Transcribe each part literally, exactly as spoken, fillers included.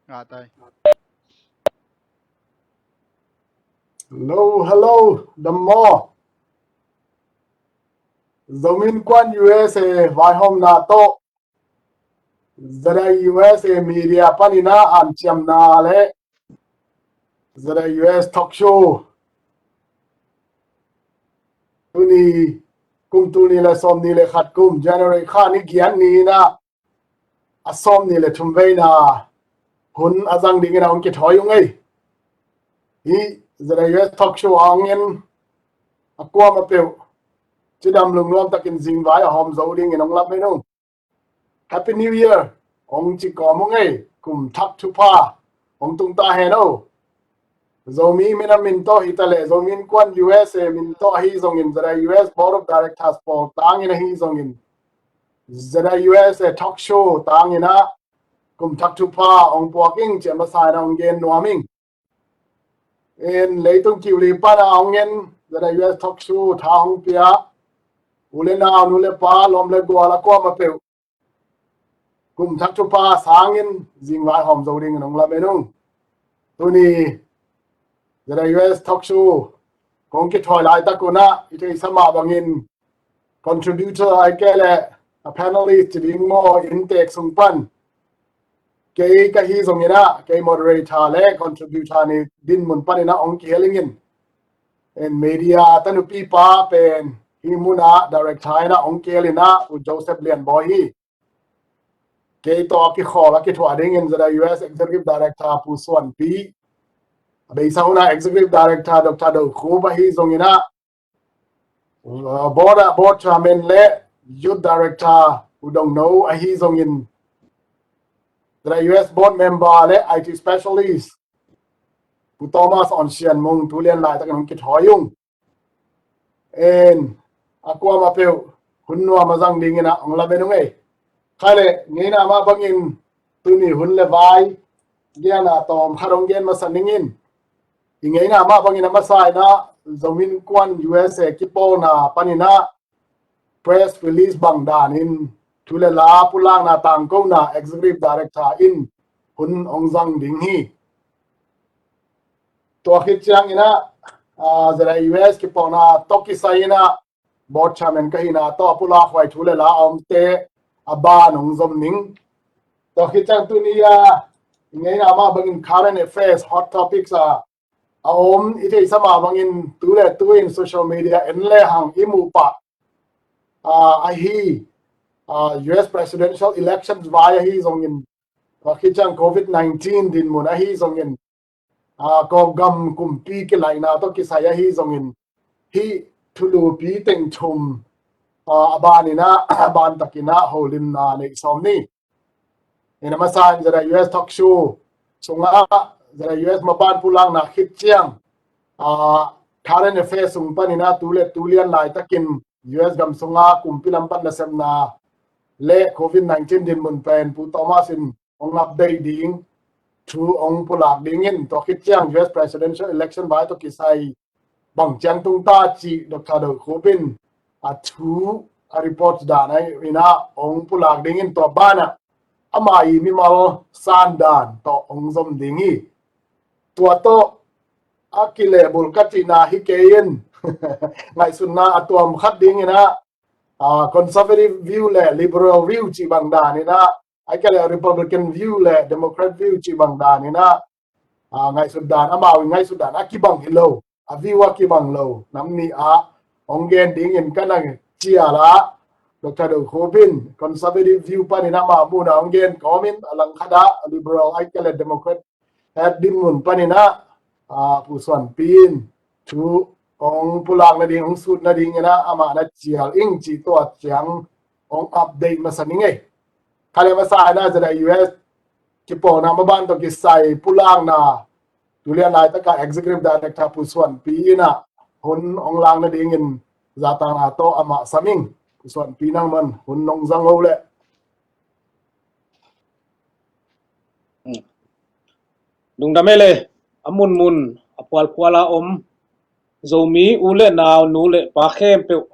Hello, hello, dam maw? Zomi Innkuan U S A vaihawmna tawh ZIUSA media panin ah hanciamna le ZIUSA talk show tuni kum tul nih le sawmnih le khat kum January kha ni giat ni-in ah a sawmnih le thum veina hun a zang dingin a hong kithawi uh hi. Hih ZIUSA talk show a hong en a kuamah peuh cidam lungnuam takin zingvai a hawm zo dingin hong lamen uh. Happy New Year hong ci kawm uh hi. Kum thak thupha hong tung ta hen aw. Zomi minam min tawh hi ta leh, Zomi Innkuan U S A min tawh ahi zongin, ZIUSA Board of Directors pawl tangin ahi zongin, ZIUSA talk show tangin ah kum thak thupha hong puak ing ci a masa in ah hong gen nuam ing. In leitung kiuli pan a hong en ZIUSA talk show tha hong pia u le nau, nu le pa, lawm le gual a kuamah peuh kum thak thupha sangin zingvai hawm zo dingin hong lamen uh. Tuni ZIUSA talk show kong kithawi laitak un ah i theihsa mah bangin contributor ahih kei leh a panelist ci ding maw, inntek sung pan kei ka hi zongin ah, kei moderator le contributor ni dinmun panin ah hong kihel ing in. In media tanupi pa pen hih mun ah director in ah hong kihel in ah, U Joseph Lian Bawi hi. Kei tawh a kikhawl a kithuah dingin ZIUSA Executive Director Pu Suan Pi, a beisa hun ah Executive Director Doctor Do Khup ahi zongin ah, uh, board ah, board chairman le youth director U Dong No ahi zongin, ZIUSA board member le I T specialist Pu Thomas On Sian Mung tu lian laitakin hong kithawi ung. In a kuamah peuh hun nuam a zang dingin ah hong lamen uh hi. Khai le ngeina mah bangin tuni hun le vai gen a tawm khat hong gen masa ning in. I ngeina mah bangin a masa in ah Zomi Innkuan U S A kipawlna panin ah press release bang danin thu le la pulakna tangkona Executive Director in hun hong zang ding hi. Tua khit ciangin ah, ah, ZIUSA kipawlna tawh kisai in ah board chairman ka hihna tawh a pulakhuai thu le la a omte a ban hong zom ning. Tua khit ciang tuni a i ngeina mah bangin current affairs, hot topics a a om, i theihsa mah bangin tu le tu in social media en le hang i muh pah, ah, ahi, ah, U S presidential elections vai ahi zongin, tua khit ciang covid nineteen dinmun ahi zongin, ah, Kawlgam kumpi kilaihna tawh kisai ahi zongin, hih thulupi teng thum, ah, a ban in ah, a ban takin ah holimna neih sawm ni. In a masa in ZIUSA talk show sungah ZIUSA maban pulakna khit ciang, ah, current affairs sung panin ah tu le tu lian laitakin U S gam sungah kumpi lam pan nasepna le covid nineteen dinmun pen Pu Thomas in hong update ding thu hong pulak dingin, tua khit ciang U S presidential election vai tawh kisai bang ciang tung ta cih Doctor Do Khup in a thu a report dan ah in ah hong pulak dingin, tua banah ama i mimal san dan tawh hong zom ding hi. Tua tawh a kilehbulh ka cihna hi kei in ngaihsutna a tuam khat dingin ah, ah, conservative view le liberal view cih bang dan in ah, ahih kei leh Republican view le Democrat view cih bang dan in ah, ah, ngaihsut dan, amau i ngaihsut dan a kibang hi lo, a view a kibang lo nam nih ah hong gen dingin ka na cial ah, Doctor Do Khup in conservative view panin ah ama muhna hong gen kawmin, a langkhat ah liberal ahih kei leh Democrat dinmun panin ah, ah, Pu Suan Pi in thu hong pulak nading, hong sut nadingin ah amah na cial ing cih tua ciang hong update masa ning ei. Khai le masa in ah ZIUSA kipawlna maban tawh kisai pulakna tu lian laitak ah Executive Director Pu Suan Pi in ah hun hong lak nadingin zatakna tawh amah sam ing. Pu Suan Pi, nang man hun nong zang uh leh. Lungdam ei le, a munmun a pualpual a om Zomi u le nau, nu le pa khempeuh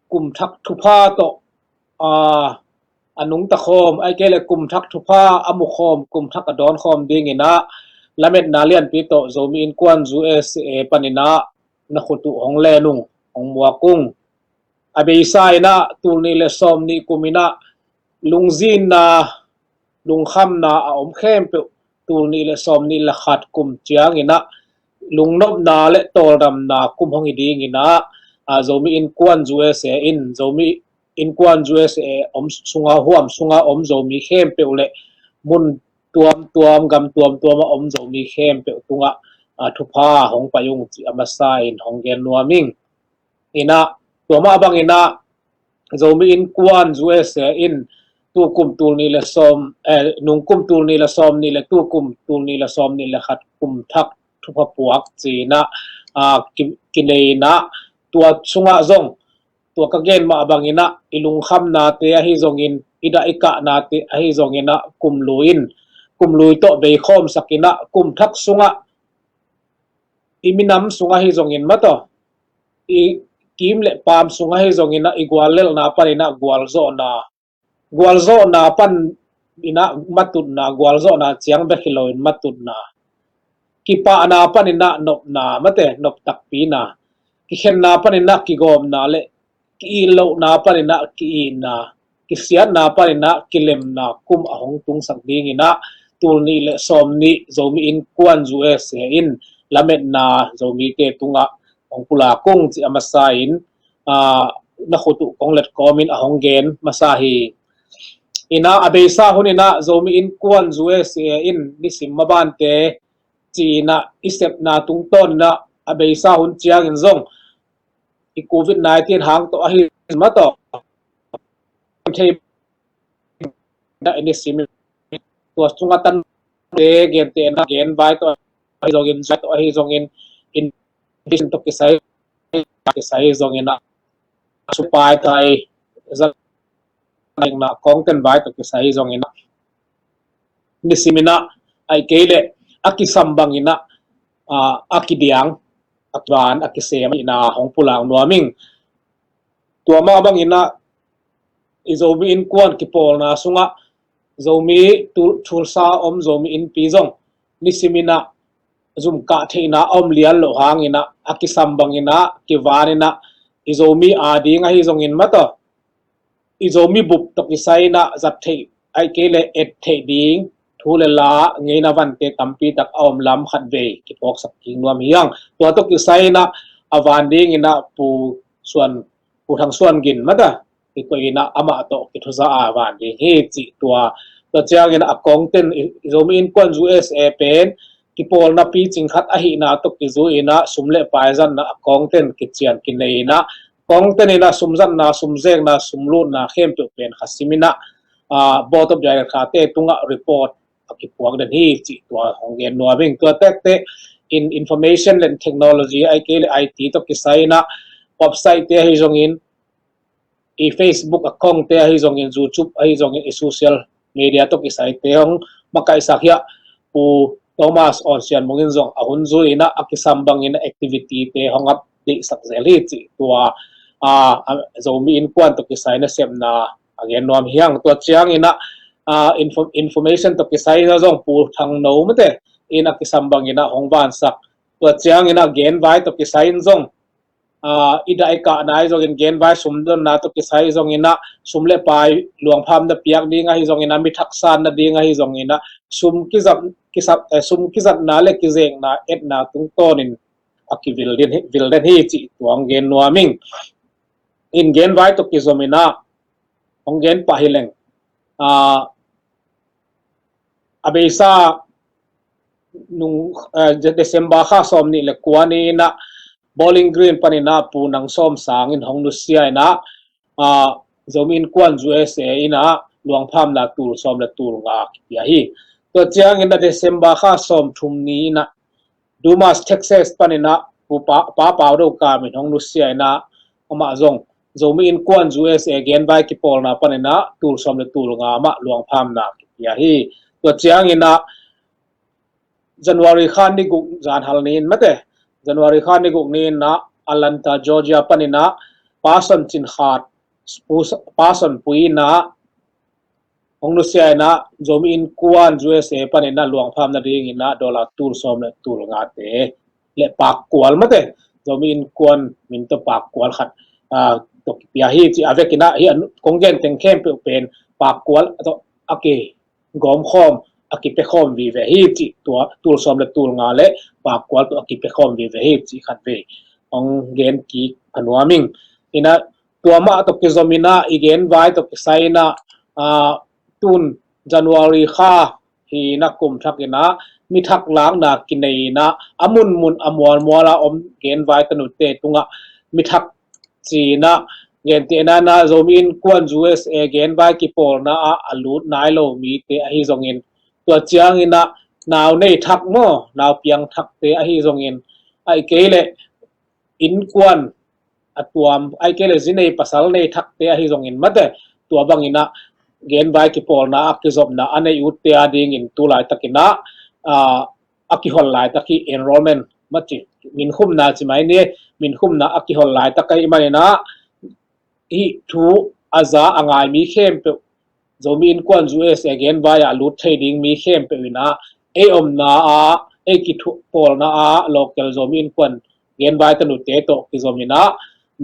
kum thak thupha tawh, ah, a nungta khawm, ahih kei leh kum thak thupha a mu khawm, kum thak a dawn khawm dingin ah lametna lianpi tawh Zomi Innkuan U S A panin ah na khut uh hong len ung, hong muak ung. A beisa in ah tul nih le sawm nih kum in ah lungzinna, lungkhamna a om khempeuh, tul nih le sawm nih le khat kum ciangin ah lungnopna le tawldamna kum hong hi dingin ah, a, Zomi Innkuan U S A in, Zomi Innkuan U S A om sunga, huam sunga om Zomi khempeuh le mun tuamtuam, gam tuamtuam a om Zomi khempeuh tungah, a, thupha hong pai ung cih a masa in hong gen nuam ing. In ah, tua mah bangin ah Zomi Innkuan U S A in tukum tul nih le sawm, eh, nungkum tul nih le sawm nih le tukum tul nih le sawm nih le khat kum thak thupha puak ci-in ah, ah, ki, kinei in ah, tua sungah zong, tua ka gen mah bangin ah, i lungkhamnate ahi zongin, i dah i kahnate ahi zongin ah, kum lui in, kum lui tawh bei khawmsak in ah, kum thak sungah, i minam sung ahi zongin mataw, i kim le paam sung ahi zongin ah, i guallelhna panin ah gualzawhna, gualzawhna panin ah matutna, gualzawhna ciang bek hi loin matutna, kipahna panin ah nopna, mate, nop takpina, kikhenna panin ah kigawmna le ki-it lohna panin ah ki-itna, kisiatna panin ah kilemna kum a hong tungsak dingin ah, tul nih le sawm nih Zomi Innkuan U S A in lametna Zomite tungah hong pulak ung cih a masa in, ah, na khut uh kong let kawmin a hong gen masa hi. In ah, a beisa hun in ah Zomi Innkuan U S A in nisim mabante ci-in ah i sepna tungtawn in ah, a beisa hun ciangin zong i covid nineteen hang tawh ahi mataw, thei na i nisim, tua sungah tante, gente na gen vai tawh ahi zongin, zat tawh ahi zongin, in, in tawh kisai, kisai zongin ah, supai tai, zat na kongten vai tawh kisai zongin ah, nisim in ah, ahih kei leh a kisam bangin ah, ah, a kidiang, a kivan, a kisem in ah hong pulak nuam ing. Tua mah bangin ah, i Zomi Innkuan kipawlna sungah Zomi Tul-, Tulsa om Zomi Innpi zong nisim in ah zum kah theihna a om lian loh hangin ah, a kisam bangin ah, kivan in ah, i Zomi ading ahi zongin mataw, i Zomi bup tawh kisai in ah zat theih, ahih kei leh et theih ding thu le la ngeina vante tampi tak a om lam khatvei kiphawksak kik nuam hi hang. Tua tawh kisai in ah a van dingin ah Pu Suan, Pu Thang Suan Gin mataw, kikoih in ah amah tawh kithuza a van ding hi cih tua. Tua ciangin a kongten i, i Zomi Innkuan U S A pen kipawlna picing khat ahihna tawh kizui in ah sum le pai zatna a kongten kician kinei in ah, kongten in ah sum zatna, sum zekna, sum lutna khempeuh pen kha sim in ah, ah, Board of Director te tungah report a kipuak den hi cih tua hong gen nuam ing. Tua tektek in information le technology, ahih kei leh I T tawh kisai in ah, website te ahi zongin, i Facebook account te ahi zongin, YouTube ahi zongin, i social media tawh kisai te hong makaihsak hi a, Pu Thomas Awn Sian Mung in zong a hun zui in ah, a kisam bangin activity te hong update sak zel hi cih tua, ah, ah, Zomi Innkuan tawh kisai nasepna a gen nuam hi hang. Tua ciangin ah, ah, info-, information tawh kisai in ah zong Pu Thang No mate in a kisam bangin ah hong vansak. Tua ciangin ah genvai tawh kisai in zong, ah, i dah i kahna ahi zongin, genvai sumdonna tawh kisai zongin ah, sum le pai luangphamna piak ding ahi zongin ah, mi thaksanna ding ahi zongin ah, sum kizat, kizat, eh, sum kizatna le kizekna etna tungtawnin a kivil den hi, vil den hi cih tua hong gen nuam ing. In genvai tawh kizom in ah hong gen pah hi leng, ah, a beisa nung, eh, December kha sawm nih le kua ni in ah Bowling Green panin ah Pu Nang Sawm Sang in hong nusia in ah, ah, Zomi Innkuan U S A in ah luangphamna tul sawm le tul nga kipia hi. Tua ciangin ah December kha sawm thum ni in ah Dumas, Texas panin ah Pu Pa, Pa Pau Do Kam in hong nusia in ah, amah zong Zomi Innkuan U S A genvai kipawlna panin ah tul sawm le tul nga amah luangphamna kipia hi. Tua ciangin ah January kha ni guk zanhal ni in mate, January kha ni guk ni in ah Atlanta, Georgia panin ah Pa Son Cin Khat, Pu, Pa Son Pui in ah hong nusia in ah Zomi Innkuan U S A panin ah luangpham nadingin ah dollar tul sawm le tul ngate le pakkual mate, Zomi Innkuan min tawh pakkual khat, ah, tawh kipia hi ci a vekin ah, hih a kong gen teng khempeuh pen pakkual tawh a kigawmkhawm, a kipiakhawm vive hi ci, tua tul sawm le tul nga le pakkual tawh a kipiakhawm vive hi ci khat vei hong gen kik a nuam ing. In ah tua mah tawh kizom in ah i genvai tawh kisai in ah, ah, tun January kha hi in ah kum thak in ah mi thak lakna kinei in ah a munmun a mualmual a om genvai tanute tungah mi thak ci in ah, gentehna in ah Zomi Innkuan U S A genvai kipawlna ah a lut nai lo mite ahi zongin, tua ciangin ah nau nei thak maw, nau piang thakte ahi zongin, ahih kei leh innkuan a tuam, ahih kei leh zi nei pasal nei thakte ahi zongin mate, tua bangin ah genvai kipawlna a kizopna a nei utte adingin tu laitakin ah, ah, a kihol laitak hi enrollment mah ci, minkhumna ci mai ni, minkhumna a kihol laitak ahih manin ah hih thu a za a ngai mi khempeuh, Zomi Innkuan U S A genvai ah lut thei ding mi khempeuh in ah ei omna ah, ei kipawlna ah local Zomi Innkuan genvai tanute tawh kizom in ah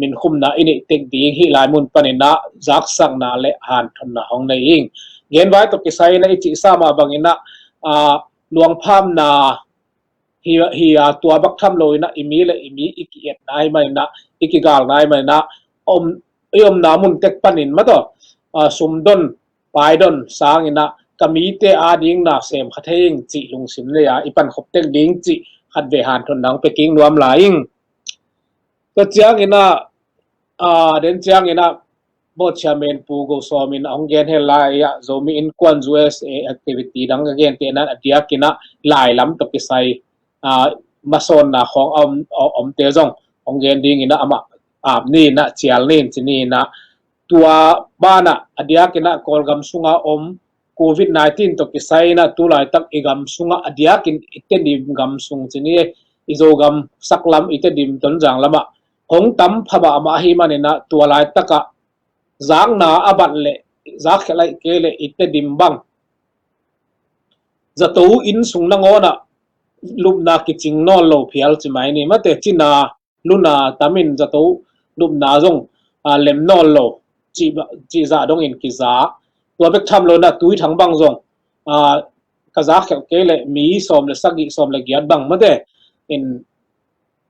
minkhumna i neih tek ding hih lai mun panin ah zaksakna le hanthotna hong nei ing. Genvai tawh kisai in ah i cihsa mah bangin ah, ah, luangphamna hi, hi a, tua bek tham lo in ah i mi le i mi i ki-etna ahih manin ah, i kigalna ahih manin ah, om, i omna mun tek panin mah tawh, ah, sumdon paidon sangin ah ka mite ading na sem kha thei ing cih lungsim nei a i pankhop tek ding cih khat vei hanthotna hong pia kik nuam lai ing. Tua ciangin ah, ah, den ciangin ah, Board Chairman Pu Go Sawm in a hong gen hel lai ah, Zomi Innkuan U S A activity dang a gentehna in a diakin ah lai lam tawh kisai, ah, masawnna khawng a om, a omte zong hong gen dingin ah amah ap ni in ah, cial ni in, ci ni in ah, tua banah a diakin ah Kawlgam sunga om Covid nineteen tawh kisai in ah tu laitak i gam sungah a diakin i Tedim gam sung ci ni, i Zogam saklam i Tedim Tonzang lamah hong tam pha mahmah ahih manin ah tua laitak ah zakna a bat leh, zakkhial ahih kei leh i Tedim bang zato inn sung nangawn ah lupna kicing nawn lo phial ci mai ni mate, cina luna tamin zato lupna zong, ah, lem nawn lo cih, cih zah dongin kiza. Tua bek tham lo in ah Tuithang bang zong, ah, ka zakkhial kei leh mi sawm le sagih, sawm le giat bang mate in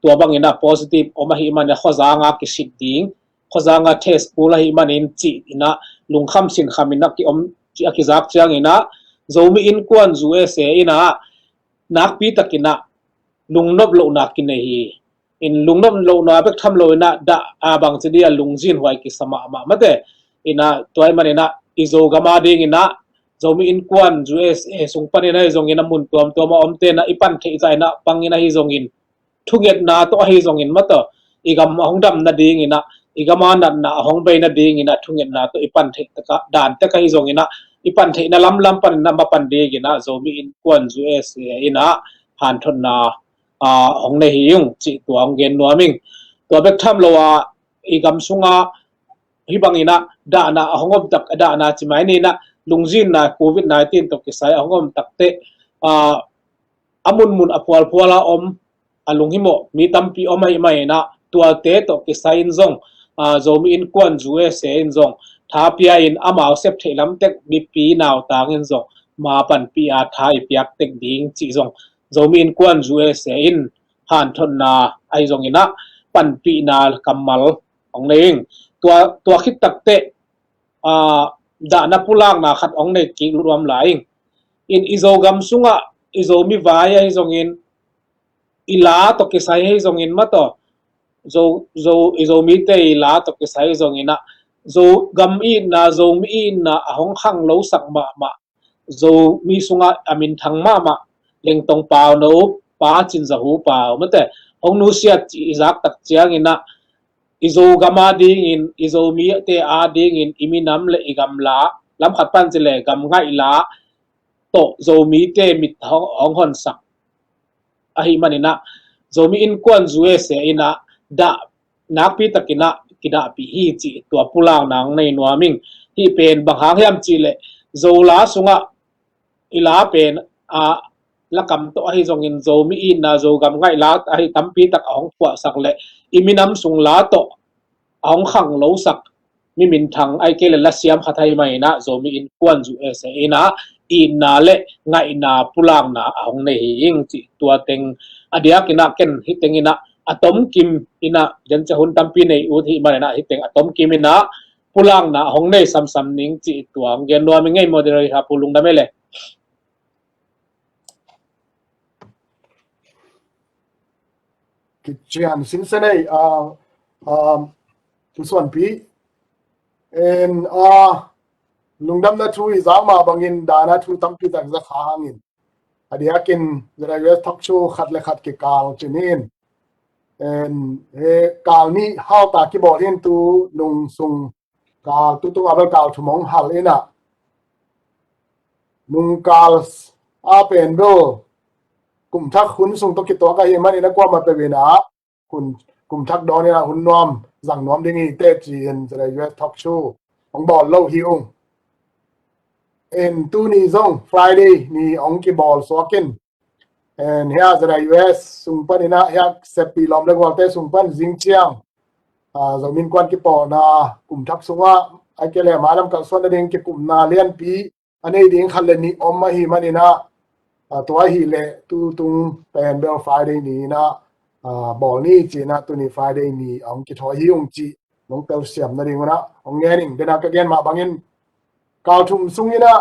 tua bangin ah positive om ahih manin ah khuazanga kisit ding, khuazanga test kul ahih manin cih in ah lungkham sinkham in ah kiom, cih a kizak ciangin ah Zomi Innkuan U S A in ah nakpi takin ah lungnop lohna kinei hi. In lungnop lohna bek tham lo in ah dah a bangci dia lungzin huai kisa mahmah mate. In ah tua ahih manin ah i Zogam adingin ah Zomi Innkuan U S A sung panin ahi zongin ah mun tuamtuam a omte in ah i pan theih zah in ah pangin ahi zongin, thungetna tawh ahi zongin mah tawh i gam a hong dam nadingin ah, i gam a natna a hong bei nadingin ah thungetna tawh i pan theih takah dan tek ahi zongin ah, i pan theihna lamlam panin ah mapan dingin ah Zomi Innkuan U S A in ah hanthotna, ah, hong nei hi ung cih tua hong gen nuam ing. Tua bek tham lo ah i gam sungah hih bangin ah dahna a hong om tak, dahna ci mai ni in ah lungzinna Covid nineteen tawh kisai a hong om tak teh, ah, a munmun a phualphual a om, a lunghimawh mi tampi om ahih manin ah tuate tawh kisai in zong, ah, Zomi Innkuan U S A in zong tha pia in amau sep theih lam tek mipi nautang in zong ma panpih a tha i piak tek ding cih zong Zomi Innkuan U S A in hanthotna ahi zongin ah panpihna kammal hong nei ing. Tua, tua khit tak teh, ah, dahna pulakna khat hong nei kik lut nuam lai ing. In i Zogam sungah i Zomi vai ahi zongin, i la tawh kisai ahi zongin mah tawh, Zo, Zo, i Zomite i la tawh kisai ahi zongin ah Zogam itna, Zomi itna a hong khang lo sak mahmah Zomi sungah a minthang mahmah Lengtong Pauno, Pa Cin Za Hu Pau mate hong nusiat cih i zak tak ciangin ah i Zogam adingin, i Zomite adingin i minam le i gamla, lam khat pan ci leh gam ngaih la tawh Zomite mit hong, hong honsak ahih manin ah Zomi Innkuan U S A in ah dah nakpi takin ah kidahpih hi cih tua pulakna hong nei nuam ing. Hih pen bang hang hiam cih leh Zo la sungah i la pen a lakam tawh ahi zongin Zomi itna Zogam ngaih la ahi tampi tak a hong phuahsak le i minam sung la tawh a hong khang losak mi minthang ai kei le lasiam khat ahi maninah Zomi Innkuan U S A inah itna le ngaihna pulakna a hong nei hi ing cih tua teng a diakinah ken hih tenginah a tomkim inah genca hun tampi nei ut hih maninah hih teng a tomkim inah pulakna a hong nei samsam ning cih tua hong gen nuam i ngei moderator Pu Lungdam e le. Kician sinsenei a pusuanpi en a lungdamna thu i zak mah bangin dana thu tampi tak za kha hangin a diakin Z I U S talk show khat le khat kikal cinin en he kal nih halta kibawl hin tu nung sung kal tutung a bel kal thum hong hal inah nung kal a pen bel kum thak hun sung tawh kituak ahi maninah kuamah peuh inah hun kum thak dawn inah hun nuam zang nuam ding hi teh ci-in Z I U S talk show hong bawl lo hi ung. En tuni zong Friday ni hong kibawl suakin en hia Z I U S sung paninah hia seppi lawm le gualte sung pan zing ciang Zomi Innkuan kipawlna kum thak sungah ai kei le mailam kalsuan nading kikumna lianpi a nei ding khat le nih om ahi maninah tua ahi le tutung pen bel Friday ni inah bawl ni ci inah tuni Friday ni a hong kithawi hi ung cih nong telsiam nading unah hong ngening dena ka gen mah bangin kal thum sung inah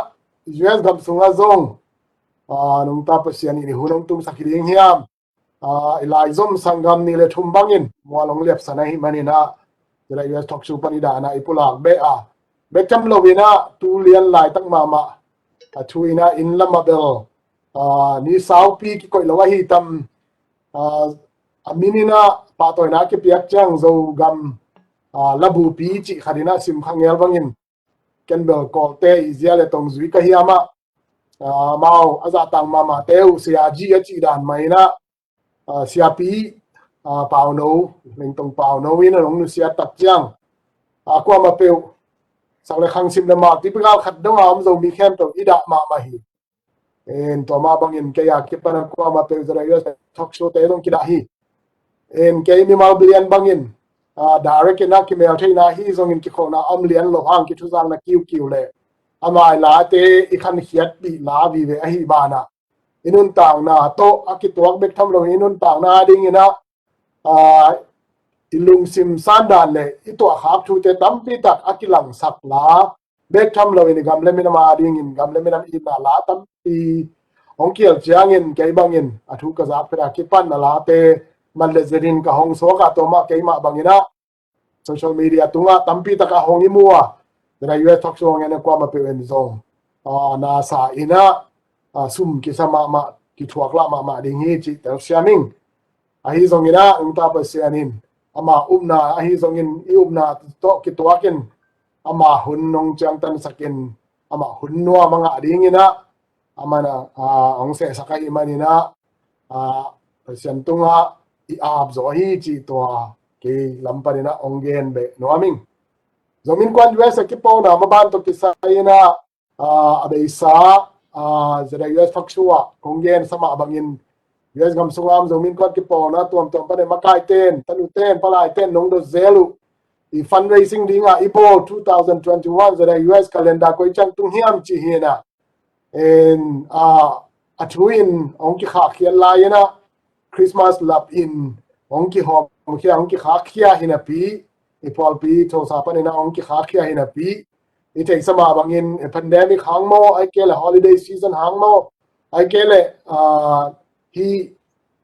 U S gam sungah zong nungta Pasian in i hun hong tungsak hi ding hiam? I laizom sanggam ni le thum bangin mual hong liapsan ahi maninah Z I U S talk show pan i dana i pulak beh a bek tham lo inah tu lian laitak mahmah a thu inah inn lamah bel ni saupi kikoih lo ahi tam a min inah pahtawina kipiak ciang Zogam labupi cih khat inah sim kha ngel bangin ken bel Kawlte i zia le tongzui ka hiamah amau a zahtang mahmahte uh siaji a cih dan mah inah siapi pauno lengtong pauno in a nong nusia tak ciang a kuamah peuh sak le khang sim le mal tipi gal khat dong a om Zomi khempeuh i dah mahmah hi. En tua mah bangin kei a kipan a kuamah peuh Z I U S talk show te dong kidah hi. En kei mimal bilian bangin direct inah kimel theihna hi zongin kikholhna om lian lo hang kithuzakna kiukiu le amai late i khankhiatpih la vive ahi banah i nuntakna tawh a kituak bek tham lo i nuntakna dinginah i lungsim sandan le i tuahkhak thute tampi tak a kilangsak la bek tham loin i gam le minam a dingin gam le minam itna la tampi hong kial ciangin kei bangin a thu ka zak phet a kipan a late man le zetin ka hong suak a tua mah keimah banginah social media tungah tampi takah hong i mu a Z I U S talk show hong en a kuamah peuh en zong nasa inah sum kisa mahmah kithuak lah mahmah ding hi cih telsiam ing. Ahi zongin ah nungta Pasian in ama upna ahi zongin i upna tawh kituakin ama hun nong ciangtansakin ama hun nuam a ngah dingin ah aman ah hong sehsak ahih manin ah Pasian tungah i ap zaw hi cih tua kei lam panin ah hong gen beh nuam ing. Zomi Innkuan U S a kipawlna maban tawh kisai in ah a beisa Z I U S talk show ah kong gensa mah bangin U S gam sungah Zomi Innkuan kipawlna tuamtuam panin makaiten, tanuten, palaiten nong dot zel uh i fundraising dingah i bawl two thousand twenty-one Z I U S calendar koi ciang tung hiam cih hi in ah a thu in hong kikhakhiat lai in ah Christmas lap in hong kihawmkhia hong kikhakkhia hi napi, i pawlpi Tulsa panin ah hong kikhakkhia hi napi, i theihsa mah bangin pandemic hang maw, ahih kei leh holiday season hang maw, ahih kei leh hih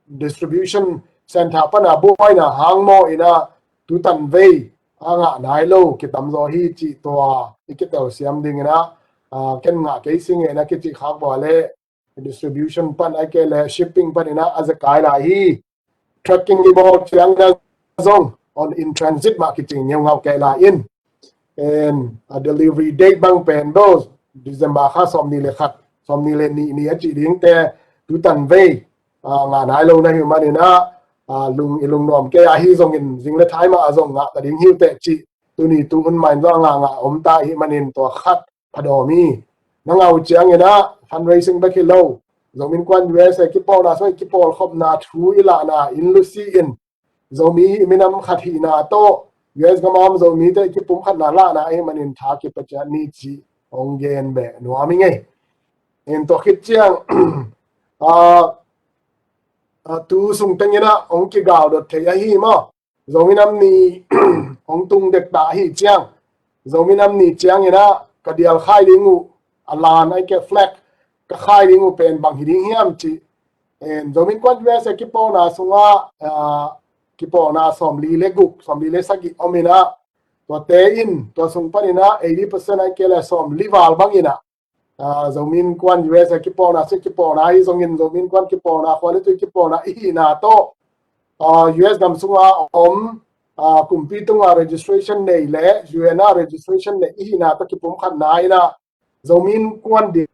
distribution center pan a buaina hang maw in ah tutan vei a ngah nai lo kitam zaw hi cih tua i kitelsiam dingin ah ken ngah kei sing in ah kicih khak bua leh distribution pan ahih kei leh shipping panin ah a zekai lai hi. Trucking i bawl ciang na zong on in transit mah kicing ngeungau kei lai in a delivery date bang pen bawl December kha sawmnih le khat sawmnih le nih ni a cih dingte tutan vei ngah nai lo na hih manin ah lung i lungnuam kei ahi zongin zing le thai mah a zong ngah ta ding hi uh teh cih tuni tu hun mah in zong a ngah ngah om ta ahih manin tua khat phadawm hi. na ngah uh ciangin ah fundraising bek hi lo, Zomi Innkuan U S A kipawlna sungah i kipawlkhopna thu i lahna in lusi in Zomi i minam khat hihna tawh U S gam a om Zomite i kipumkhatna lahna ahih manin tha kipia ciat ni cih hong gen beh nuam ing ei. In tua khit ciang, ah, ah, tu sung tengin ah hong kigal dot thei ahi maw. Zomi Nam Ni hong tung dek ta ahi ciang, Zomi Nam Ni ciangin ah ka dialkhai ding uh, a lan ai ke flag ka khai ding uh pen bang hi ding hiam cih. En, Zomi Innkuan U S A kipawlna sungah, ah, kipawlna sawmli le guk, sawmli le sagih om in ah, tuate in, tua sung panin ah eighty percent ai ke le sawmli val bangin ah, ah, Zomi Innkuan U S A kipawlna, si kipawlna ahi zongin, Zomi Innkuan kipawlna, khua le tui kipawlna i hihna tawh, ah, U S gam sunga om, ah, kumpi tunga registration nei le U N a registration nei i hihna tawh kipumkhatna in ah Zomi Innkuan ding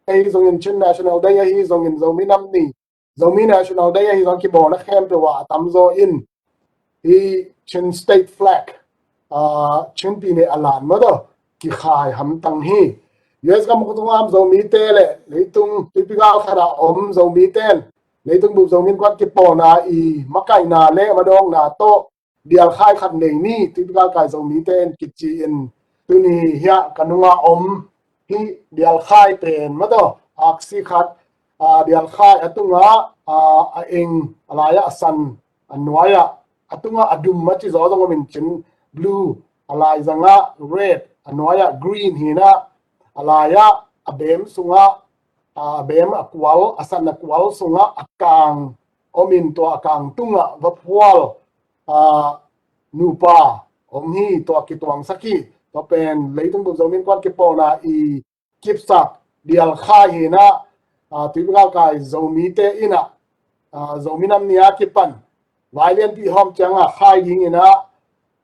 ahi zongin, Chin National Day ahi zongin, Zomi Nam Ni, Zomi National Day ahi zong kibawlna khempeuh ah a tamzaw in hi Chin State Flag, ah, Chin pi ne a lan maw tawh kikhai hamtang hi. U S gam khut a om Zomite le leitung tuipi gal khat a om Zomite in leitung bup Zomi Innkuan kipawlna i makaihna le madawkna tawh dialkhai khat nei ni, tuipi galkai Zomite in kici in tuni hiah ka nunga om hi dialkhai pen maw tawh, aksi khat, ah, dialkhai a tungah, ah, a eng, a lai-ah a san, a nuai-ah, a tungah a dum a ci zaw zong om in cin, blue, a laizangah red, a nuai-ah green hi in ah, a lai-ah a beem sungah, ah, a beem a kual, a san a kual sungah a kang om in tua a kang tungah vaphual, ah, nupa om hi, tua kituangsak hi. Tua pen leitung bup Zomi Innkuan kipawlna i kipsak dialkhai hi in ah, ah, tuipi galkai Zomite in ah, ah, Zomi Nam Ni a kipan vai lianpi hawm ciangah khai ding in ah,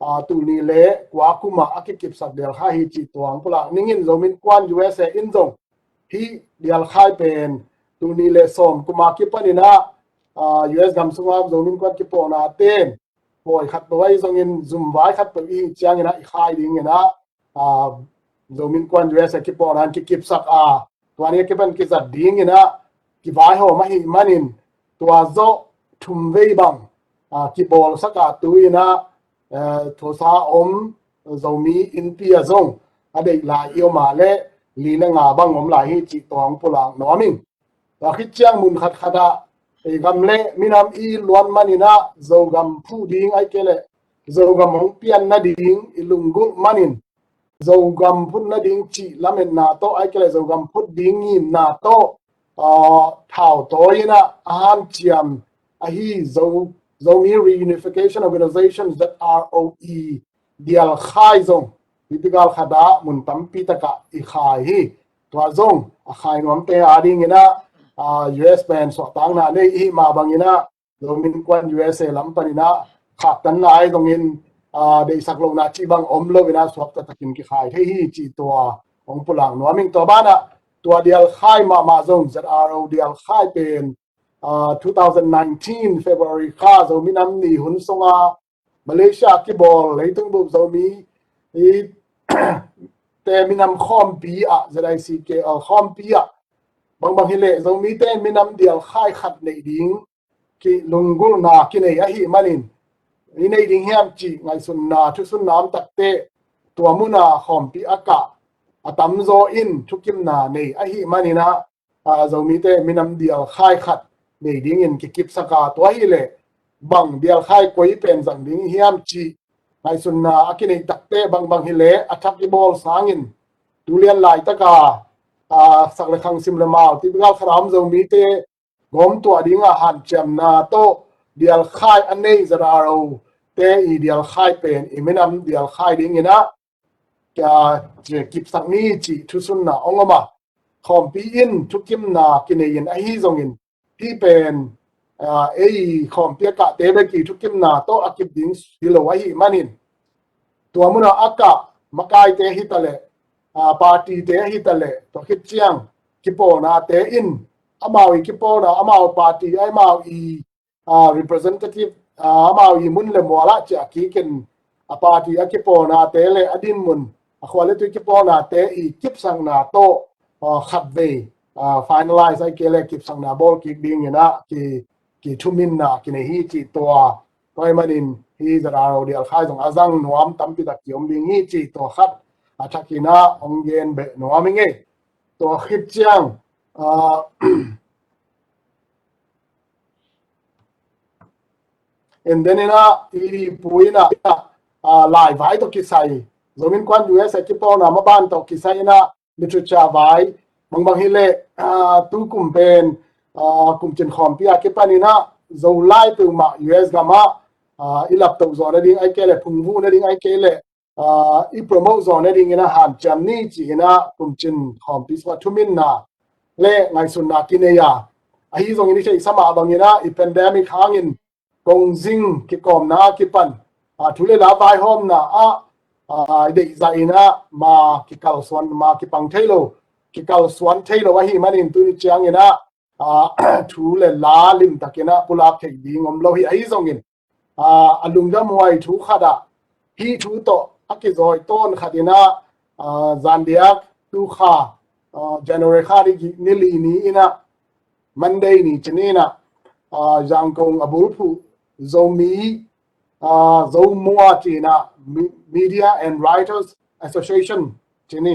ah, tul nih le kua kum ah a kikipsak dialkhai hi cih tua hong pulak ning in, Zomi Innkuan U S A in zong hih dialkhai pen tul nih le sawm kum a kipan in ah, ah, U S gam sunga Zomi Innkuan kipawlnate in pawi khat peuh ahi zongin, zum vai khat peuh i hih ciangin ah i khai ding in ah, ah, Zomi Innkuan U S A kipawlna in kikipsak a, tua ni a kipan kizat ding in ah kivaihawm ahih manin, tua zawh thum vei bang, ah, kibawlsak a, tu in ah, eh, thusa om Zomi Innpi ah zong a deih lai i om a leh li le nga bang om lai hi cih tua hong pulak nuam ing. Tua khit ciang mun khatkhat ah ei gam le minam i luan man in ah Zogam phuh ding ai ke leh Zogam hong pian nading i lunggulh manin, Zogam phut nading cih lametna tawh ai ke leh Zogam phut ding ngimna tawh, ah, thau tawi in ah a hanciam ahi Zo, Zomi Reunification Organization, Z R O E, dialkhai zong tuipi gal khat ah mun tampi takah i khai hi. Tua zong a khai nuamte a ding in ah, ah, U S pen suahtakna nei i hih mah bang in ah, Zomi Innkuan U S A lam pan in ah khaktanna ahi zongin, ah, deihsak lohna cih bang om lo in ah suakta takin kikhai thei hi cih tua hong pulak nuam ing. Tua ban ah tua dialkhai mahmah zong, Z R O dialkhai pen, ah, two thousand nineteen February kha Zomi Nam Ni hun sunga Malaysia kibawl leitung bup Zomi i te minam khawmpi ah, Z I C K L khawmpi ah, bangbang hi leh Zomite minam dialkhai khat neih ding ki lunggulhna kinei ahih manin, i nei ding hiam cih ngaihsunna, thusunna om takteh tua mun ah khawmpi a kah a tamzaw in thukimna nei ahih manin ah, ah, Zomite minam dialkhai khat nei dingin kikipsak a, tua hi leh bang dialkhai koi pen zang ding hiam cih ngaihsunna a kineih takteh, bangbang hi leh a thak i bawl sangin tu lian laitak a, ah, sak le khang, sim le mau, tuipi gal khat a om Zomite gawmtuah ding a hanciamna tawh dialkhai a nei Z R O te i dialkhai pen i minam dialkhai ding in ah, ah, kipsak ni cih thusunna hong om a, khawmpi in thukimna kinei in ahi zongin, hih pen ah, ei khawmpi a kahte bek i thukimna tawh a kip ding hi lo ahih manin, tua munah a kah makaite hi ta leh, ah, partyte hi ta leh, tua khit ciang kipawlnate in amau i kipawlna, amau party, amau i, ah, representative, ah, amau i mun le mualah ciah kikin a party a kipawlnate le a dinmun, a khua le tui kipawlnate i kipsakna tawh, ah, khatvei, ah, finalize ai kei le kipsakna bawl kik dingin ah ki, kithuminna kinei hi cih tua. Tua ahih manin hih Z R O dial khai zong a zang nuam tampi tak kiom ding hi cih tua khat a thakin ah hong gen beh nuam hi ngei. Tua khit ciang, ah, and then in ah i pu in ah, ah, lai vai tawh kisai, Zomi Innkuan U S A kipawlna maban tawh kisai in ah literature vai bangbang hi leh, ah, tu kum pen, ah, kum cin khawmpi a kipan in ah Zolai peuhmah U S gam ah, ah, i laptoh zawh nading ai kei leh, phungvuh nading ai kei leh, ah, i promote zawh nadingin ah hanciam ni ci-in ah kum cin khawmpi sungah thuminna le ngaihsutna kinei a, ahi zongin i theihsa mah bangin ah i pandemic hangin kongzing kikawmna a kipan, ah, thu le la vaihawmna ah, ah, i deihzah in ah ma kikalsuan, ma kipang thei lo, kikalsuan thei lo ahih manin tuni ciangin ah, ah, thu le la limtakin ah pulak theih ding om lo hi. Ahi zongin, ah, a lungdamhuai thu khat ah hih thu tawh a kizawi tawn khat in ah, ah, zandiak tu kha, ah, January kha ni, ni li ni in ah, Monday ni ci ni in ah, ah, Zangkong a bulphuh Zomi, ah, Zomua ci-in ah, Mi-, Media and Writers Association ci ni.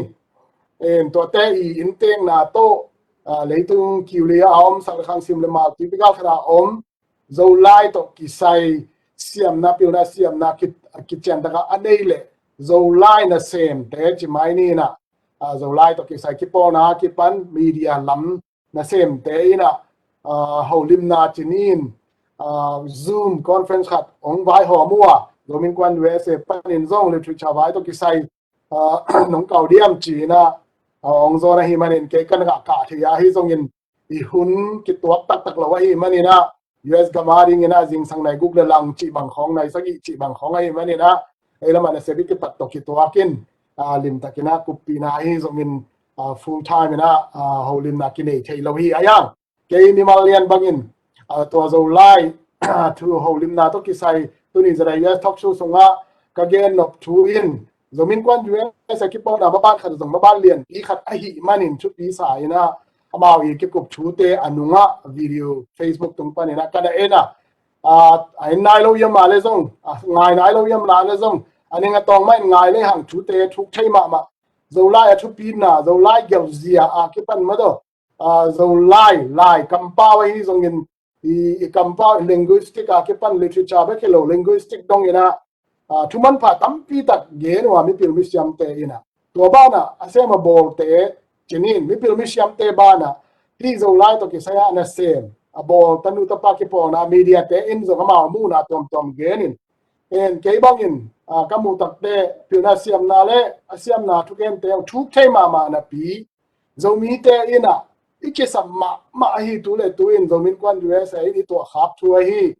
Em, tuate i inntekna tawh, ah, leitung kiu li a om, sak le khang, sim le mal, typical khat a om, Zolai tawh kisai siamna, pilna siamna ki, kician tak a a nei le Zolai nasemte ci mai ni in ah, ah, Zolai tawh kisai kipawlna a kipan media lam nasemte in ah, ah, holimna ci ni in, ah, Zoom conference khat hong vaihawm uh a, Zomi Innkuan U S A panin zong literature vai tawh kisai, ah, nong kau diam ci-in ah, ah, hong zawn ahih manin kei ka na kah thei a, ahi zongin i hun kituak taktak lo ahih manin ah, U S gam a dingin ah zingsang nai guk le lang cih bang khawng, nai sagih cih bang khawng ahih manin ah, ei lam ah nasep i kipat tawh kituak in, ah, limtakin ah kuppihna ahi zongin, ah, full time in ah, ah, holimna kinei thei lo hi. A yang kei mimal lian bangin, ah, tua Zolai thu holimna tawh kisai tuni Z R A U S talk show sungah ka gen nop thu in, Zomi Innkuan U S A kipawlna maban khat zong maban lianpi khat ahih manin thupi sa in ah, amau i kikup thute a nungah video Facebook tung panin ah ka na en a, ah, a en nai lo hiam a le zong, ah, ngai nai lo hiam a le zong, a ning a tawng mah in ngai le hang, thute thuk thei mahmah. Zolai a thupina, Zolai gelhzia a kipan mah tawh, ah, Zolai, lai kampau ahi zongin, i, i kampau, linguistic a kipan, literature bek hi lo, linguistic dongin ah, ah, thumanpha tampi tak gen uh a, mipil misiamte in ah. Tua banah a sem a bawlte ci ni in, mipil misiamte banah hih Zolai tawh kisai a nasem a bawl tanu tapa kipawlna, mediate in zong amau muhna tuamtuam gen in. En, kei bangin, ah, ka muh takte pilna siamna le a siamna thugente uh thuk thei mahmah napi, Zomite in ah i kisam mahmah ahi tu le tu in Zomi Innkuan U S A in i tuahkhak thu ahi.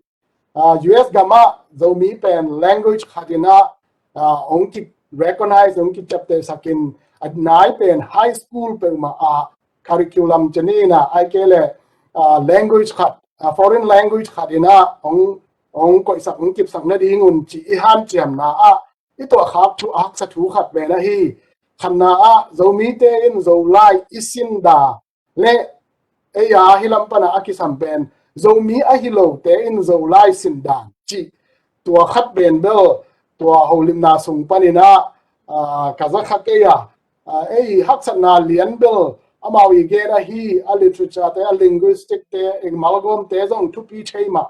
Ah, U S gam ah Zomi pen language khat in ah, ah, hong ki recognize, hong kiciaptehsak in, a nai pen high school peuhmah ah curriculum ci ni in ah, ahih kei leh, ah, language khat, ah, foreign language khat in ah hong, hong koihsak, hong kipsak nading un cih i hanciamna ah i tuahkhak thu, a haksa thu khat pen ahi. Khatna ah Zomite in Zolai i sindan le, ei a hih lam pan a a kisam pen Zomi ahi lote in Zolai sindan cih, tua khat pen bel tua holimna sung panin ah, ah, ka za kha kei a, ah, ei haksatna lian bel amau i gen ahi, a literature te, a linguistic te, i malgawmte zong thupi thei mah.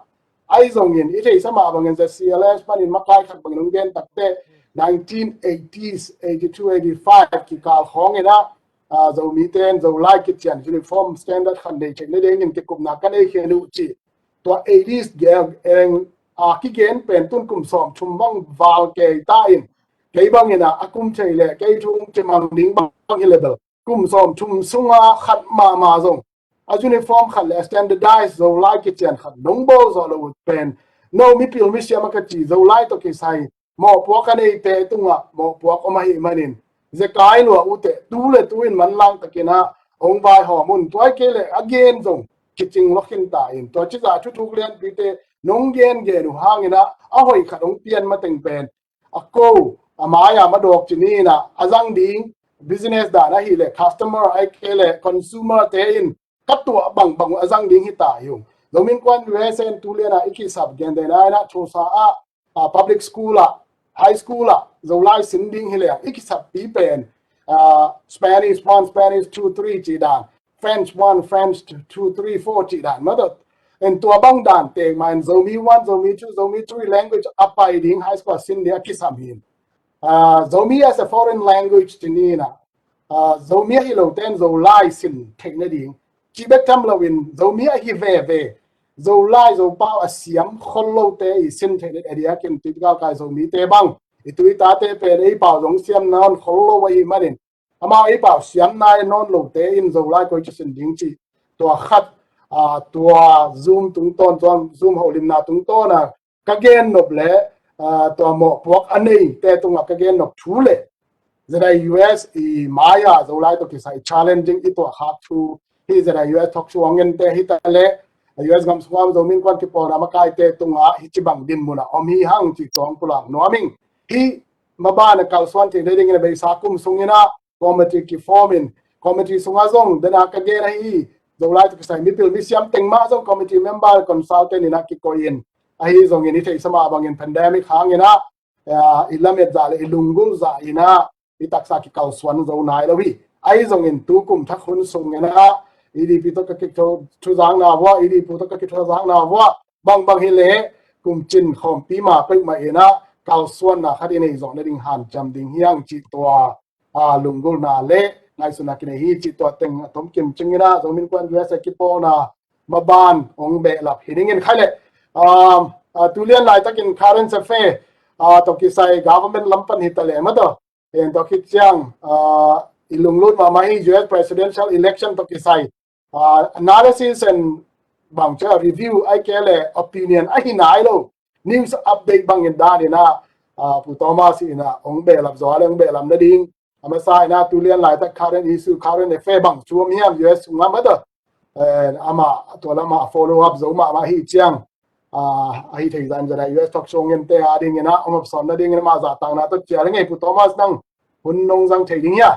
Ahi zongin i theihsa mah bangin Z C L S panin makai khat bangin hong gen takte, nineteen eighties, eighty-two, eighty-five kikal khawng in ah, ah, Zomite in Zolai kician uniform standard khat nei theih nadingin kikupna ka nei khin uh ci. Tua eighties gel eng a kigen pen tun kum sawmthum bang val kei ta in, kei bangin ah a kum thei le kei thu hong kimang ding bang hi le bel kum sawmthum sunga khat mahmah zong a uniform khat le a standardize Zolai kician khat nong bawl zawh loh uh pen, no mipil misiam a ka ci Zolai tawh kisai mawhpuak a neite tungah mawhpuak om ahih manin, zekai lua uh teh, tu le tu in manlang takin ah hong vaihawm un. Tua hi kei leh a gen zong kicing lua khin ta in, tua cizah thuthuk lianpite nong gengen uh hangin ah a hoih khat hong pian mateng pen, a ko, a mai-a madawk ci ni in ah, a zang ding business dan ahih leh customer ahih kei leh consumer te in ka tuah bangbang uh a zang ding hi ta hi ung. Zomi Innkuan U S A in tu lian ah i kisap, gentehna in ah Tulsa ah, ah, public school ah, high school ah Zolai sin ding hi leh i kisappi pen, ah, Spanish one, Spanish two, three ci dan, French one, French two, three, four ci dan, maw tawh. En, tua bang dan teng mah in Zomi one, Zomi two, Zomi three language a pai ding high school a sin ding a kisam hi. Ah, Zomi as a foreign language ci ni in ah, ah, Zomi ahi lote in Zolai sin theih nading cih bek tham loin, Zomi ahi veve, Zolai Zopau a siam khol lote i sin theih nading a diakin, tui galkai Zomite bang, i tu i tate pen ei pau zong siam nawn khol lo ahih manin, amau ei pau siam nai nawn lote in Zolai koi ci sin ding cih, tua khat, ah, tua Zoom tungtawn, tua Zoom holimna tungtawn ah ka gen nop le, ah, tua mawhpuak a neite tungah ka gen nop thu le Z I U S i mai-a Zolai tawh kisai challenging i tuah khak thu hi Z I U S talk show hong ente hi ta leh, U S gam sungah Zomi Innkuan kipawlna makaite tungah hih ci bang din munah om hi hang cih tawh hong pulak nuam ing. Hih maban a kalsuan theih nadingin a beisa kum sungin ah committee kiform in, committee sungah zong, dena ka gen ahi, Zolai tawh kisai mipil misiam teng mah zong committee member, consultant in ah kikoih in, ahi zongin i theihsa mah bangin pandemic hangin ah, ah, i lamet zah le i lunggulh zah in ah i taksa kikalsuan zo nai lo hi. Ahi zongin tu kum thak hun sungin ah A D P tawh ka kithu-, thuzakna vuah, A D P tawh ka kithuzakna vuah, bangbang hi leh kum cin khawmpi ma peuhmah in ah kalsuanna khat i nei zawh nading hanciam ding hi hang cih tua, ah, lunggulhna le ngaihsutna kinei hi cih tua teng a tomkim cingin ah Zomi Innkuan U S A kipawlna maban hong behlap hi dingin khai leh, ah, ah, tu lian laitakin current affair, ah, tawh kisai government lam pan hi ta leh maw tawh. En, tua khit ciang, ah, i lunglut mahmah hi U S presidential election tawh kisai, ah, analysis and bang cia review ahih kei leh opinion ahi nai lo, news update bangin dan in ah, ah, Pu Thomas in ah hong behlap zaw le hong behlap nading, a masa in ah tu lian laitak current issue, current affair bang thu om hiam U S sungah maw tawh. Eh, amah tua lamah follow up zo mahmah hi ciang, ah, ahi thei zan zan ah U S talk show ngen te a dingin ah, om ap sawn nadingin amah zahtakna tawh cial ngei. Pu Thomas, nang hun nong zang thei ding hia?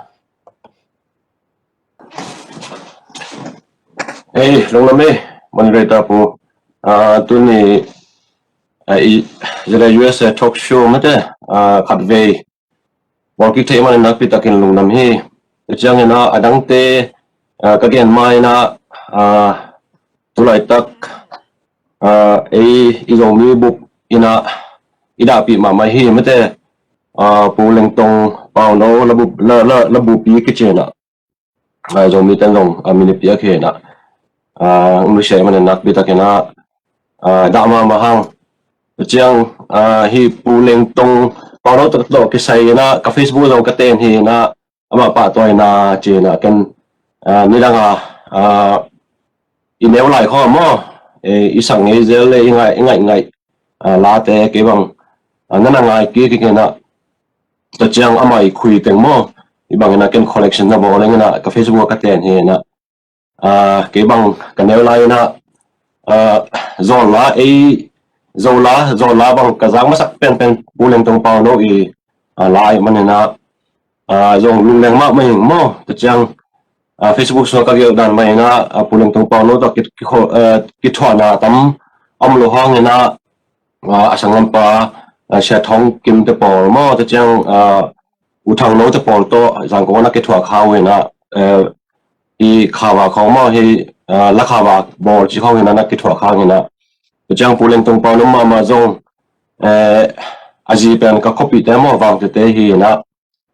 Ei, lunglam ei, man rei ta pu. Ah, tuni, ah, i, Z I U S talk show mate, ah, khatvei bawl kik theih manin nakpi takin lungdam hi. Tua ciangin ah, a dangte, ah, ka gen ma in ah, ah, tulaitak, ah, ei i Zomi bup in ah i dahpih mahmah hi mate, ah, Pu Lengtong Pauno la bup, la, la, la bupi kici in ah, ah, Zomi ten zong, ah, min i piak hi in ah, ah, hong nusia manin nakpi takin ah, ah, dah mahmah hang. Tua ciang, ah, hih Pu Lengtong Pauno tawh kisai in ah ka Facebook zong ka ten hi in ah, amah pahtawina ci in ah ken, ah, nidang a, ah, i neu lai khawng maw, eh, i sak ngei zel le i ngaih, i ngaih, ngaih, ah, late kei bang, ah, na na ngai kik kik in ah, tua ciang amah i khui teng maw, hih bangin ah ken collection na bawl leng in ah ka Facebook ah ka ten hi in ah, ah, kei bang ka neu lai in ah, ah, Zola, ei, Zola, Zola bang ka zak masak penpen Pu Lengtong Pauno i, ah, la ahih manin ah, ah, zong lungleng mahmah ing maw. Tua ciang, ah, Facebook sungah ka gelh dan mah in ah, ah, Pu Lengtong Pauno tawh ki, ki, ah, kithuahna tam om lo hangin ah, ah, a sanggampa, ah, Sia Thawng Kim te pawl maw, tua ciang, ah, U Thang No te pawl tawh Zangkong ah na kithuah kha uh in ah, eh, i khava khawng maw, hih, ah, la khava bawl ci khawng in ah na kithuah kha in ah. Tua ciang Pu Lengtong Pauno mahmah zong, eh, a zi pen ka khuapihte maw, Vangtete hi in ah.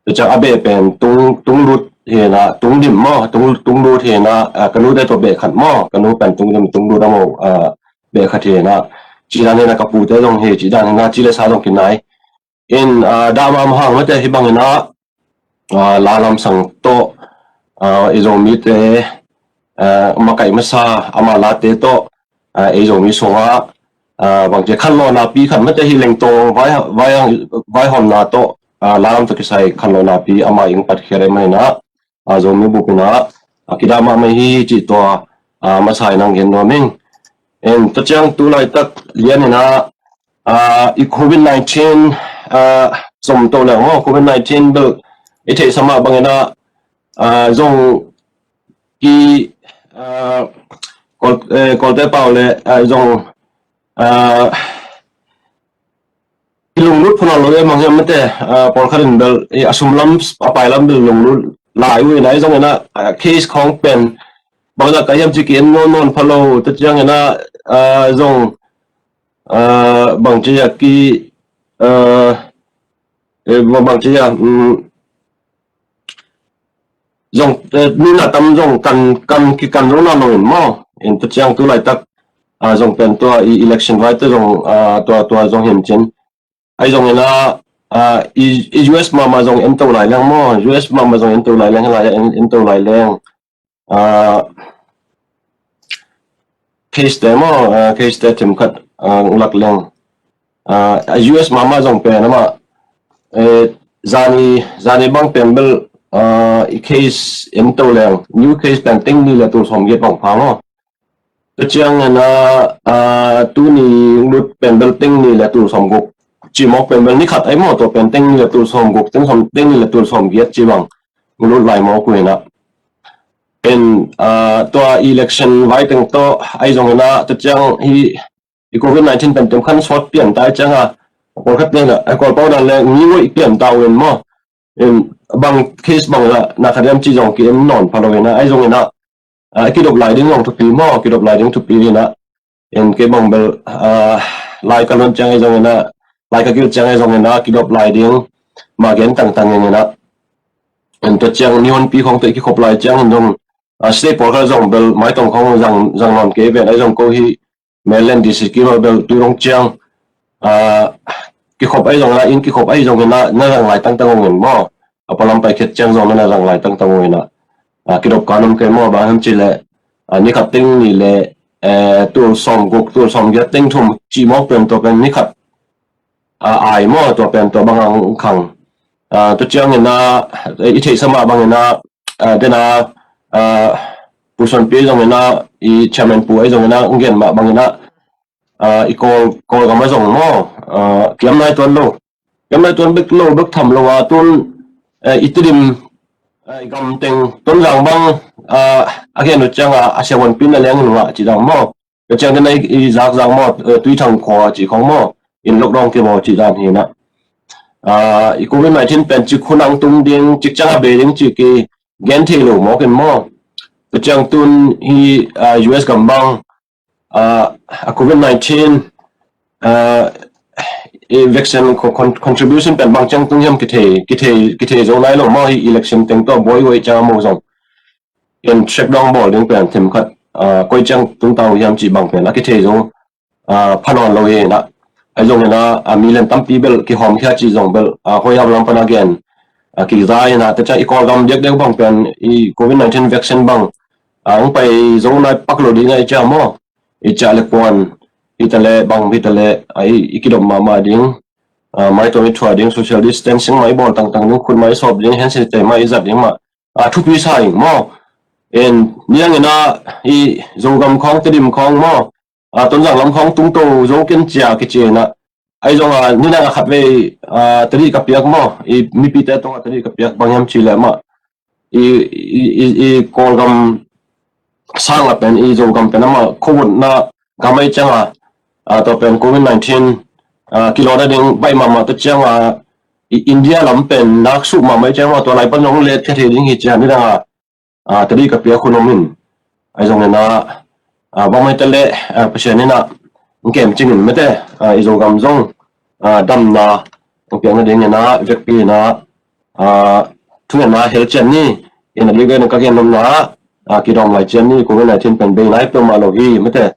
Tua ciang a beh pen Tung, Tunglut hi in ah, Tungdim maw, Tung, Tunglut hi in ah, ah, ka nute tawh beh khat maw, ka nu pen Tungdim, Tunglut a maw, ah, beh khat hi in ah. Cih dan hi in ah ka pute zong hi, cih dan hi in ah, ci le sa zong kinai. In, ah, dah mahmah hang mate hih bangin ah, ah, la lamsang tawh, ah, i Zomite, eh, makaih masa ama late tawh, eh, ei Zomi sungah, eh, bangci khanlawhna pi khat mate hi lengtawng vai, vai, vaihawmna tawh, eh, lam tawh kisai khanlawhna pi ama ing patkhiat ei maninah, ah, Zomi bupinah, ah, kidam mahmah hi cih tua, ah, masa in ang gen nuam ing. En, tua ciang tu laitak lianinah, ah, i covid nineteen, ah, zom to leng maw, covid nineteen bel i theihsa mah banginah, ah, zong ki, ah, Kawl-, eh, Kawlte pau le, ah, zong, ah, kilunglut phunan lo e mang hiam mate, ah, pawlkhat in bel, eh, a sum lam, a pai lam bel lunglut lai uh inah, ei zong inah, ah, case khawng pen bangzah ka hiam ci ki en nawn nawn pha lo, tua ciang inah, ah, zong, ah, bangci a ki, ah, eh, bangci a, um, zong, eh, mi na tam zong kan, kan kikan lo na lo in maw. In tua ciang tu laitak, ah, zong pen tua i election vai te zong, ah, tua, tua zong hin cin. Ei zong inah, ah, i, i U S mahmah zong en to lai leng maw. U S mahmah zong en to lai leng, lai en, en to lai leng. Ah, case te maw, ah, case te themkhat, ah, lak leng. Ah, U S mahmah zong pen amah, eh, zani, zani bang pen bel, ah, i case en to leng, new case pen teng nih le tul sawmgiat bang pha maw. Tua ciang inah, ah, tuni lut pen bel teng nih le tul sawmguk. Cimawk pen bel ni khat ei maw, tua pen teng nih le tul sawmguk, teng sawm, teng nih le tul sawmgiat ci bang lut lai mawk uh inah. En, ah, tua election vai teng tawh, ei zong inah, tua ciang hi, i covid nineteen pen tem khan sawt pian ta ei ciang a, pawlkhat pen a, a Kawlpau dan le ngi ngoih pian ta uh in maw. En, bang case bang la, na khat hiam ci zong ki en nawn pha lo inah, ei zong inah, ah, kidop lai ding zong thupi maw, kidop lai ding thupi inah. En, kei bang bel, ah, lai ka luan ciang ei zong inah, lai ka gil ciang ei zong inah, kidop lai ding, ma gen tangtang inah. En, tua ciang ni honpi khawng te kikhop lai ciang in zong, ah, state pawlkhat zong bel, maitong khawng zang, zang nawn kei ven, ei zong ko hi, Maryland D C kimah bel tu dong ciang, ah, kikhop ahi zong inah, inn kikhop ahi zong inah, na zang lai tangtang ung in maw. A palam pai khiat ciang zong na zang lai tangtang ung inah. Ah, kidop ka nuam kei maw, bang hiam ci le, ah, ni khat teng nih le, eh, tul sawmguk, tul sawmgiat, teng thum cimawk pen tua pen ni khat, ah, ai maw, tua pen tua bang ang khang. Ah, tua ciang inah, eh, i theihsa mah bang inah, ah, dena, ah, Pu Suanpi zong inah, i chairman pu ei zong inah, ung gen mah bang inah, ah, i Kawl, Kawlgam a zong maw, ah, kiam nai tuan lo. Kiam nai tuan bek lo, bek tham lo a tun, eh, i Tedim, eh, i gam teng, Tonzang bang, ah, a gen uh ciang a, a siavuanpi na leng in ngah ci dang maw. Ka ciang dena i, i zakzak maw, eh, Tuithang khua ci khong maw. In lockdown kibawl ci dan hi inah. Ah, i covid nineteen pen cik hun ang tung ding, cik ciang a bei ding ci ki gen thei lo mawk in maw. Tua ciang tun hi, ah, U S gam bang, ah, a covid nineteen, ah, i vaccine co-, con-, contribution pen bang ciang tung hiam kithei, kithei, kithei zo nai lo maw, hi election teng tawh buai buai ciang a maw zong. En, check dong bawl ding pen themkhat, ah, koi ciang tung ta uh hiam cih bang pen a kithei zo, ah, pha nawn lo hi inah. Ahi zong inah, ah, mi lian tampi bel kihawm khia cih zong bel, ah, huaihau lam pan a gen, ah, kiza inah, tua ciang i Kawlgam diakdiak bang pen i covid nineteen vaccine bang, ah, hong pai zo nai pak lo ding a i ciah maw. I ciah le kuan, hi ta le bang, hi ta le, ah, i, i kidop mahmah ding, ah, maitong i thuah ding, social distancing mah i bawl tangtang ding, khut mah i sawp ding, hand sanitizer mah i zat ding mah, ah, thupi sa ing maw. En, niang inah, i Zogam khawng, Tedim khawng maw, ah, Tonzang lam khawng tungto zo ken cia kici inah. Ahi zong a, nidang a khatvei, ah, tadi ka piak maw, i mipite tungah tadi ka piak bang hiam ci le mah. I, i, i, i Kawlgam sang a pen, i Zogam pen amah khuavutna gam ahi ciang a, ah, tua pen covid nineteen, ah, kilawhna ding baih mahmah tua ciang a, i India lam pen nak suh mahmah ahi ciang a, tua lai pan zong let khia thei ding hi ciang nidang a, ah, tadi ka piak hun om in. Ahi zong inah, ah, bang mai ta le, ah, Pasian inah, ng kem cing in mate, ah, i Zogam zong, ah, damna, ng piak nading inah, vekpi inah, ah, thungetna hel cian ni, in a dik in ka gen nomna, ah, kidawm lai cian ni, covid nineteen pen bei nai peuhmah lo hi, mate.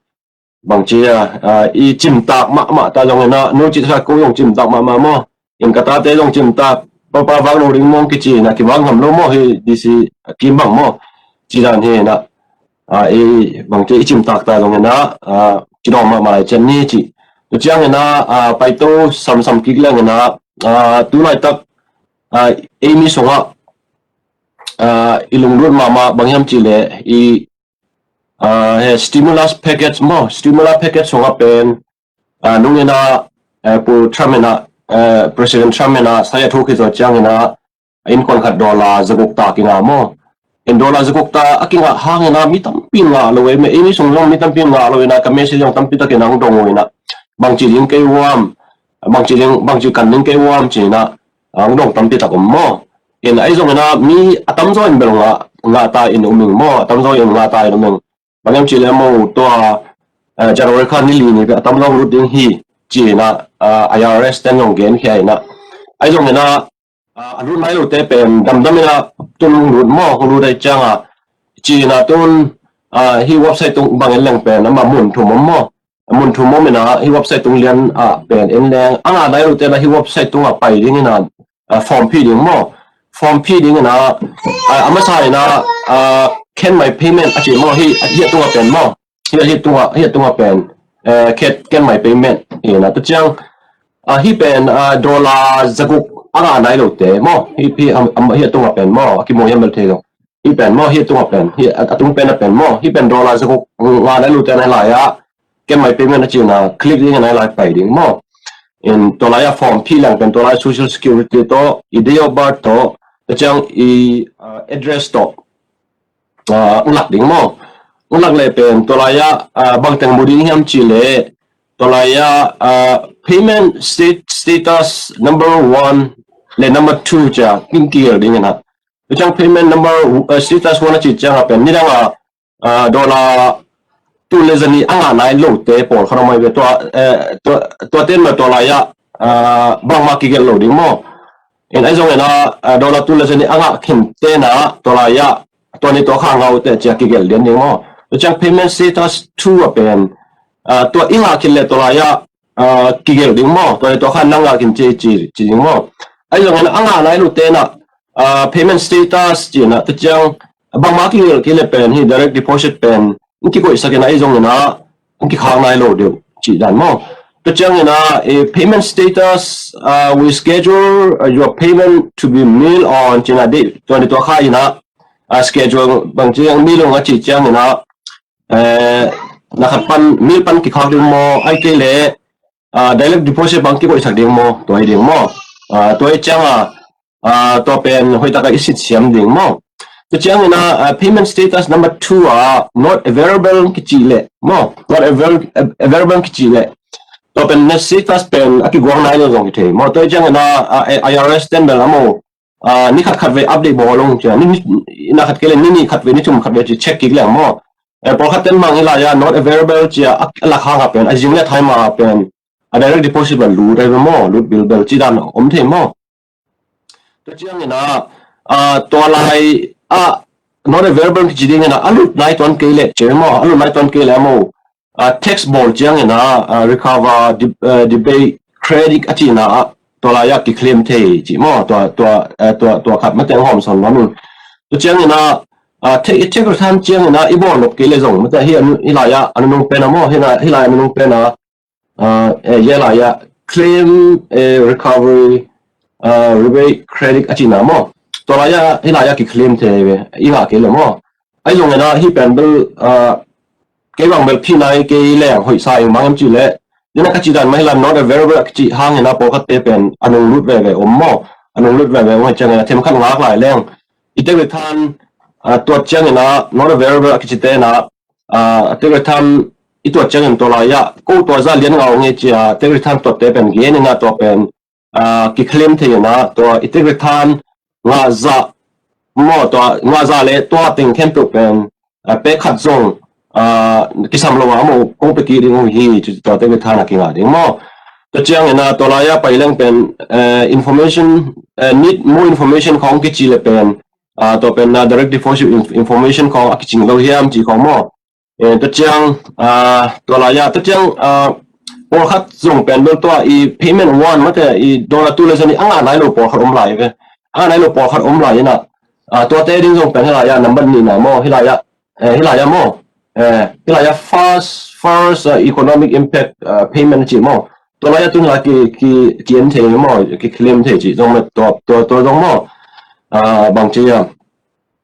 Bangci a, ah, i cimtak mahmah ta zong inah, no cih sa ko zong cimtak mahmah maw. In ka tate zong cimtak, papa vak lo ding mawng kici inah, kivak ngam lo maw hi, D C kim bang maw. Ci dan hi inah. a, i bangci i cimtak ta zong ina, a, cidawm mahmah lai cian ni ci. Tu ciang ina, a, paito samsam kik leng ina, a, tu laitak, a, ei mi sungah, a, i lunglut mahmah bang hiam ci le i, a, he stimulus package maw, stimulus package sungah pen, a, nung ina, a, Pu Trump ina, a, President Trump ina sai a thuk hi zaw ciang ina, innkuan khat dollar zaguk ta kinga maw. In dollar zaguk ta a kinga hang ina mi tampi ngah lo e, me, ei mi sung zong mi tampi ngah lo ina, ka message zong tampi tak ina hong dong uh ina. Bangci ding kei uam, bangci ding, bangci kan ding kei uam ci ina, a, hong dong tampi tak om maw. In ahi zong ina mi a tamzaw in bel ngah, ngah ta in um ing maw, a tamzaw in ngah ta in um ing. Bang hiam ci le maw tua, eh, January kha ni li ni a tamzaw lut ding hi ci ina, a, I R S ten zong genkhia ina. Ahi zong ina, a, a lut nai lote pen damdam ina tun hong lut maw, hong lut ahi cianga ci ina tun, a, hih website tung bang en leng pen ama mun thum om maw. Mun thum om ina hih website tung lian ah pen en leng a ngah nai lote na hih website tungah pai ding ina, a, form phi ding maw. Form phi ding ina, a, a masa ina, a, can my payment a ci maw, hi, hi a tungah pen maw. Hi, hi tungah, hi a tungah pen, eh, can, can my payment ina. Tu ciang, a, hi pen, a, dollar zaguk a ngah nai lote maw. Hi, hi, am, am, hi a tungah pen maw, a kimu hiam bel thei lo. Hi pen maw, hi a tungah pen, hi a, a tung pen a pen maw. Hi pen dollar zaguk ngah nai lote na lai ah can my payment a ci ina click ding ina lai pai ding maw. In tua lai a form phi leng pen tua lai social security tawh, i date of birth tawh, tua ciang i, a, address tawh, a, hong lak ding maw. Hong lak le pen tua lai a, a, bangteng mu ding hiam ci le tua lai a, a, payment state, status number one le number two cia kin kigel ding ina. Tua ciang payment number, a, status one a ci ciang a pen nidang a, a, dollar tul le zani a ngah nai lote pawlkhat om ahi ve tua, eh, tua, tua ten ma tua lai ah, a, bangmah kigelh lo ding maw. In ahi zong ina, a, dollar tul le zani a ngah khin te na tua lai ah tua ni tua kha ngau te cia kigelh lian ding maw. Tua ciang payment status two a pen, a, tua i ngah khin le tua lai ah, a, kigelh ding maw. Tua ni tua kha nang ngah khin ci, ci, ci ding maw. Ahi zong ina a ngah nai lote na, a, payment status ci ina tua ciang bangmah kigelh kei le pen hi direct deposit pen in kikoihsak ina ahi zong ina in kikhak nai lo deuh cih dan maw. Tua ciang ina, eh, payment status, uh, we schedule, uh, your payment to be mail on ci ina dih tua ni tua kha ina, uh, schedule bang ciang mail on a cih ciang ina, eh, na khat pan mail pan kikhak ding maw, ahi kei le, uh, direct deposit bang kikoihsak ding maw, tua hi ding maw. Uh, tua hi ciang a, a, tua pen hoih taka i sit siam ding maw. Tua ciang ina, a, payment status number two a not available kici le maw. Not avail-, available kici le tua pen na status pen a kiguang nai lo zong kithei maw. Tua ciang ina, a, I R S ten bel a maw, a, ni khat khat ve update bawl long cia. Ni, ni, na khat kei le ni, ni khat ve ni thum khat ve ci check kik le maw. E, pawlkhat ten mang hi lai a not available cia a, a lak hang a pen a zing le thai ma a pen a direct deposit bel lut ai ve maw, lut bilbel ci dan om thei maw. Tua ciang ina, a, tua lai a not available kici ding ina a lut nai tuan kei le ci maw, a lut nai tuan kei le maw. A, tax bawl ciang ina, a, recover di-, a, debate credit a ci ina a tua lai a kiclaim thei ci maw, tua, tua, a, tua, tua khat mate hong hawm sawn nuam ing. Tua ciang ina, a, tax, tax return ciang ina i bawl nop kei le zong mate hi a nu-, hi lai a, a nunung pen a maw, hi lai, hi lai a nunung pen a, a, eh, hi lai a claim, eh, recovery, a, rebate credit a ci ina maw. Tua lai a, hi lai a kiclaim thei ve, i ngah kei le maw. Ahi zong ina hi pen bel, a, kei bang bel phi nai kei leng hoih sa ing bang hiam ci le. Ina ka ci dan mah hi lai not available a kici hang ina pawlkhat te pen a nung lut veve om maw. A nung lut veve om ahi ciang ina themkhat ngak lai leng. I tax return, a, tuat ciang ina not available a kici te ina, a, tax return i tuat ciang in tua lai a ko tua za lian ngau nge cia tax return tuat te pen gen ina tua pen, a, kiclaim thei ina tua i tax return ngah zah maw, tua ngah zah le tua teng khempeuh pen, a, pek khat zong, a, kisam lo a maw kong pia kik ding uh hi ci tua tax return a kingah ding maw. Tua ciang ina tua lai a pai leng pen, eh, information, eh, need more information khong kici le pen, a, tua pen na direct deposit inf-, information khong a kicing lo hiam ci khong maw. Eh, tua ciang, a, tua lai a, tua ciang, a, pawlkhat zong pen bel tua i payment one mate i dollar tul le zani a ngah nai lo pawlkhat om lai ve. A ngah nai lo pawlkhat om lai ina, a, tua te ding zong pen hi lai a number ni na maw, hi lai a, eh, hi lai-ah maw, eh, hi lai-ah first, first, uh, economic impact, uh, payment cih maw, tua lai-ah tun la ki, ki, ki en thei maw, ki claim thei cih zong maw, tua, tua, tua zong maw, uh, bang ci a,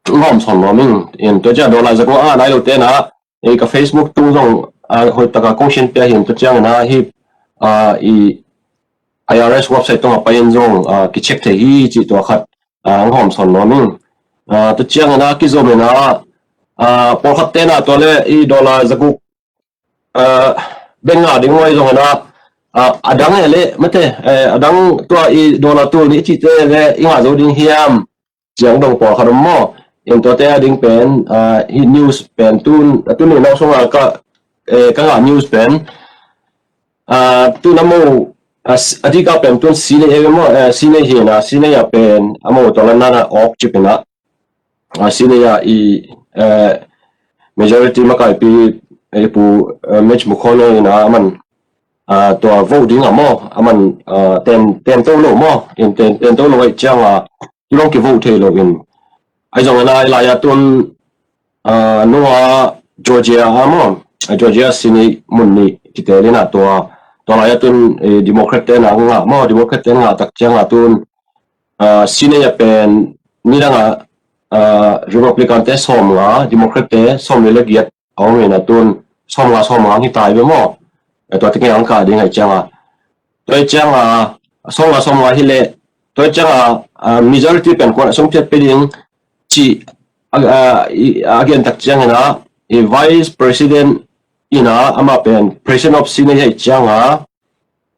hong hawm sawn nuam ing. In tua ciang dollar za kua a nai lo te na, eh, ka Facebook tung zong, uh, hoih taka kong sian pia hi in tua ciangin a hi, uh, i IRS website tungah pai in zong, uh, ki check thei hi cih tua khat, uh, hong hawm sawn nuam ing. Uh, tua ciangin a kizom in a, uh, pawlkhat te na tua le i dollar za guk, uh, beng nga ding maw i zong in a, uh, a dang e le mate, eh, a dang tua i dollar tul nih cih te le i ngah zo ding hiam, ciang dong pawlkhat om maw. In tuate a ding pen, ah, hi news pen tun, a tun i nau sunga ka, eh, ka ngah news pen, ah, tun a mo, ah, s-, a dika pen tun Sine e maw, eh, Sine hi na, Sine a pen a mo tawlan nana awk cip ina. Ah, Sine a i, eh, majority makaipi, eh, pu, eh, Mitch McConnell ina aman, ah, tua vote ding a maw, aman, ah, ten, ten to lo maw, in ten, ten to lo ai ciang a, tulong ki vote thei lo in. Ai zong ana i lai a tun, ah, nua Georgia a maw, ah, Georgia Sine mun ni kitel ina tua, tua lai a tun, eh, Democrat te na nga maw, Democrat te nga tak ciang a tun, ah, Sine a pen ni dang a, ah, Republican te sawm nga, Democrat te sawm le le giat a om in a tun sawm nga sawm nga hi tai ve maw. Eh, tua te keng ang ka ding ai ciang a. Tua ciang a, sawm nga sawm nga hi le, tua ciang a, ah, majority pen kuan a song piat pe ding ci a, a, i, a gen tak ciang ina, i Vice President ina ama pen President of Senate ai ciang a,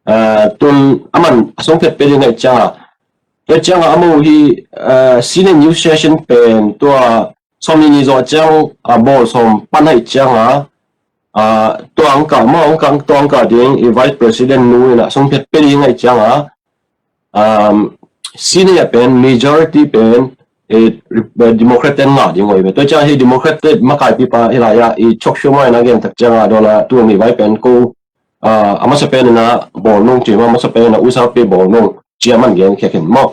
ah, tun aman a song piat pe ding ai ciang a. Tua ciang a amo hi, ah, Senate new session pen tua sawm ni ni zo ciang a bawl sawm pan ai ciang a, ah, tua ang ka, maw ang ka, tua ang ka ding i Vice President nu ina song piat pe ding ai ciang a, um, Senate a pen majority pen, eh, Re-, eh, Democrat ten nga ding oi ve. Tua ciang hi Democrat ten makaipi pa hi lai a i Chuck Schumer ina gen tak ciang a dollar tul nih vai pen ko, ah, a masa pen ina bawl nung ci maw, a masa pen ina usa pe bawl nung ci a man gen khia khen maw.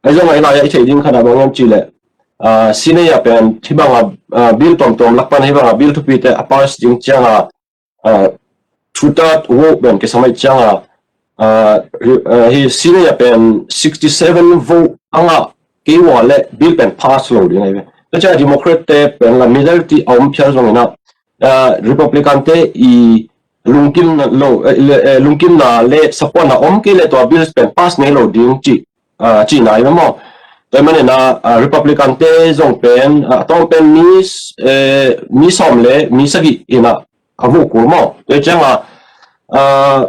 Ai zong ai lai a i thei ding khat a bang em ci le, ah, Senate a pen hi bang a, ah, bill tuamtuam lak pan hi bang a bill thupi te a pass ding ciang a, ah, two third vote pen kisam ai ciang a, ah, ri-, ah, hi Senate a pen sixty seven vote a ngah kei ua le bill pen pass lo ding ai ve. Tua ciang Democrat te pen la majority a om phial zong ina, ah, Republican te i lungkim na lo, eh, le, eh, lungkim na le support na om kei le tua bill pen pass ngei lo ding ci, ah, ci nai maw. Tua man ina, ah, Republican te zong pen, ah, tawng pen mi, eh, mi sawm le mi sagih ina a vote kul maw. Tua ciang a, ah,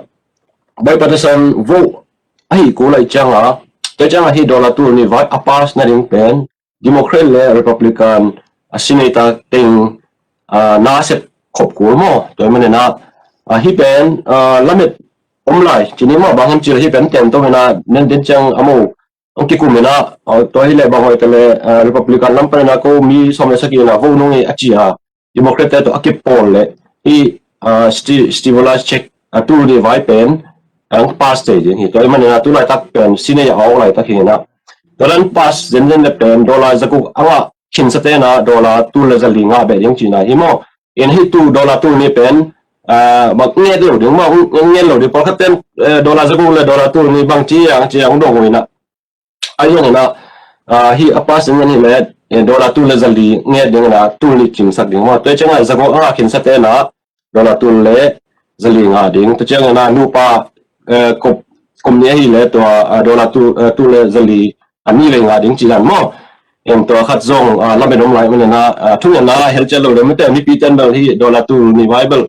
bipartisan vote ahi kul ai ciang a, tua ciang a hi dollar tul nih vai a pass na ding pen Democrat le Republican a Senate teng, ah, na sep khop kul maw. Tua man ina, ah, hi pen, ah, lamet om lai ci ni maw, bang hem ci le hi pen ten to ina nen den ciang a mo ang kikum ina, ah, tua hi le bang hoi te le, ah, Republican lam pan ina ko mi sawm le sagih ina vote nung i a ci a, Democrat te to a kipawl le hi, ah, sti-, stimulus check, ah, tul nih vai pen ang pass te ding hi. Tua man ina tu laitak pen Senate a awk laitak hi ina. Tua dan pass zen zen le pen dollar za guk a ngah khinsa te na dollar tul le za li ngah beh ding ci na hi maw. In hi tu dollar tul nih pen, ah, bang nget lo ding maw, nget lo ding pawlkhat ten, eh, dollar za guk le dollar tul nih bang ci ang ci ang dong ina. Ai zong ina, ah, hi a pass zen zen hi le, eh, dollar tul le za li nget ding ina tul nih khinsak ding maw. Tua ciang a za guk a ngah khinsa te na dollar tul le za li ngah ding. Tua ciang ina nupa, eh, kop, kop nih ahi le tua, ah, dollar tul, eh, tul le za li a nih le ngah ding ci dan maw. En tua khat zong, ah, lamet om lai man ina, ah, thungetna hel ciat lo le mate mipi ten bel hi dollar tul nih vai bel,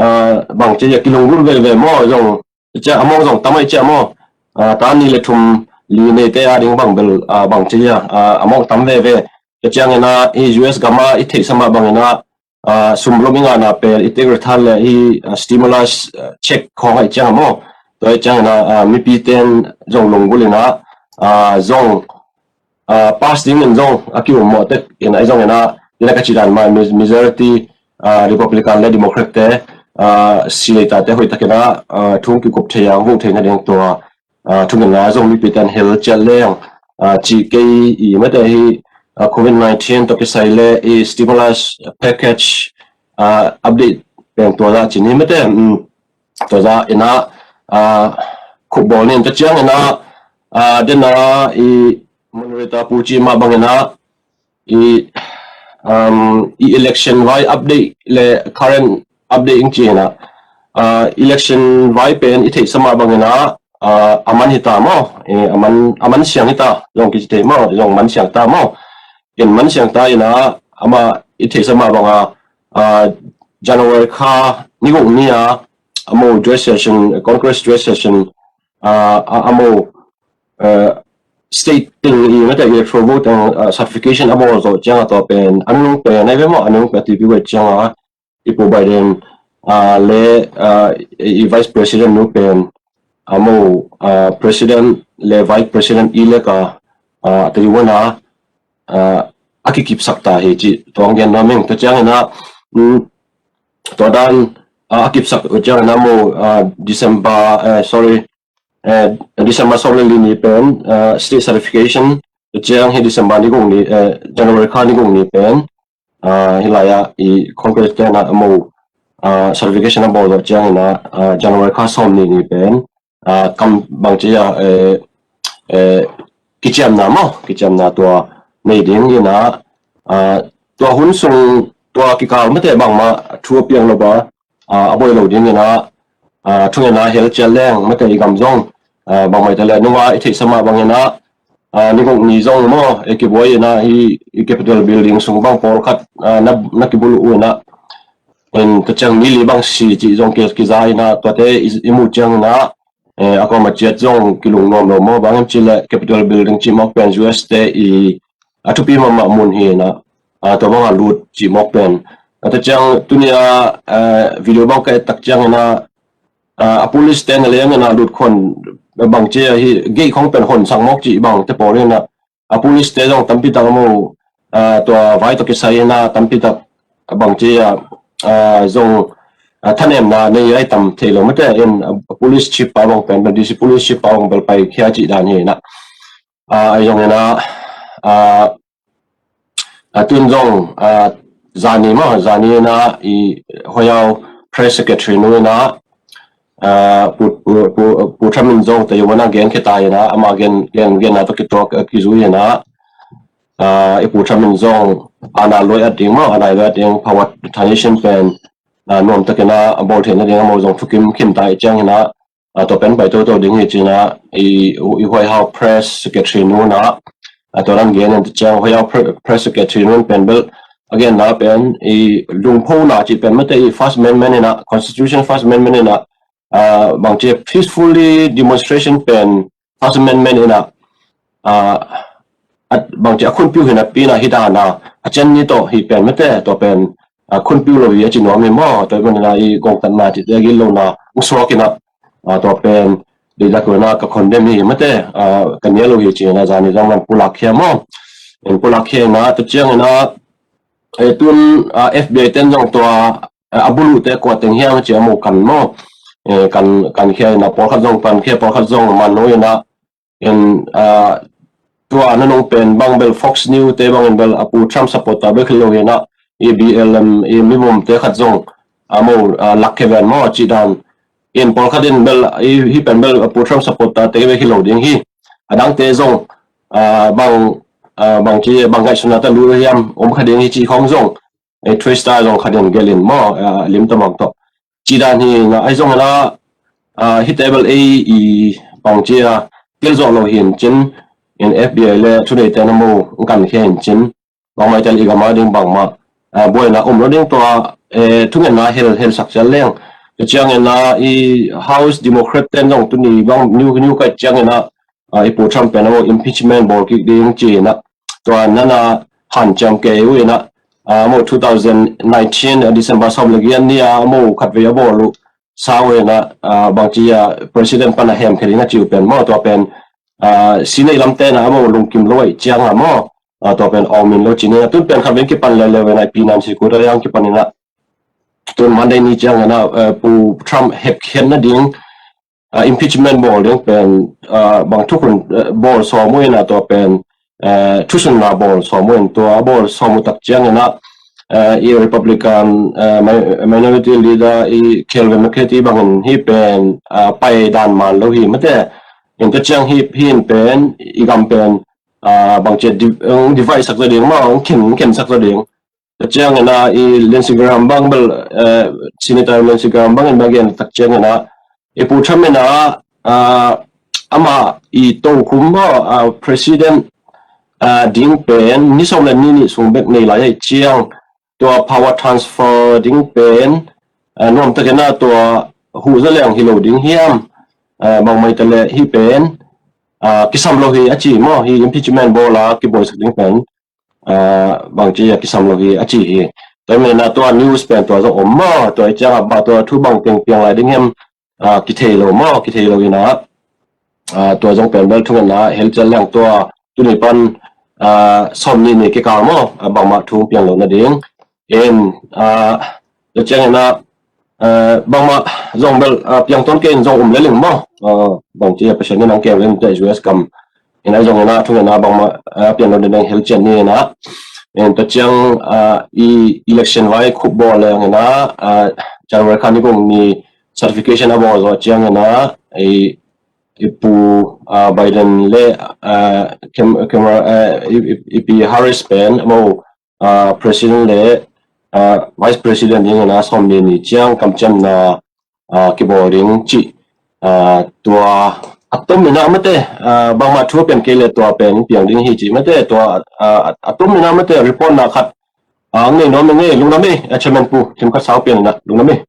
ah, bang ci a kilunggulh veve maw zong, cia a mawng zong tam ai cia maw, ah, ta nih le thum li nei te a ding bang bel, ah, bang ci a, ah, a mawng tam veve. Tua ciang ina i U S gam a i theihsa mah bang ina, ah, sum lom i ngahna pen i tek rithan le i, ah, stimulus, ah, check khawng ai ciang maw. Tua ai ciang ina, ah, mipi ten zong lunggulh ina, ah, zong, ah, pass ding in zong a ki-um mawh tek in ai zong ina, ina ka ci dan mah mi-, majority, ah, Republican le Democrat te, ah, Senate te hoih tak ina, ah, thu kikup thei ang vote theihna ding tua, ah, thungetna zong mipi ten hel ciat leng, ah, ci kei i mate hi, uh, COVID nineteen tawh kisai le i stimulus package uh, update pen tua za cin hi mate. Um, tua za ina uh, khupbawl nin ta ciang ina uh, dena i Moderator pu ci mah bang ina i um, i election vai update le current update ing ci ina uh, election vai pen i theihsa mah bang ina uh, a man hi ta maw, eh, a man, a man siang hi ta, zong kici thei maw, zong man siang ta maw. In man siang ta ina ama i theihsa mah banga uh, January kha ni guk ni a amo joint session, Congress joint session uh, a- amo uh, state ting i mate electoral vote teng uh, certification a bawl zawh cianga tua pen a nung pen ai ve maw, a nung pen a tipi wet cianga i Pu Biden uh, le uh, i vice president nu pen amo uh, president le vice president elect a uh, taiwan a uh, a kikipsak ta hi ci tuang gen nuam ing. Tua ciangina um, tua dan uh, a kipsak ciangina mo uh, December uh, sorry uh, December sawm le li ni pen uh, state certification, tua ciang hi December ni guk ni uh, January kha ni guk ni pen uh, hi lai a i Congress tena mo uh, certification a bawl zawh ciangina uh, January kha sawm ni ni pen uh, kam bang ci a eh, eh, kiciamna maw, kiciamna tua nei ding ina uh, tua hun sung tua kikal mate bangma thu a piang lo ba uh, a boi lo ding ina uh, thungetna hel ciat leng mate i gam zong uh, bangmai ta le nunga i theihsa mah bang ina uh, ni guk ni zong maw, i kibuai ina hi i Capitol building sung bang pawlkhat uh, na, na kibulu u ina in ta ciang mi li bang si ci zong ki, kiza ina tuate i, i mu ciang ina eh, a kawm a ciat zong kilung nuam lo maw, bang em ci le Capitol building ci mawk pen U S te i a thupi mahmah mun hi ina uh, tua banga lut ci mawk pen a ta ciang tunia uh, video bang ka et tak ciang ina uh, a police te na leng ina lut khon bang ci hi gei khong pen hon sang mawk ci bang te pawl ina a police te zong tampi tak a mo uh, tua vai tua kisai ina tampi tak bang ci a uh, zong uh, thanemna nei ai tam thei lo mate in uh, police chief pa bang pen D C police chief pa bang bel pai khia ci dan hi ina uh, ai zong ina uh, a tun zong uh, zani ma zani ina i Hoi Yau press secretary nu ina uh, pu, pu, pu, pu Tham in zong te wana gen kheta ina ama gen gen gen na to kitok uh, kizui ina uh, i Pu Tham in zong ana loi a ding ma ana loi a ding power transition pen uh, nuam takina a bawl theihna ding a mo zong thukim khin ta i ciang ina uh, to pen pai to to ding hi cina i, i Hoi Yau press secretary nu na uh, to ran gen in ciang Hoi Yau pre, press secretary nu pen bel again na pen i lungpho na ci pen mate i first amendment ina constitution first amendment ina uh, bang ci peacefully demonstration pen first amendment ina uh, at bang ci a khunpiu hina pina hi dana a cen ni to hi pen mate to pen uh, khunpiu lo hi a ci nuam hi maw to i pen ina i gong tan na ci te gil lo na usok ina uh, to pen di la ko na ka condemn hi mate uh, ka nia lo hi ci na zani zang man pulak khia maw in pulak khia na to ciang ina eh, tun uh, F B I ten zong tua uh, a bulu te kua teng hiam ci a mo kan maw eh, kan kan khia ina pawlkhat zong kan khia pawlkhat zong man lo ina in uh, tua na nong pen bang bel Fox News te bang in bel a Pu Trump supporter bek hi lo ina i B L M i mimum te khat zong a mo uh, lak ke ben maw ci dan in pawlkhat in bel i hi pen bel a Pu Trump supporter te bek hi lo ding hi a dang te zong uh, bang uh, bang ci bang gai suna ta lu hiam om kha ding hi ci khong zong ei three star zong kha den gelin maw uh, lim ta bang to ci dan hi na ai zong la uh, hi table a i bang ci a kel zo lo hin cin in F B I le thunei te na mo kan khe hin cin bang mai tel i gama ding bang ma uh, boy na um lo ding to uh, thungen na hel hel sak chal leng ciang na i House Democrat ten zong tuni bang new new kai ciang na uh, i Pu Trump pen a mo impeachment bol kik ding ci na tua nana han ciam ke u ina uh, mo two thousand nineteen uh, December som le gian ni a mo khat ve a bol u sa u ina uh, bang ci a president pana hem khel ina ci u pen mo tua pen uh, sinei lam te na mo lungkim lo ai ciang a mo uh, tua pen ong min lo ci ni tun pen khat ve kipan le le ve na pi nan si ku da yang kipan ina tun Monday ni ciang ina uh, Pu Trump hep khian na ding uh, impeachment bol ding pen uh, bang thuk hun uh, bol so mo ina tua pen eh, thusunna bawl sawm uh in, tua a bawl sawm uh tak ciangin ah, eh, i Republican, eh, mi-, minority leader i Kevin McCarthy bangin hih pen, eh, pai dan man lo hi mate. In tua ciang hih, hih in pen i gam pen, eh, bangci a di-, eh, divide sak zaw ding maw, khen, khen sak zaw ding. Tua ciangin ah i Lindsey Graham bang bel, eh, Senator Lindsey Graham bangin bang gen tak ciangin ah i Pu Trump in ah, ah, amah i tokhom maw, ah, president, ah, ding pen ni sawm le ni nih sung bek nei lai ahih ciang tua power transfer ding pen, ah, nuamtakin ah tua huh zaw leng hi lo ding hiam, ah, bangmah hi ta leh hih pen, ah, kisam lo hi a ci maw, hih impeachment bawl a kibuaisak ding pen, ah, bangci a kisam lo hi a ci hi. Tua manin ah tua news pen tua zong om maw, tua i ciang ah bah tua thu bang teng piang lai ding hiam, ah, kithei lo maw, kithei lo in ah, ah, tua zong pen bel thungetna ah hel ciat leng tua tuni pan, ah, sawm nih ni kikal maw, ah, bangmah thu piang lo nading. In, ah, tua ciangin ah, eh, bangmah zong bel, ah, piang tuan kei in zong um lel ing maw. Ah, bangci a Pasian in hong kem lel in tua U S gam in ah zong in ah thungetna bangmah, ah, piang lo nading hel ciat ni in ah. In tua ciang, ah, i election vai khup bawl leng in ah, ah, January kha ni guk ni certification a bawl zawh ciangin ah i, i Pu, ah, Biden le, ah, Kam-, Kamala, ah, i, i, i Pi Harris pen amau, ah, president le, ah, vice president dingin ah sawm nih ni ciang kamciamna, ah, kibawl ding cih, ah, tua a tom in ah mate, ah, bangmah thu a piang kei le tua pen piang ding hi cih mate, tua, ah, a tom in ah mate report na khat, ah, ang nei nuam ing ei, lungdam ei, ah, Chairman Pu Kim Khat Sau pian in ah lungdam ei.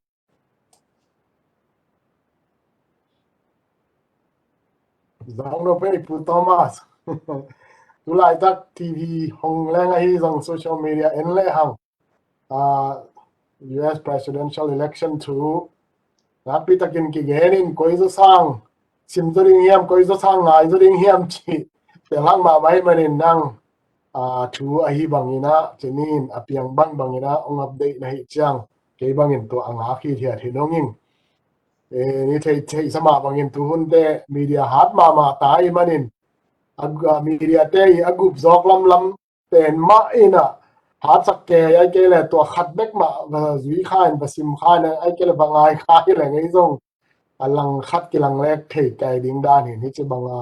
Zong no pe Pu Thomas. Tulaitak T V hong leng ahi zong social media en le hang, ah, U S presidential election thu nakpi takin kigen in koi zaw sang sim zaw ding hiam, koi zaw sang ngai zaw ding hiam cih tel hak mahmah ahih manin nang, ah, thu ahi bangin ah, cinin a piang bang bangin ah hong update na hih ciang kei bangin tua a ngak hithiat hi nong ing. Eh, ni thei, thei sa mah bangin tu hunte media hat mahmah ta ahih manin, a, a media te i a gup zawk lamlam pen mah in ah hatsak kei, ahih kei leh tua khat bek mah va zui kha in, va sim kha in, ahih kei leh va ngai kha hi leh ngei zong a lang khat kilang lek thei kei ding dan hi in, hih ci bang a,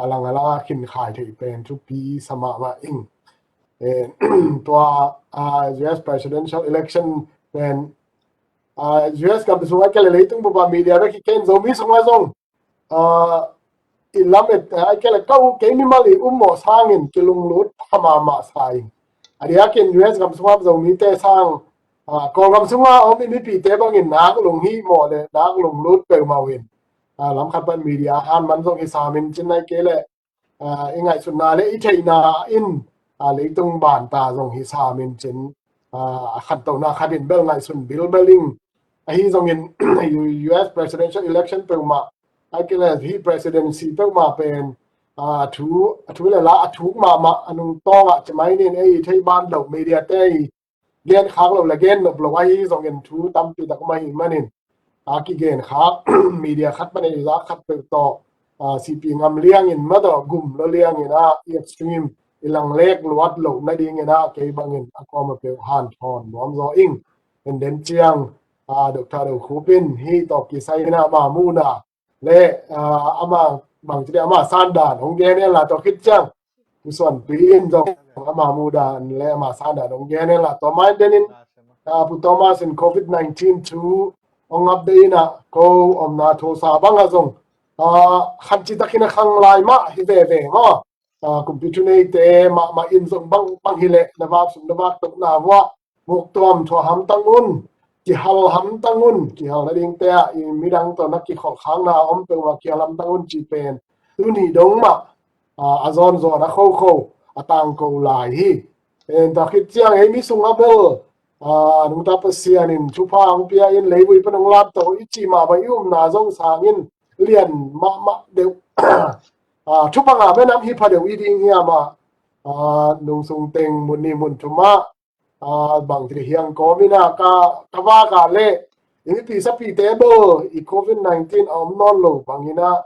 a lang a lang a khin khai thei pen thupi sa mahmah ing. Eh, tua, ah, U S presidential election pen, ah, U S gam sung ahih kei leh leitung bup a media bek hi kei in Zomi sung ah zong, ah, i lamet, ah, ahih kei leh ka u kei mimal i um mawh sangin kilunglut pha mahmah sa ing. A diakin U S gam sung a Zomite sang, ah, Kawlgam sung a om i mipite bangin nak lung hih mawh le nak lunglut peuhmah uh in, ah, lam khat pan media han man zong hi sam in cin, ahih kei leh, ah, i ngaihsutna le i theihna in, ah, leitung banta zong hi sam in cin, ah, a khantohna khat in bel ngaihsun bilbel ing. Ahi zongin U S presidential election peuhmah, ahih kei leh hih presidency peuhmah pen, ah, thu, a thu le la a thuk mahmah a nungtawng ah ci mai nin, ei i theih ban loh media te i gen khak lo le gen nop lo ahi zongin thu tampi tak om ahih manin, a kigen khak media khat pan ei zak khat peuh tawh, ah, C P ngam liangin mah tawh gum lo liangin ah i extreme i lang lek luat loh nadingin ah kei bangin a kawm a peuh hanthawn nuam zaw ing. In den ciang, ah, Doctor Do Khup in hih tawh kisai in ah ama muhna le, ah, ama bangci dih ama sandan hong gen hen la, tua khit ciang Pu Suanpi in zong ama muhdan le ama sandan hong gen hen la, tua mah in den in, ah, Pu Thomas in covid nineteen thu hong update in ah ko omna thosa bang ah zong, ah, khanci takin a khang lai mah hi veve maw. Ah, kumpi thuneite mahmah in zong bang, bang hi leh na vak sum na vak tohna vuah muktuam thuah hamtang un, kihal hamtang un, kihal nadingte ah i midang tawh na kikholh khakna a om peuhmah kihal hamtang un cih pen tuni dong mah, ah, a zawnzawn a khokho a tangko lai hi. En ta khit ciang ei mi sungah bel, ah, nungta Pasian in thupha hong pia in leivui pan hong lamto i cih mah bang i umna zong sangin lian mahmah deuh, ah, thupha ngah menam hi pha deuh i ding hiam ah, ah, nungsung teng mun nih mun thum ah, ah, bangci dih hiang kawm in ah ka, ka vak ah leh i mipi sapite bel i covid nineteen a om nawn lo bangin ah,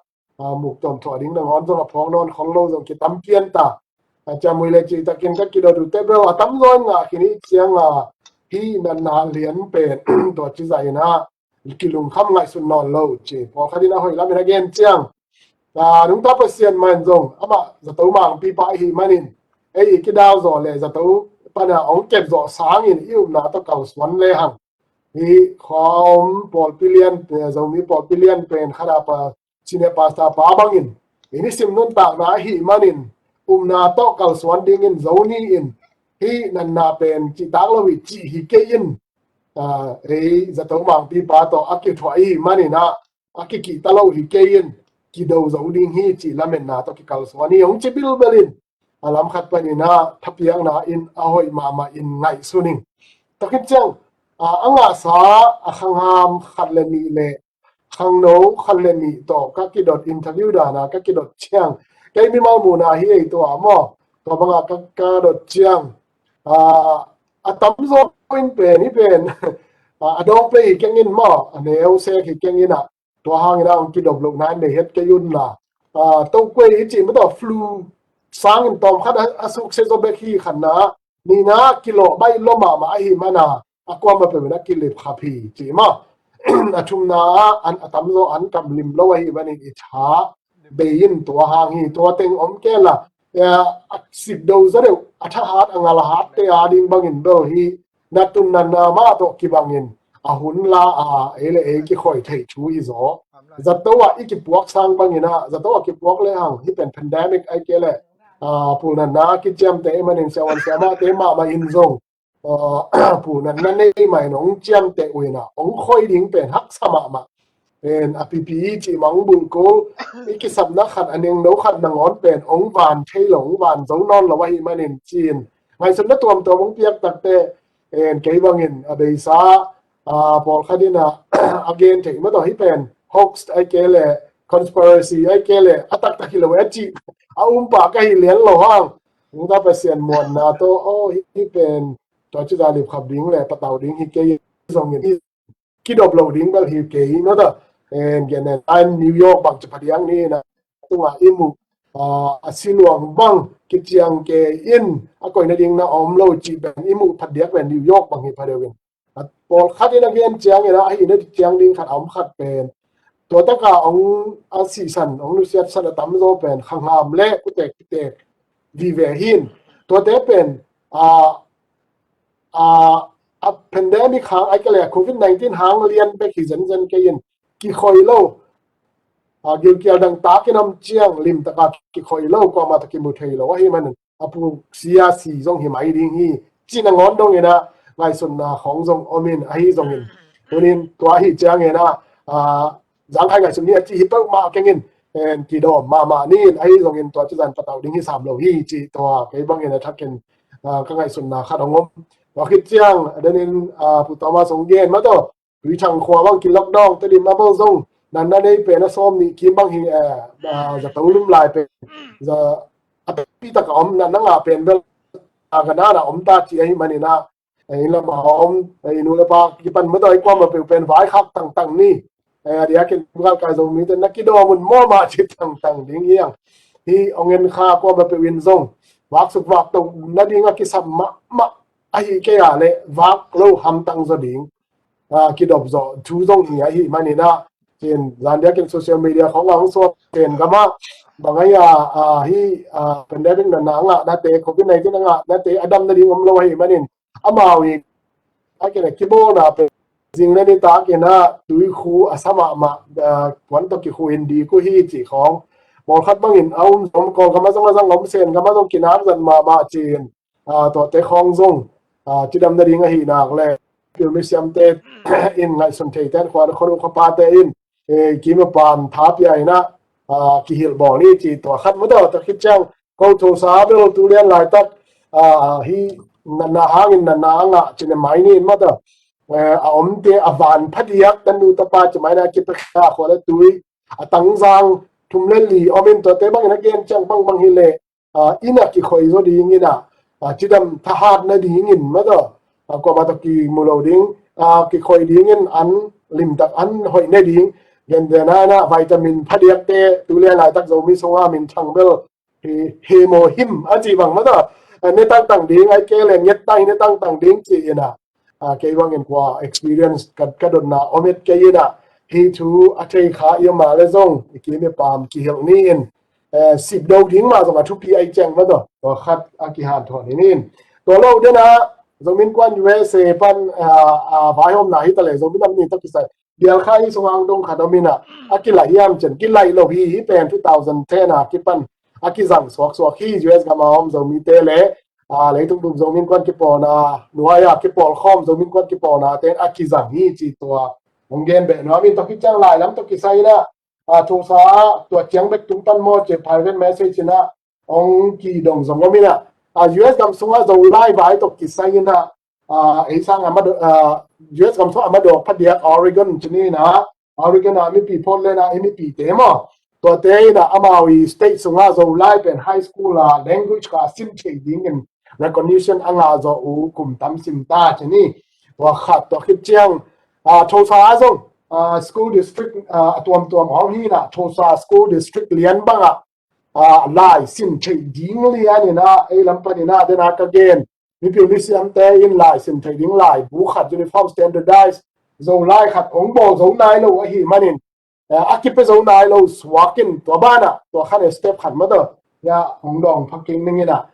ah, muktuam thuah ding nangawn zong a phawk nawn khol lo zong kitam pian ta. A ciamui le cihtakin ka kidot uh teh bel a tamzaw in ngah khin ih cianga hih natna lian pen tua ci zahin ah kilungkham ngaihsun nawn lo ci. Pawlkhat in a hoih lamin a gen ciang, a nungta Pasian mah in zong amah zato mangpipa ahih manin ei i kidal zawh le zato pana hong kep zawh sangin i upna tawh kalsuan lehang hih khua om pawlpi lian, Zomi pawlpi lian pen khat a pa senior pastor pa bangin i nisim nuntakna ahih manin upna tawh kalsuan dingin zo ni-in hih natna pen cihtak lo hi cih hi kei in, a, ei zato mangpipa tawh a kithuah ahih manin ah a kikihta lo hi kei in kido zo ding hi cih lametna tawh kikalsuan hi hong ci bilbel in a lam khat panin ah thapiakna in a hoih mahmah in ngaihsun ing. Tua khit ciang, a, a ngahsa a khangham khat le nih le khangno khat le nih tawh ka kidot interview dana ka kidot ciang kei mimal muhna hi ei tua maw? Tua bangah ka, ka dot ciang, a, a tamzaw in pen hi pen a, a dawng pei hi keng in maw, a neu sek hi keng in ah tua hangin ah hong kidop lohna in nei het kei un la. A, tokuai i cih mah tawh flu sangin tawmkhat a, a suksia zaw bek hi khatna, nihna kilawh baih lua mahmah ahih mana a kuamah peuh in a kilip khap hi cih maw? A thumna ah an a tamzaw an kam lim lo ahih manin i tha bei in tua hang hi, tua teng om kei la. A sik do zaw deuh, a thahat a ngalhatte a ding bangin bel hi natna natna mah tawh kibangin a hun la a ei le ei kikhoih theih thu hi zaw. Zato ah i kipuak sang bangin ah zato ah kipuak lehang hih pen pandemic ai kei le, a, pulnatna kiciamte i manin siavuan siamahte mahmah in zong, a, pulnatna nei mah in hong ciamteh uh in ah hong khoi ding pen haksa mahmah. En, a P P E cih mah hong bulh kul, i kisapna khat a nengno khat nangawn pen hong van thei lo, hong van zo nawn lo ahih manin ci-in ngaihsutna tuamtuam hong piak takteh, en, kei bangin a beisa, a, pawlkhat in ah a gen theih mah tawh hih pen hoax ai kei le conspiracy ai kei le a taktak hi lo a cih a um pah ka hi lian lo hang. Nungta Pasian muanna tawh aw hih pen tua ci zah lipkhap ding le patau ding hi kei zongin kidop lo ding bel hi kei hi mah tawh. En, gen en, a New York bang ci phadiak ni in ah tungah i muh, a, a siluang bang kiciang kei in a koih nading na om lo cih pen i muh phadiak pen New York bang hi phadeuh in. A, pawlkhat in a gen ciangin ah ahi na ciang ding khat a om khat pen tua taka hong a sihsan hong nusiatsan a tamzaw pen khangham le kutek kitek vive hi in tuate pen, a, a, a pandemic hang ai kei le covid nineteen hang lian bek hi zenzen kei in kikhoi lo, a, gilkial dangtakin om ciang limtaka kikhoi lo, kuamah tawh kimu thei lo ahih manin a puk sia si zong hi mai ding hi cih nangawn dongin ah ngaihsutna khawng zong om in ahi zongin tunin tua ahi ciangin ah, a, zangkhai ngaihsut ni a cih hi peuhmah keng in, en, kidawm mahmah ni in ahi zongin tua ci zah in patau ding hi sam lo hi cih tua kei bangin a thakin, a, ka ngaihsutna khat hong om. Tua khit ciang a denin, a, Pu Thomas hong gen mah tawh Tuithang khua bang ki lockdown Tedim a bang zong natna nei pen a sawm nih kim bang hi, eh, ah, zato lum lai pen za a pitak a om, natna ngah pen bel a ka nana om ta ci ahih manin ah, eh, inn lam a om, eh, i nu le pa kipan mah tawh i kuamah peuh pen vaikhak tangtang ni. Eh, a diakin galkai Zomite na kidawm un maw mah ci tangtang ding hi ang. Hih hong en kha kuamah peuh in zong vaksuk vakto nading a kisam mahmah ahi kei a le vak lo hamtang zaw ding, ah, kidop zawh thu zong hi ahih manin ah, cin zan diakin social media khawng a hong suak cin gamah bang ahi a, ah, hih, ah, pandemic natna a ngahnate, covid nineteen a ngahnate a dam nading om lo ahih manin amau i a kine kibawlna pen zing le nitakin ah tuikhu a sa mahmah, ah, puan tawh kikhu in dik uh hi cih khawng pawlkhat bangin a um zong, Kawlgam a zong a zang om, Sen gam a zong kinak zat mahmah cin, ah, tuate khawng zong, ah, cidam nading ahih nak le pilmi siamte in ngaihsun theite in khua, khua nu khua pate in, eh, kim a pam tha pia in ah, ah, kihilh bawl ni ci tua khat mu tawh. Tua khit ciang ko thosa bel tu lian laitak, ah, hih natna hangin natna a ngah cine mai ni in mah tawh, eh, a omte a van phadiak tanu tapa ci mai na kipekha khua le tui a tangzang thum le li om in tuate bangin a gen ciang bangbang hi leh, ah, inn a kikhoi zaw dingin ah, ah, cidam thahat nadingin mah tawh, ah, kuamah tawh kimu lo ding, ah, kikhoi dingin an limtak an hoih ne ding, gentehna in ah vitamin phadiakte tu lian laitak Zomi sunga minthang bel hi maw him a ci bang mata, ne tangtang ding ai ke le nget tai ne tangtang ding ci ina, kei bangin kua experience ka dotna om et kei ina, hi thu a thei kha i ma le zong i kim i pam kihilh ni in, sipdo ding ma zong a thupi ai ciang mata, tua khat a kihanthawn ni in. Tua lo dena Zomi Innkuan U S A pan a vaihawmna hi ta le Zomi nam ni ta kisai bial kha i sungang dong khat om ina, a kilaih hiam cen kilaih lo hi, hi pen two thousand ten a kipan a kizang suaksuak hi. U S gam a om Zomite le leitung dum Zomi Innkuan kipawlna nuai a kipawlkhawm Zomi Innkuan kipawlna ten a kizang hi ci tua hong gen beh nuam in. Tua kiciang lai lam tua kisai ina, a thosa tua ciang bek tung pan maw ci private message ina hong kidong zong om ina, a U S gam sunga Zolai vai tua kisai ina, a ei sang a mado, a U S gam sunga a mado phadiak Oregon ci ni ina, Oregon a mipi Portland a i mipite maw, tuate ina amau i state sunga Zolai pen high school a language ka sin thei dingin recognition a ngah zawh uh kum tam sim ta ci ni. Tua khat tua khit ciang, a thosa a zong, a school district a tuamtuam hong hi ina, thosa school district lian banga a lai sin thei ding lian ina ei lam pan ina dena ka gen mipi misiamte in lai sin thei ding laibu khat uniform standardize Zolai khat hong bawl zo nai lo ahi manin, a kipia zo nai lo suakin tua bana tua khan e step khat mata, ya hong dawng phaking ning ina,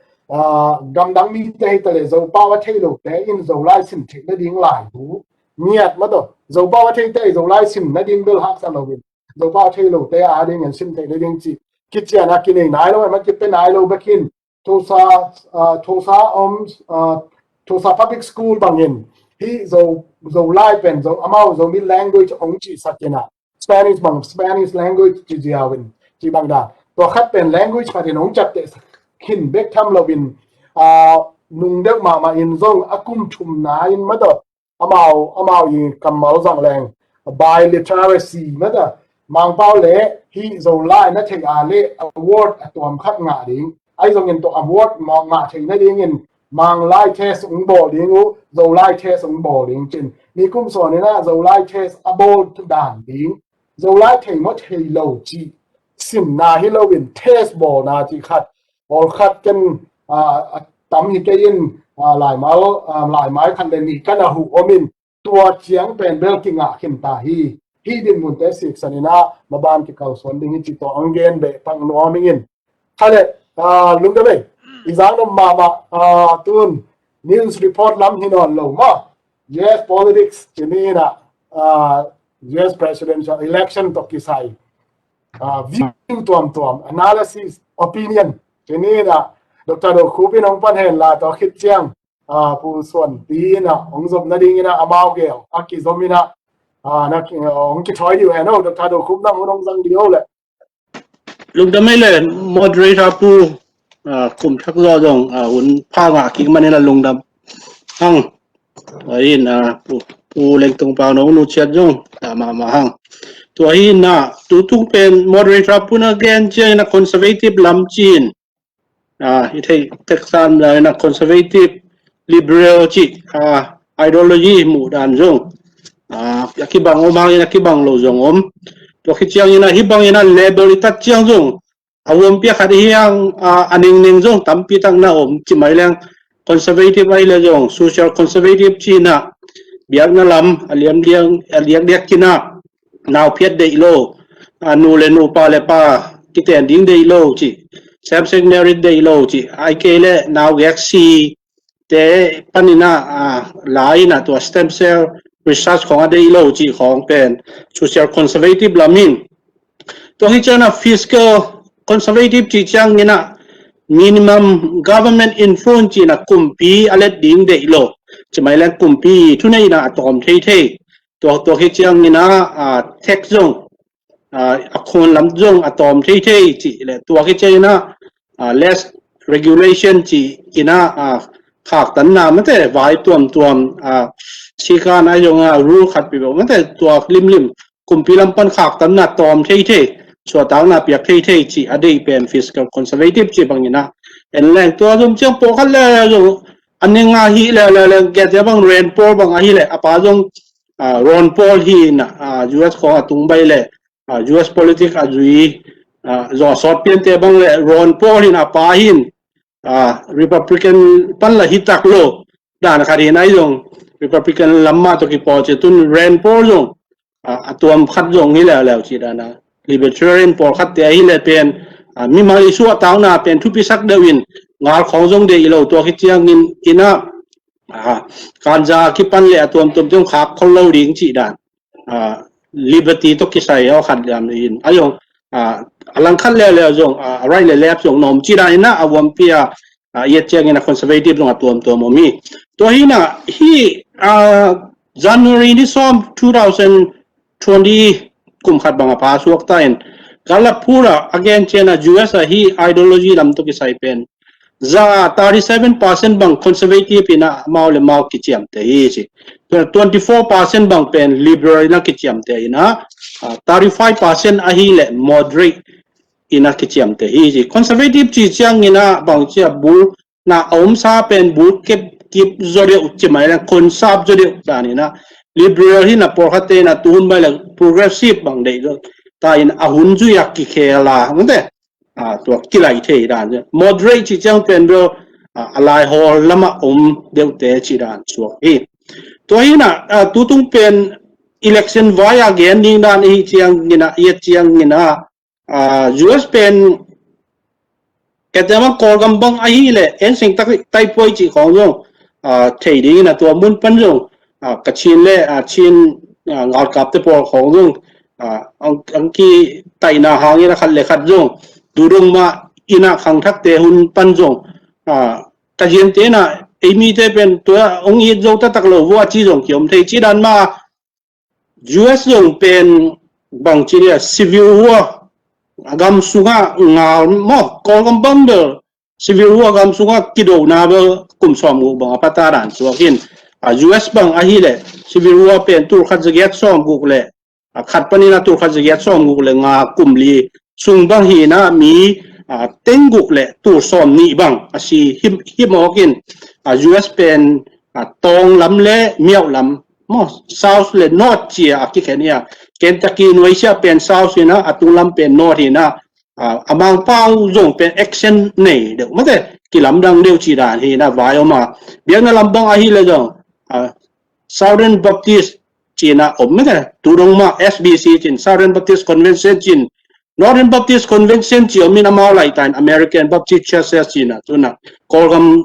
gamdang mite hi ta le Zopau a thei lote in Zolai sin thei nading laibu ngiat mata, Zopau a theite Zolai sin nading bel haksa loin Zopau a thei lote a dingin sin thei nading ci kician a kinei nai lo, a kipia nai lo bekin thosa, a thosa om, a thosa public school bangin hi Zo, Zolai pen Zo amau Zomi language hong ci sak ina, Spanish bang Spanish language ci ziau in ci bang da, tua khat pen language khat in hong ciapteh sak khin bek tham loin, a nung deuh mahmah in zong a kum thumna in mata amau, amau i kammal zang leng biliteracy mata, Mangpau le hi Zolai na thei a le award a tuam khat ngah ding, ai zongin tua award ngah thei nadingin Manglai test hong bawl ding uh, Zolai test hong bawl ding cin, nikum sawn ina Zolai test a bawl dan ding, Zolai thei maw thei lo ci simna hi loin test bawlna ci khat, awl khat ken a tam hi kei in, laimal, laimai khat le nih kan a huh om in, tua ciang pen bel kingah khin ta hi. Hi dinmunte siksan ina maban kikalsuan ding hi ci tua hong gen beh pang nuam ing in. Kha le, lungdam ei, i zang om mahmah, tun news report lam hi nawn lo maw, U S politics ci ni ina, U S presidential election tawh kisai view tuamtuam, analysis, opinion ci ni ina, Doctor Do Khup in hong pan hen la tua khit ciang, Pu Suan Pi ina hong zop nading ina amau gel a kizom ina, hong kithawi diu hen o, Doctor Do Khup nang hun hong zang diu le. Lungdam ei le moderator pu, kum thak zaw zong hun pha ngah kik man ina lungdam hang. Ahin, Pu Lengtung Pau nong nu ciat zong ta mahmah hang. Tua hi ina tutung pen moderator pu na gen ciang ina conservative lam cin, i thei teksan la ina conservative liberal ci ideology muh dan zong a kibang om hangin a kibang lo zong om. Tua khit ciang ina hi bang ina label i tat ciang zong a huampi a khat hi hang, a ningning zong tampi tak na om ci mai leng, conservative ahi le zong social conservative ci ina biakna lam a liamliang a liakliak kina nau phiat deih lo, a nu le nu pa le pa kiten ding deih lo ci, same sex marriage deih lo ci, ai kei le nau gek si te pan ina, a la ina tua stem cell research khong a deih lo ci khong pen social conservative lam in. Tua hi ciang ina fiscal conservative ci ciang ina minimum government influence ci ina kumpi a let ding deih lo ci mai leng kumpi thunei ina a tawm thei thei. Tua, tua hi ciang ina tax zong a khun lam zong a tawm thei thei ci le tua hi ciang ina less regulation ci ina khaktanna mate vai tuamtuam, sikan a zong a rule khat pi bawh mate tua limlim kumpi lam pan khaktanna tawm thei thei, suahtakna piak thei thei ci a deih pen fiscal conservative ci bang ina en leng tua zong ciang pawh khat le zong a ning a hi le le le gate bang Rand Paul bang a hi le a pa zong Ron Paul hi ina, U S khong a tung bai le U S politics a zui Zong a sawt piante bang le Ron Paul hin a pa hin Republican pan la hi tak lo dan khat hi na, ahi zong Republican lam mah tawh kipawl ci tun Rand Paul zong a tuam khat zong hi leuleu ci dan a, Libertarian pawlkhatte ahi le pen mimal i suahtakna pen thupisak deuh in ngal khawng zong deih i lo, tua khit ciangin ina kanza kipan le a tuamtuam zong khak khol lo ding ci dan, liberty tawh kisai aw khat liam in a zong a langkhat leuleu zong a right le left zong na om ci dan ina a uampi a, a iat ciangin a conservative zong a tuamtuam om hi. Tua hi na hi January ni sawm two thousand twenty kum khat bang a pha suak ta in Gallup poll ah a gen ciang a U S a hi ideology lam tawh kisai pen za thirty seven percent bang conservative ina mau le mau kiciamte hi ci. Twenty four percent bang pen liberal ina kiciamte ina thirty five percent ahi le moderate ina kiciamte hi ci. Conservative ci ciang ina bang ci a bul na a omsa pen bul kep kip zaw deuh ci mai le conserve zaw deuh dan ina liberal hi na pawlkhatte ina tuhun mai le progressive bang deih zaw ta in a hun zui a kikhel a mute tua kilai thei dan moderate ci ciang pen bel a laihawl lamah om deuhte ci dan suak hi. Tua hi na tutung pen election vai a gen ding dan ihi ciang ina iat ciang ina U S pen kete mang Kawlgam bang ahi le en seng tak taipuai ci khawng zong thei ding ina tua mun pan zong ka Chin le a Chin ngalkapte pawl khawng zong ang ki taina hangin a khat le khat zong dudong mah ina khangthakte hun pan zong ka ziante ina ei mite pen tua ong it zo taktak lo vua ci zong kiom thei ci dan mah U S zong pen bang ci dia civil war gam sunga ngal maw Kawlgam bang bel civil war gam sunga kidona bel kum sawm guk bang a pata dan suak in U S bang ahi le civil war pen tul khat zagiat sawm guk le khat panin a tul khat zagiat sawm guk le nga kum li sung bang hi na mi teng guk le tul sawm nih bang a si himawk in U S pen tawng lam le miauh lam maw South le North cia a kikhen hi a Kentucky nuaisia pen South hi na a tunglam pen North hi na a Mangpau zong pen action nei deuh mate kilamdang deuh ci dan hi na vai om a biakna lam bang ahi le zong Southern Baptist cina om mate tudong mah S B C cin Southern Baptist Convention cin Northern Baptist Convention ci om in amau laitain American Baptist Churches cina tuna Kawlgam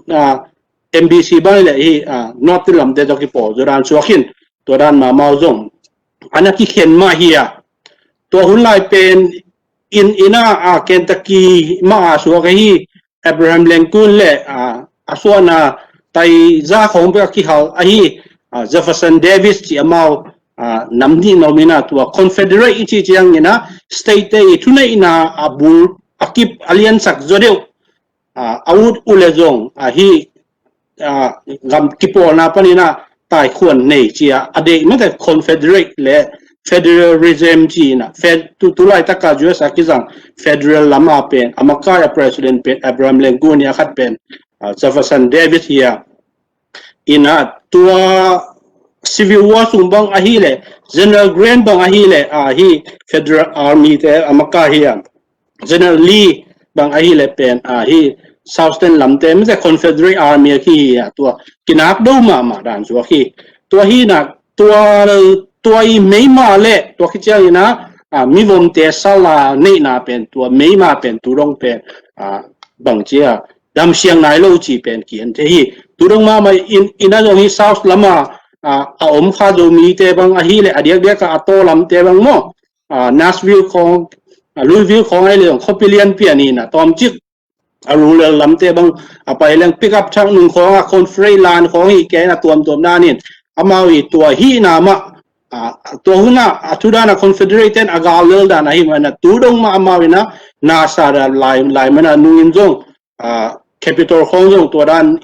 M B C bang le hi Northern lamte tawh kipawl zo dan suak in tua dan mah amau zong ana kikhen mah hi a tua hun lai pen in ina a Kentucky mah a suak ahi Abraham Lincoln le a suahna taiza khawng pek a kihal ahi Jefferson Davis ci amau nam nih na om ina tua Confederate i ci ciang ina state te i thuneihna a bul a kip a liansak zaw deuh a ut uh le zong ahi gam kipawlna panin a taikhuan nei cia a deih mate Confederate le federalism ci ina tu laitak a U S a kizang federal lam a pen a makai a president pen Abraham Lincoln hi a khat pen Jefferson Davis hi a ina tua civil war sung bang ahi le General Grant bang ahi le ahi federal army te a makai hi a General Lee bang ahi le pen ahi Southern lamte mite Confederate Army a kihi a tua kinak do mahmah dan suak hi tua hi na tua tua i meima le tua khiciang ina mivomte sala neihna pen tua meima pen tudong pen bang cia damsiang nai lo ci pen ki en te hi tudong mahmah ina zong hi South lama a om kha zo mite bang ahi le a diakdiak a a taw lamte bang maw Nashville khawng Louisville khawng ahi le zong khuapi lianpi a ni na tawmcik a rural lamte bang a pai leng pick up thak nung khawng a Confederate lan khawng hi kei na tuamtuam dan in amau i tua hi na mah tua hun a a thu dan a Confederate ten a gal lel dan ahi mah na tudong mah amau ina nasa da lai lai mana nung in zong Capitol khawng zong tua dan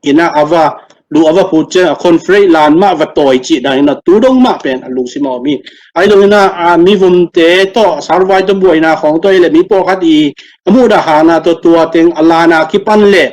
ina a va lu a va put ciang a Confederate lan mah va tawi cih dan ina tudong mah pen a lungsim a om hi. Ahi zong ina a mivomte tawh sarvai tawh buaina khawng tawh i le mi pawlkhat i a muhdah hana tawh tua teng a lana kipan le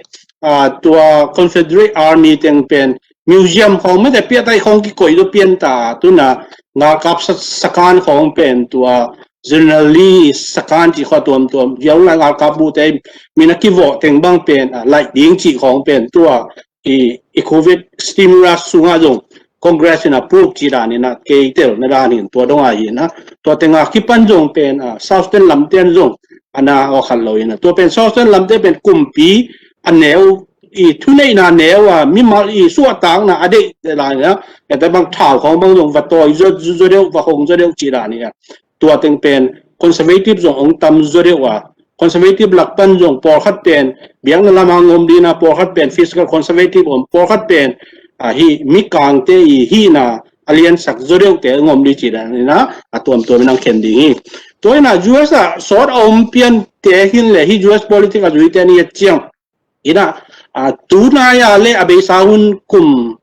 tua Confederate Army teng pen museum khawng mete piatai khawng kikoih tawh pianta tuna ngalkap sakan khawng pen tua General Lee Sakan cih khawng tuamtuam, ziau lai ngal kap bu te, min a kivawh teng bang pen, ah, laih ding cih khawng pen, tua i, i covid stimulus sungah zong Congress in approve cih dan in a kei telna dan in tua dong a hi in a, tua teng a kipan zong pen, ah, Southern lamte in zong a na aw khat lo in a, tua pen Southern lamte pen kumpi a neu, i thuneihna neu a, mimal i suahtakna a deih dan in a, ete bang thau khawng bang zong va tawi zaw, zaw deuh, va hong zaw deuh cih dan in a, tua teng pen Conservative zong hong tam zaw deuh a, Conservative lak pan zong pawlkhat pen biakna lam a ngom ding a, pawlkhat pen fiscal conservative om, pawlkhat pen, ah, hi mikangte i hihna a liansak zaw deuhte ngom ding cih dan in a, a tuamtuam in ang khen ding hi. Tua in a U S a sawt a om piante hi in le, hi U S politic a zuite ni a ciang in a, ah, tunai a le a beisa hun kum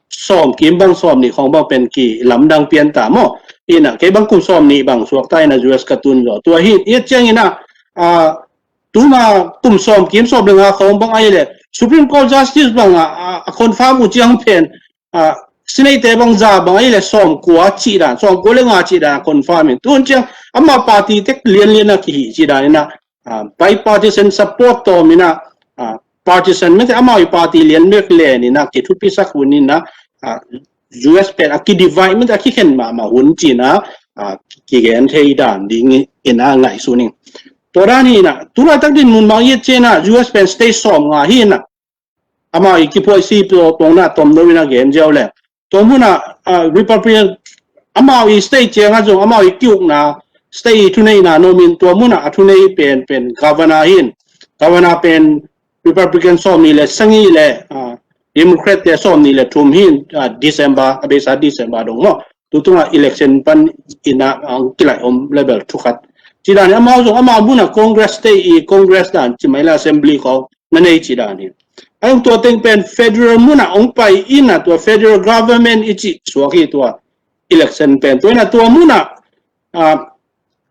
sawm kim bang sawm nih khawng bang pen kilamdang pian ta maw. In a kei bang kum sawm nih bang suak ta in a U S ka tun zaw. Tua hi in, i a ciang in a, ah, tuma kum sawm kim sawm le nga khawng bang ahih leh Supreme Court Justice bang a, a, a confirm uh ciang pen, ah, Senate te bang za bang ahih leh sawm kua cih dan, sawm kua le nga cih dan a confirm in. Tun ciang amah party tek lianlian a kihi cih dan in a, ah, bipartisan support tawm in a, ah, partisan mete amau i party lian bek len in a kithupisak hun in a, ah, U S pen a kidivide mete a kikhen mahmah hun cih in a, ah, kigen thei dan ding in a ngaihsun ing. Tua dan hi in a, tu laitak dinmun bang i et ciang in a U S pen state sawm nga hi in a, amau i kiphuaisi pawlna tomno in a gen ziau le. Tua mun a, ah, Republican amau i state ciang a zong amau i kiukna state i thuneihna nuam in tua mun a a thunei pen, pen governor hi in. Governor pen Republican sawm nih le sagih le, ah, Democrat te sawm nih le thum hi in, ah, December, a beisa December dong maw. Tutung a election pan in a, ah, kilaih om level thu khat. Cih dan in amau zong amau mun a Congress state i Congress dan cih mai le assembly khawng na nei cih dan hi. A zong tua teng pen federal mun a hong pai in a tua federal government i cih suak hi tua election pen. Tua in a tua mun a, ah,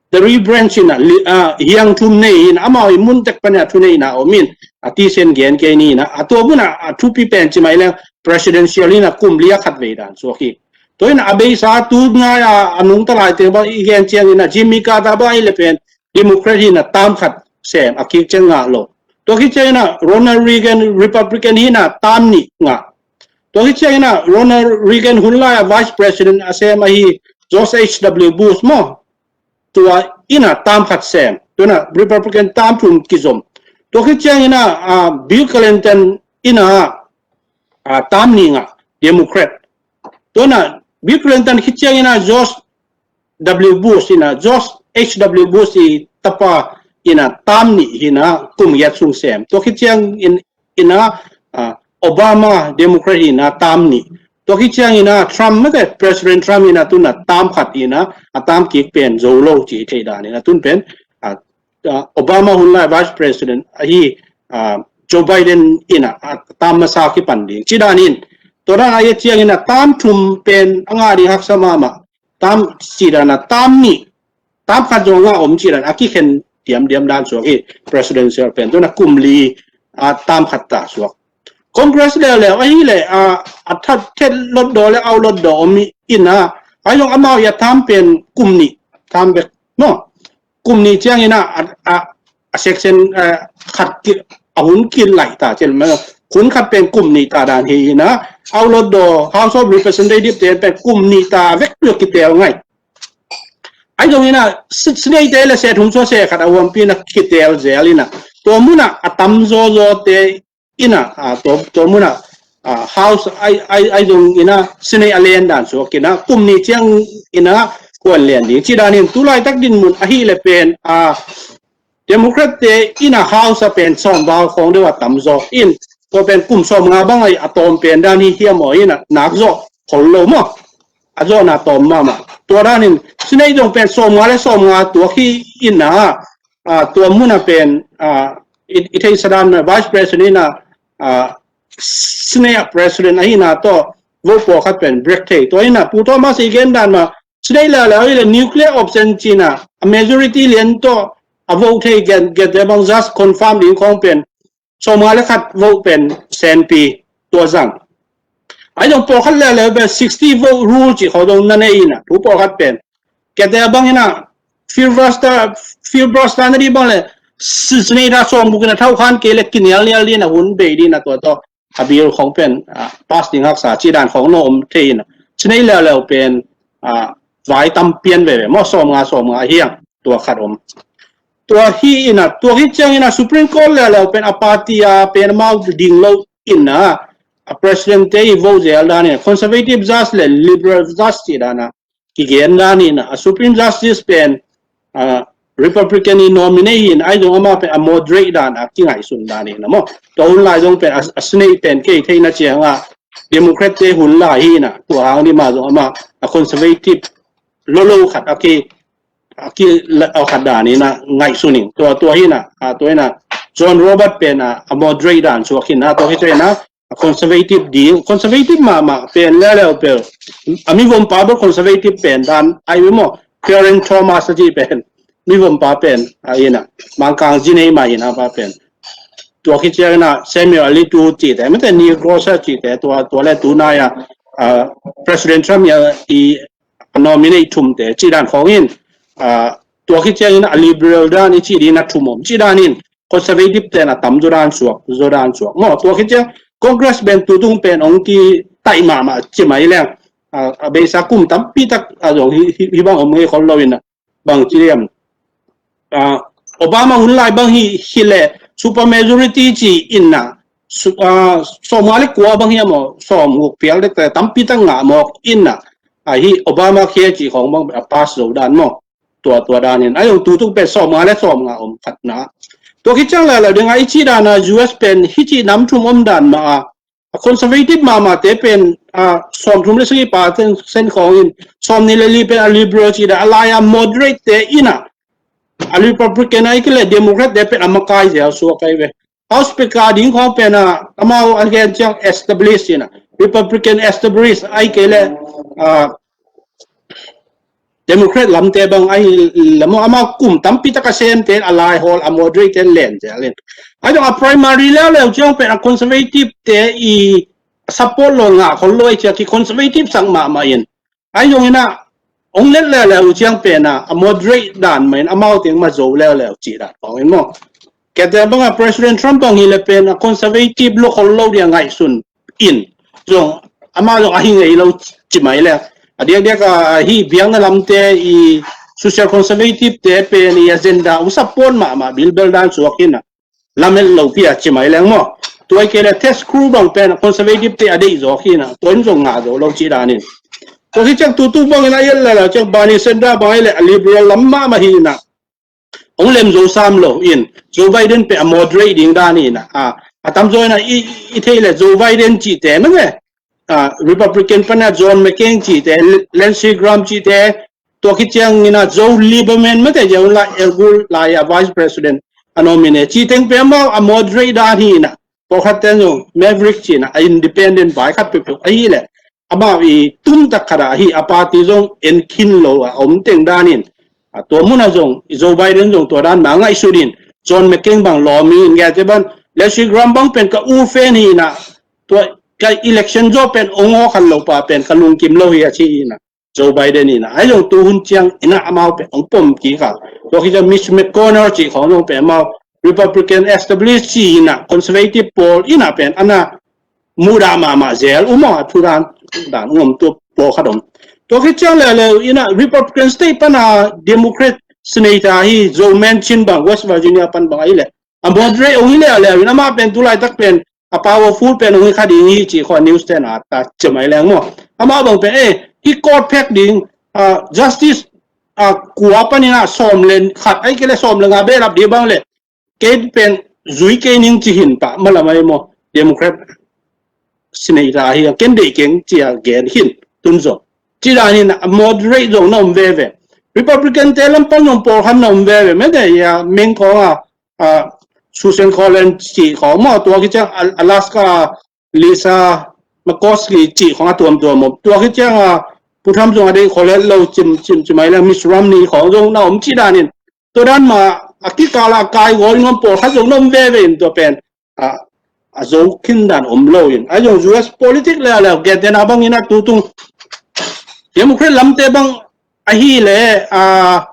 the three branch in a, li-, ah, hiang thum nei in amau i mun tek pan a thuneihna om in a tisen gen kei ni in a, a tua mun a, a thupi pen cih mai le presidential in a kum li a khat vei dan suak hi. Tua in a beisa tu ngai a, a nungta lai teng bang i gen ciang in a Jimmy Carter bang i le pen Democrat hi in a tam khat sem a kik ciang ngah lo. Tua khit ciang in a Ronald Reagan Republican hi in a tam nih ngah. Tua khit ciang in a Ronald Reagan hun lai a Vice President a sem ahi George H W Bush maw. Tua in a tam khat sem. Tua in a Republican tam thum kizom. Tua khit ciang in a, ah, Bill Clinton in a, ah, tam nih ngah Democrat. Tua in a Bill Clinton khit ciang in a George W Bush in a George H W Bush i tapa in a tam nih hi in a kum giat sung sem. Tua khit ciang in, in a, ah, Obama Democrat hi in a tam nih. Tua khit ciang in a Trump mete President Trump in a tu in a tam khat hi in a, a tam kik pen zo lo cih thei dan in a tun pen, ah, ah, Obama hun lai Vice President ahi, ah, Joe Biden in a, ah, tam masa kipan ding. Cih dan in, tua dan a i et ciang in a tam thum pen a ngah ding haksa mahmah. Tam cih dan a tam nih, tam khat zong ngah om cih dan a kikhen diamdiam dan suak hi presidential pen. Tua in a kum li, ah, tam khat ta suak. Congress leuleu ahih leh, ah, a that thet lotdaw le au lotdaw om hi in a, a zong amau i a tam pen kum nih tam bek maw. Kum nih ciang in a, a, a, a section, ah, khat ki, a hun kilaih ta cil maw. Hun khat pen kum nih ta dan hi in a, au lotdaw House of Representative te pen kum nih ta vek lo kitel ngai. A zong in a, si-, Senate te le se thum sua se khat a huampi in a kitel zel in a. Tua mun a, a tam zawzaw te in a, ah, tua, tua mun a, ah, House ai, ai, ai zong in a Senate a len dan suak in a, kum nih ciang in a kuan len ding. Cih dan in tu laitak dinmun ahih leh pen, ah, Democrat te in a House a pen sawm val khawng deuh a tam zaw in, tua pen kum sawm nga bang ai a tawm pen dan hi hiam aw in a nak zaw khol lo maw. A zawhna tawm mahmah. Tua dan in Senate zong pen sawm nga le sawm nga tuak hi in a, ah, tua mun a pen, ah, i, i theihsa dan Vice President in a, ah, Senate President ahihna tawh vote pawlkhat pen break thei. Tua in a Pu Thomas i gen dan mah Senate leuleu ahih leh nuclear option ci in a, a majority lian tawh a vote thei gen, gente bang just confirm ding khawng pen sawm nga le khat vote pen senpi tua zang. A zong pawlkhat leuleu pen sixty vote rule cih khawng zong na nei in a, thu pawlkhat pen. Kete bang in a, filibuster, filibuster na dih bang le, si-, senator sawm buk in a thau khan kei le kinial nial dih na hun bei dih na tua tawh a bill khong pen, ah, pass ding haksa cih dan khong na om thei in a. Senate leuleu pen, ah, vai tam pian veve maw, sawm nga, sawm nga hiang tua khat om. Tua hi in a, tua hi ciang in a Supreme Court leuleu pen a party a pen amau ding lo in a, a president te i vote zel dan in a, conservative judge le liberal judge cih dan a, kigen dan in a, a Supreme Justice pen, ah, Republican i nominate hi in, ahi zong amah pen a moderate dan a kingaihsun dan in a maw. Tua hun lai zong pen a, a Senate pen kei theihna ciang a Democrat te hun lai hi in a, tua hang dih mah zong amah a conservative lolo khat a ki, a ki, a khat dan in a ngaihsun in. Tua, tua hi in a, a, tua hi in a John Robert pen a, a moderate dan suak hi in a, tua hi tua hi in a, a conservative ding, conservative mahmah pen leuleu pen. A mivompa bel conservative pen dan, ai maw, Clarence Thomas a cih pen, mivompa pen, a hi in a, Mangkang zi nei mah hi in a pa pen. Tua khit ciang in a Samuel Alito cihte, mate Neil Gorsuch cihte, tua, tua le tunai a, ah, President Trump i, i nominate thumte, cih dan khong in, ah, tua khit ciang in a liberal dan i cih ding a thum om, cih dan in, conservative te na tam zaw dan suak, zaw dan suak. Maw, tua khit ciang Congress pen tutung pen ong kitaih mahmah ci mai leng. A, a beisa kum tampi tak a zong hi, hi, hi bang om ngei khol lo in a bang ci liam. A, Obama hun lai bang hi, hi le super majority ci in a su-, a, sawm nga le kua bang hi a maw, sawm guk pial dek te tampi tak ngah mawk in a. A hi Obamacare ci khong bang a pass zo dan maw. Tua, tua dan in. Ahi zong tutung pen sawm nga le sawm nga om khat na. Tua khit ciang leuleu ding a i cih dan a U S pen hi cih nam thum om dan mah a. A conservative mahmah te pen, ah, sawm thum le sagih percent khong in, sawm nih le li pen a liberal cih dan, a lai a moderate te in a. A Republican a i ki le Democrat te pen a makai zel suak ai ve. House Speaker ding khong pen a, amau a gen ciang establish in a. Republican establish ai kei le, ah, Democrat lamte bang ai le maw, amau kum tampi tak a semte a lai hawl a moderate te len zel in. Ai dong a primary leuleu ciang pen a conservative te i support lo ngah khol lo ai ciang ki conservative sak mahmah in. Ai dong in a ong let leuleu ciang pen a, a moderate dan mah in amau teng mah zo leuleu cih dan khong in maw. Kete bang a President Trump bang hi le pen a conservative lo khol lo dia ngaihsun in. Zong, amah zong a hi ngei lo ci mai le. A diakdiak a hi biakna lamte i social conservative te pen i agenda u support mahmah bilbel dan suak in a. Lamet lo pi a ci mai leng maw. Tua i kei le Ted Cruz bang pen a conservative te a deih zawk hi in a. Tua in zong ngah zo lo ci dan in. Tua hi ciang tutu bang in a i et leuleu ciang Bernie Sanders bang a i le a liberal lam mahmah hi in a. Ong lem zo sam lo in, Joe Biden pen a moderate ding dan in a, a, a tamzaw in a i, i thei le Joe Biden cihte mah nge, a, Republican pan a John McCain cihte, Lindsey Graham cihte, tua khit ciang in a Joe Lieberman mate, Joe la, Elgul lai a Vice President a nominee cih teng pen amau a moderate dan hi in a, pawlkhat ten zong Maverick ci in a, a independent vai khat peuhpeuh ahi le, amau i tumtak khat a hi a party zong en khin lo a om teng dan in, a tua mun a zong i Joe Biden zong tua dan mah ngaihsun in, John McCain bang lawm in, ngiate ban, Lindsey Graham bang pen ka u fan hi in a, tua ka election zaw pen ong aw khan lo pa pen ka lungkim lo hi a ci in a. Joe Biden in a, ai zong tu hun ciang in a amau pen ong pom kik a. Tua khit ciang Mitch McConnell cih khong zong pen amau Republican establish ci in a, conservative pawl in a pen ana mudah mahmah zel uh maw, a thu dan, dan um tua pawlkhat om. Tua khit ciang leuleu in a Republican state pan a Democrat senator hi Joe Manchin bang West Virginia pan bang a hi le. A moderate ong hi leuleu in amah pen tu laitak pen a powerful pen ong hi kha ding hi ci khong news ten a ta ci mai leng maw. Amah bang pen, eh, hi court phek ding, ah, justice, ah, kua pan in a sawm le khat ai kei le sawm le nga behlap ding bang le. Kei pen zui kei ning ci hin pah malam ai maw. Democrat senator hi a ken deih keng ci a gen hin tun zong. Ci dan in a moderate zong na om veve. Republican te lam pan zong pawlkhat na om veve. Mete ia meng khong a, a, Susan Collins cih khong maw, tua khit ciang Al-, Alaska Lisa Murkowski cih khong a tuamtuam om. Tua khit ciang a Pu Trump zong a deih khol het lo cim, cim, ci mai le Mitt Romney khong zong na om ci dan in. Tua dan mah a kikal a kai gawl in om pawlkhat zong na om veve in tua pen. A, a zo khin dan om lo in. A zong U S politics leuleu, gentehna bang in a tutung Democrat lamte bang ahi le, a,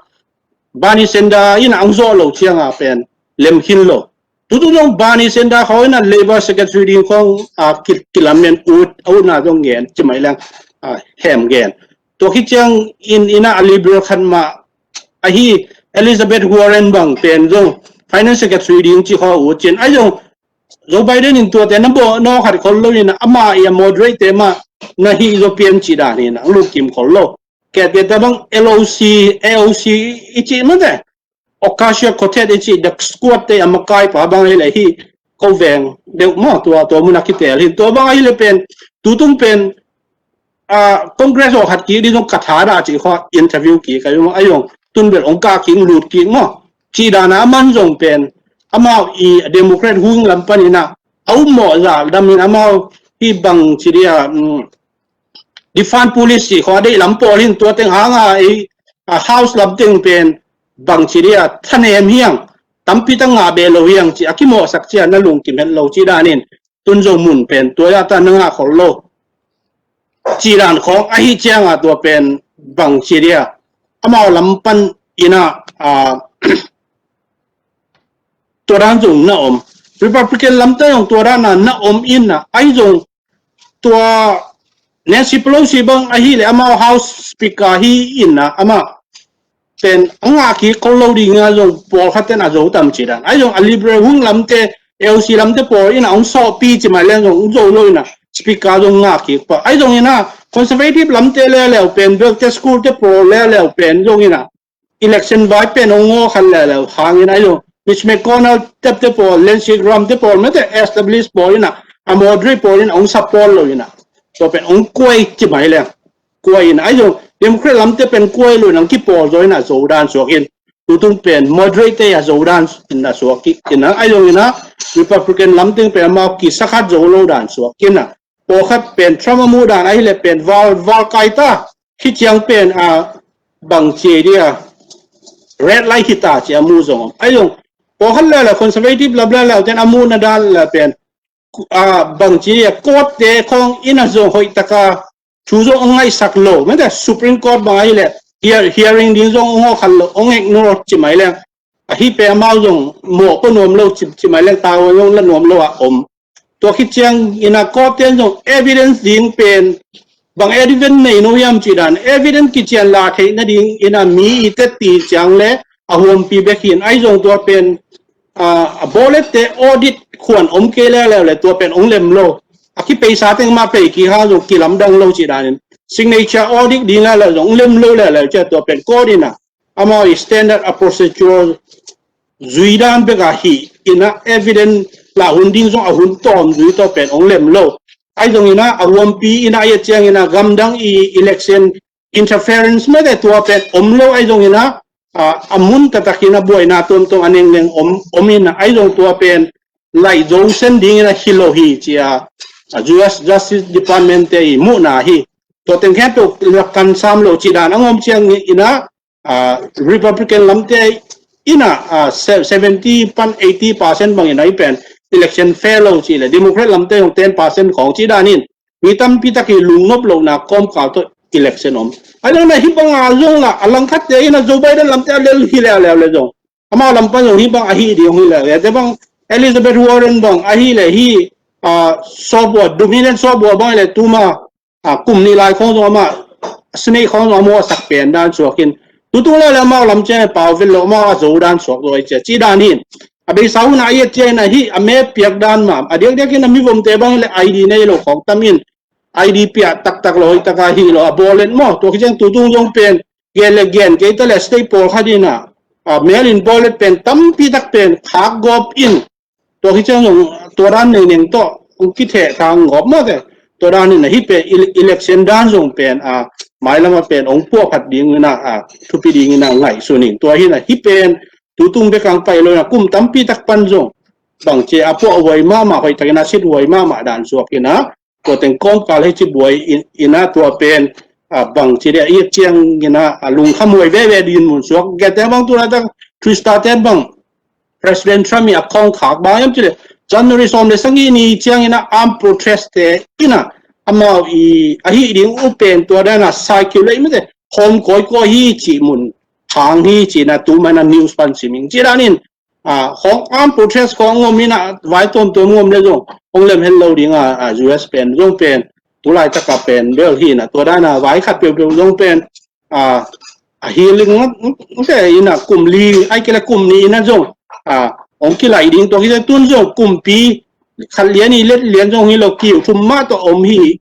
Bernie Sanders in a ang zawh lo cianga pen lem khin lo. Tutung zong Bernie Sanders khawng in a Labour Secretary ding khawng a ki- kilamen ut a utna zong ngen ci mai leng a hem gen. Tua khit ciang in in a Liberal khat mah ahi Elizabeth Warren bang pen zong Finance Secretary ding ci khawng ut cin ai zong Joe Biden in tuate na bawh nawk khat khol lo in a ama i a moderate te mah na hi zo pian ci dan in a lungkim khol lo. Kete ta bang L O C, A O C i ci mate. Ocasio-Cortez i ci the squad te a makai pa bang hi le hi ko veng deuh maw tua tua muna kitel hi tua bang ahi le pen tutung pen a Congress aw khat ki di zong ka tha da ci kho interview ki ka yung a yung tun bel ong ka ki lut ki maw ci dana aman zong pen amau i Democrat hung lam panina au mo za dam in amau hi bang ci dia defund policy kho dei lam pawl hin tua teng hanga i House lam teng pen bang ci dia thanem hiang tampi ta nga be lo hiang ci a kimawhsak cia na lungkim het lo ci danin tun zong mun pen tua ya ta na nga khol lo ci dan khawng ahi cianga tua pen bang ci dia amau lam pan ina a tua dan zong na om Republican lamte zong tua dana na om inna ai zong tua Nancy Pelosi bang ahi le amau House Speaker hi inna ama pen a ngah kik ko lo dinga zong pawlkhat ten a zo tam ci dan ai zong a Liberal hung lamte L C lamte pawl ina ong sawhpi ci mai leng zong ong zo lo ina Speaker zong ngah kik pa ai zong ina Conservative lamte leleu pen belte school te pawl leleu pen zong ina election vai pen ong ngaw khan leleu hangin ai zong Mitch McConnell tepte pawl Lindsey Graham te pawl mate established pawl ina a moderate pawl ina ong support lo ina tua pen ong kuai ci mai leng kuai in ai zong Democrat lamte pen kuai lo in ang kipawl zo in a zo dan suak in tutung pen moderate te a zo dan in a suak in a ai zong in a Republican lamte pen amau kisakhat zo lo dan suak in a pawlkhat pen Trump a mu dan ahi le pen val val kai ta khi ciang pen a bang ci dia red light hi ta ci a mu zong ai zong pawlkhat le le conservative lam le le ten a mu na dan le pen a bang ci dia court te khong in a zong hoih taka thu zong ong ngaihsak lo mate Supreme Court bang ahi le hearing ding zong ong hawkhal lo ong ignore ci mai leng ahi pe amau zong mawh ko nuam lo ci mai leng tau zong la nuam lo a om tua khit ciang ina court ten zong evidence ding pen bang evidence nei no hiam ci dan evidence kician la theih nading ina mi i tet ti ciang le a huampi bek hin ai zong tua pen a bawlette audit khuan om kei leleu le tua pen ong lem lo a kipeisa teng mah pei ki ha zong kilamdang lo ci danin signature audit ding leleu zong ong lem lo leleu cia tua pen court ina amau i standard a procedure zui dan bek a hi ina evidence la hun ding zong a hun tawm zui tua pen ong lem lo ai zong ina a huampi ina ai a ciang ina gamdang i election interference mete tua pen om lo ai zong ina a mun taktak ina buaina tuamtuam a nengneng om om ina ai zong tua pen laih zo sen ding ina hi lo hi cia a U S Justice Department te i muhna hi tua teng khempeuh lak kan sam lo ci dan a ngom ciang ina a Republican lamte ina a seventy pan eighty percent bangin ai pen election fair lo ci le Democrat lamte hong ten percent khong ci danin mi tampi taki lungnop lohna kawmkal tawh election om ai dang na hi banga zong la a langkhatte ina Joe Biden lamte a lel hi leuleu le zong amau lam pan zong hi bang ahi ding hi leuleu te bang Elizabeth Warren bang ahi le hi a sawbua Dominion sawbua bang le tuma a kum nih lai khong zong amah snake khong zong amah a sak pen dan suakin tutung lai le amau lam cian pau vel lo amau a zo dan suak zo ai cia ci dan hin a beisa hun a iat cian a hi a me piak dan ma a diakdiakin a mivomte bang le I D nei lo khong tam in I D piah taktak lo hoih taka hi lo a bawlet maw tua khiciang tutung zong pen gen le gen kei ta le state pawl khat in a a mail in bawlet pen tampi tak pen khak gawp in tua hi ciang zong tua dan nei neng tawh ong kitheh ta ngawp mawte tua dan in a hi pen election dan zong pen a mailam a pen ong puah phat ding in a thupi ding in a ngaihsun in tua hi in a hi pen tutung bek ang pai lo in a kum tampi tak pan zong bang ci a puah huai mahmah hoih takin a sit huai mahmah dan suak in a tua teng kawmkal hei ci buai in a tua pen bang ci dia i ciang in a lungkham huai veve din mun suak gete bang tu na tak Krista te bang President Trump i a khawng khak bang yam ci le January sawm le sagih ni ciang in a arm protest te in a amau i a hi ding u pen tua dan a circulate mete hawm kawikawi hi ci mun khang hi ci-in ah tu mana news pan sim ing. Ci danin ah, hong armed protest khong om in ah, vai tuamtuam om le zong hong lem het lo ding a, ah, U S pen zong pen tu laitak a pen bel hi in ah, tua dan a vai khat peuhpeuh zong pen ah, a healing se in ah kum li ai kei le kum nih in ah zong ah, hong kilaih ding, tua hi le tun zong kumpi khat lian nih let lian zong hi lo, kiu thum mah tawh om hi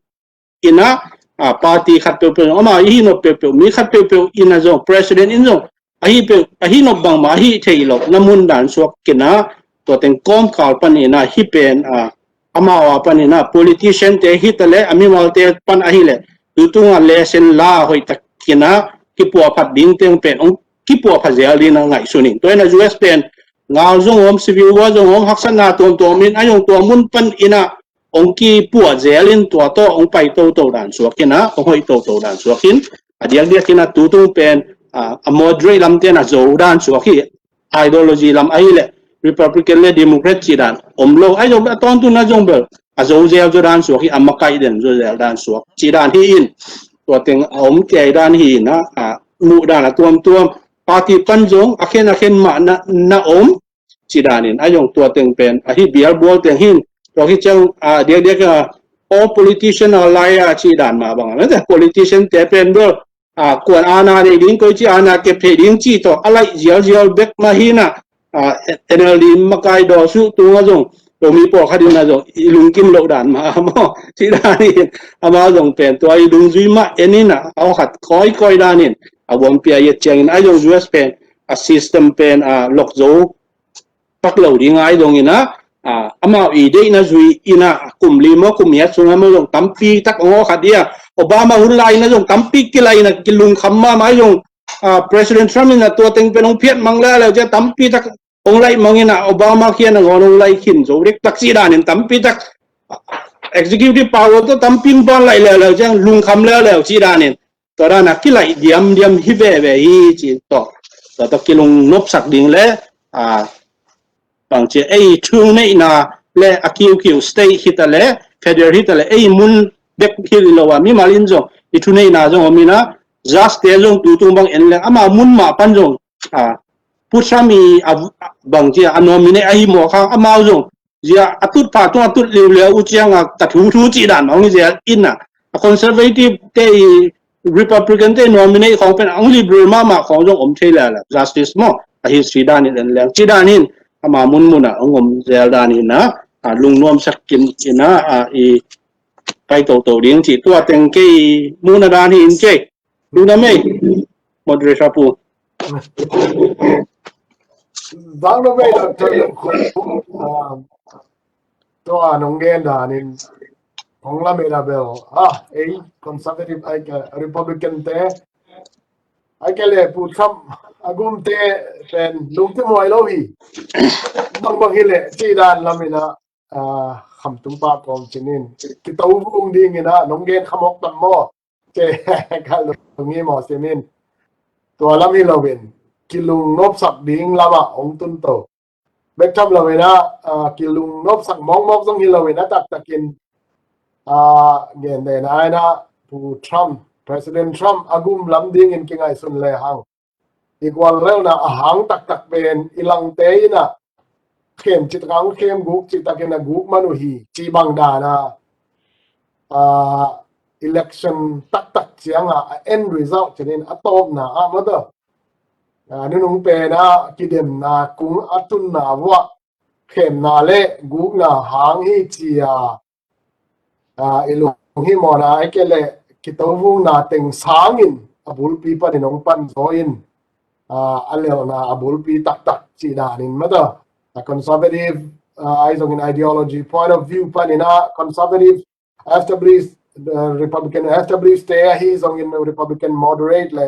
in ah, ah, party khat peuhpeuh, amau i hih nop peuhpeuh, mi khat peuhpeuh in ah zong, president in zong a hih peuh, a hih nop bangmah a hih theih loh na mun dan suak in ah, tua teng kawmkal pan in ah hih pen ah, amau a pan in ah politician te hi ta le, a mimalte pan ahih leh tu tung a lesson la hoih tak in ah kipuahphat ding teng pen hong kipuahphat zel ding a ngaihsun ing. Tua in ah U S pen ngal zong om, civil war zong om, haksatna tuamtuam om in ah, zong tua mun pan in ah hong kipuah zel in, tua tawh hong pai toto dan suak in ah, hong hoih toto dan suak in, a diakdiak in ah tu tung pen ah, a moderate lamte in a zo dan suak hi. Ideology lam ahih leh Republican le Democrat ci dan om lo, ahi zong a tawntung na zong bel a zo zel zaw dan suak hi, a makaih den zaw zel dan suak ci dan hi in, tua teng a om kei dan hi in ah, ah, muh dan a tuamtuam, party pan zong a khen a khen mah na, na om ci danin, a zong tua teng pen a hi bialbual teng hin, tua hi ciang ah, diakdiak ah, all politician are liar ci dan mah bang a, politician te pen bel ah, kuan aana nei ding, koici aana kep thei ding ci tawh a laih zialzial bek mah hi in ah, ah, N L D makai daw suh tung ah zong, tua mi pawlkhat in ah zong i lungkim loh dan mah maw, ci dan hi in, amau zong pen tua i dungzui mah en in ah, a khat kawikawi dan in a buanpia i et ciangin, ahi zong U S pen a system pen ah, lok zo tak lo ding ahi zong in ah, ah, amau i deihna zui in ah, kum li maw, kum giat sung ah maw zong tampi tak hong aw khat hi a, Obama hun lai in ah zong tampi kilaih in ah, kilungkham mahmah ahi zong, ah, President Trump in ah tua teng pen hong phiat mang leuleu ciang tampi tak hong laih mang in ah, Obama kiang nangawn hong laih khin zo dektak ci danin tampi tak, ah, executive power tawh tampi hong pan laih leuleu ciang lungkham leuleu ci danin, tua dan a kilaih diamdiam hi veve hi ci tawh, tua tawh kilungnopsak ding le, ah, bangci ei thuneihna le a kiukiu state hi ta le, federal hi ta le, ei mun bek hi lo a, mimal in zong i thuneihna zong om in ah, judge te zong tu tung bang en leng amau mun mah pan zong, ah, Pu Trump i a, bangci a nominate ahi mawk hang, amau zong zia a tut pha tung a tut liuliau uh ciang a, ta thuthu ci dan mah hong hi zel in ah, a conservative te i Republican te nominate khong pen ang liberal mahmah khong zong om thei leuleu, justice maw, a history dan in en leng ci dan in, ama munmun ah hong om zel dan in ah, ah, lungnuamsak khin in ah, ah, i pai toto ding ci, tua teng kei muhna dan hi in kei. Lungdam ei, moderator pu. Dang lo bei, Doctor Lungkhun. Ah, tua nong gen dan in hong lamen a bel, ah, ei conservative ai ka Republican te, ai ka le Pu Trump a gum te pen lungkim huai lo hi. Bangbang hi leh ci dan lam in ah, ah, Khamtung pa kawm cin in kito vung ding in ah, nong gen khamawk tam maw? Ci ka lung hi maw sim in. Tua lam hi lo in, kilungnopsak ding lam ah hong tun to. Bek tham lo in ah, ah, kilungnopsak mawkmawk zong hi lo in ah, taktak in, ah, gen den ah in ah, Pu Trump, President Trump a gum lam ding in kingaihsun le hang, i guallelhna a hang taktak pen i langte in ah, khem citak a hong khem, guk citak in a guk man uh hi, ci bang dan a, ah, election taktak ciang a, a end result cin in a tawpna ah maw, ah, nunung pen ah kidemna kung a tunna vuah khemna le gukna hang hi ci a, ah, i lung hi mawna, ai ke le kito vungna teng sangin a bulpi panin hong pan zaw in, ah, a lelhna a bulpi taktak ci dan in maw, a conservative, ah, ai zongin ideology point of view panin ah conservative established, ah, Republican established te ahi zongin Republican moderate le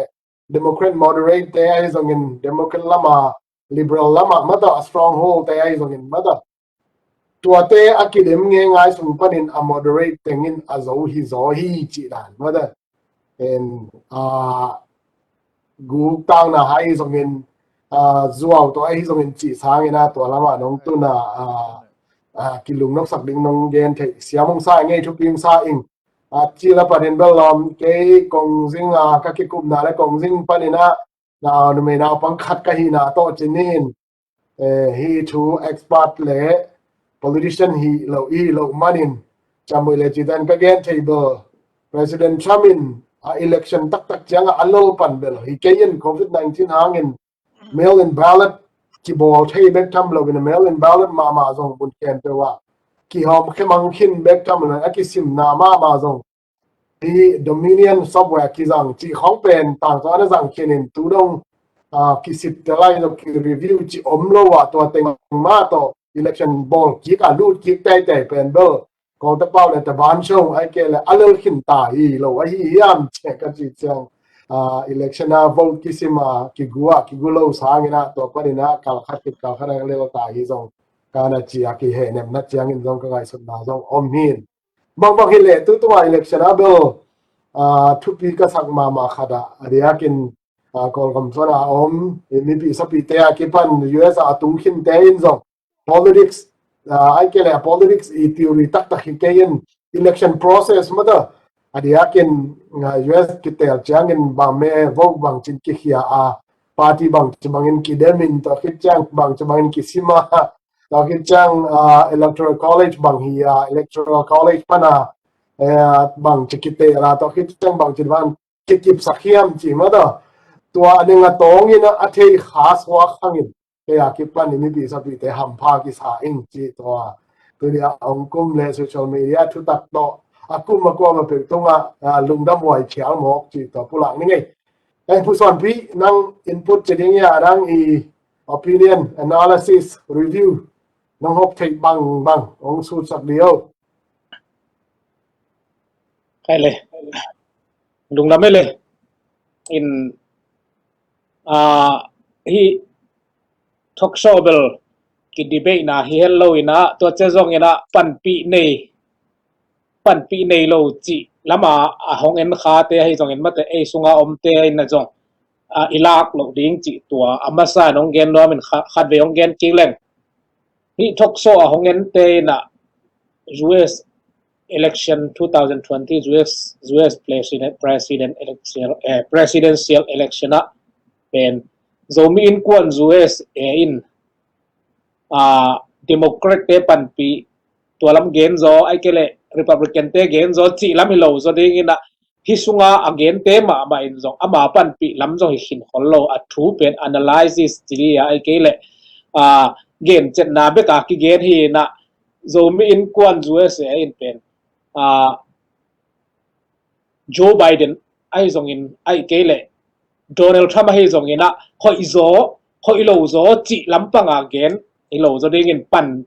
Democrat moderate te ahi zongin Democrat lam ah, liberal lam ah maw, a stronghold te ahi zongin maw, tuate a kidem ngeingai sung panin a moderate tengin a zo hi zaw hi ci dan maw. En, ah, guk tangna ahi zongin, ah, zuau tawh ahi zongin ci sangin ah, tua lam ah nong tun a, ah, ah, kilungnopsak ding nong gen theih siam hong sa ing ei, thupi hong sa ing. Ah, ci la panin bel lawm, kei kong zing a, ka kikupna le kong zing panin ah, na numei naupang khat ka hihna tawh ci nin, eh, hi thu expert le politician hi lo, hi lo manin, ciamui le citan ka gen thei bel, President Trump in a election taktak ciangah a lol pan bel hi kei in, covid nineteen hangin mail in ballot kibawl thei bek tham lo in, mail in ballot mahmah zong mun khempeuh ah kihawm khemang khin bek tham lo, a kisimna mahmah zong hi Dominion software kizang cih khawng pen tangtawna zang khin in, tu dong, ah, kisip te lai lo, ki review ci om lo ah, tua teng mah tawh election bawl kik a lut kik teitei pen bel Kawlta pau le taban song ai ke le a lel khin ta hi lo ahi hiam ci ka ci ciang, ah, election a vote kisim a kigu a kigu lo sangin ah tua panin ah kal khat kit kal khat a lel ta hi zong ka na ci a, kihenemna ciangin zong ka ngaihsutna zong om hin. Bangbang hi leh tu tunga election a bel, ah, thupi ka sak mahmah khat ah, a diakin, ah, Kawlgam suan a om i mipi sapite a kipan U S a tung khinte in zong politics, ah, ai ke le politics i theory taktak hi kei in, election process mata, a diakin, ah, U S kitel ciangin bang me vote bangcin kikhia a, party bangci bangin kidemin, tua khit ciang bangci bangin kisima, tua khit ciang, ah, electoral college bang hi a, electoral college pana, eh, bangci kitel a, tua khit ciang bangci bang kikipsak hiam ci mata, tua a ning a tawngin a thei kha suak hangin kei a kipan i mipi sapite hampha kisa ing ci tua. Tuni a hong kum le social media thutak tawh a kum a kuam a pek tungah, ah, lungdam huai thial mawk ci tua pulak ni ngei. Eh, Pu Suanpi, nang input ci ding ia, nang i opinion, analysis, review nang hok theih bangbang hong sutsak dih o. Kai le. Lungdam e le. In, ah, hi talk show bel ki debate na hi hel lo in ah, tua ci zong in ah panpih nei, panpih nei lo ci lama a hong en khate ahi zongin mate ei sunga omte in ah zong, ah, i lak lo ding ci tua a masa in hong gen nuam in kha-, khatvei hong gen kik leng. Hi talk show a hong ente in ah U S election two thousand twenty, U S, U S president, president election, eh, presidential election ah pen Zomi Innkuan U S A in, ah, Democrat te panpih tua lam gen zaw, ai ke le Republican te gen zaw cih lam hi lo zaw ding in ah, hi sunga a gente mahmah in zong ama panpih lam zong hi khin khol lo, a thu pen analysis ci dih a, ai kei le, ah, gencetna bek a kigen hi in ah, Zomi Innkuan U S A in pen, ah, Joe Biden ahi zongin, ai kei le Donald Trump ahi zongin ah hoih zaw, hoih lo zaw cih lampang a gen hi lo zaw ding in pan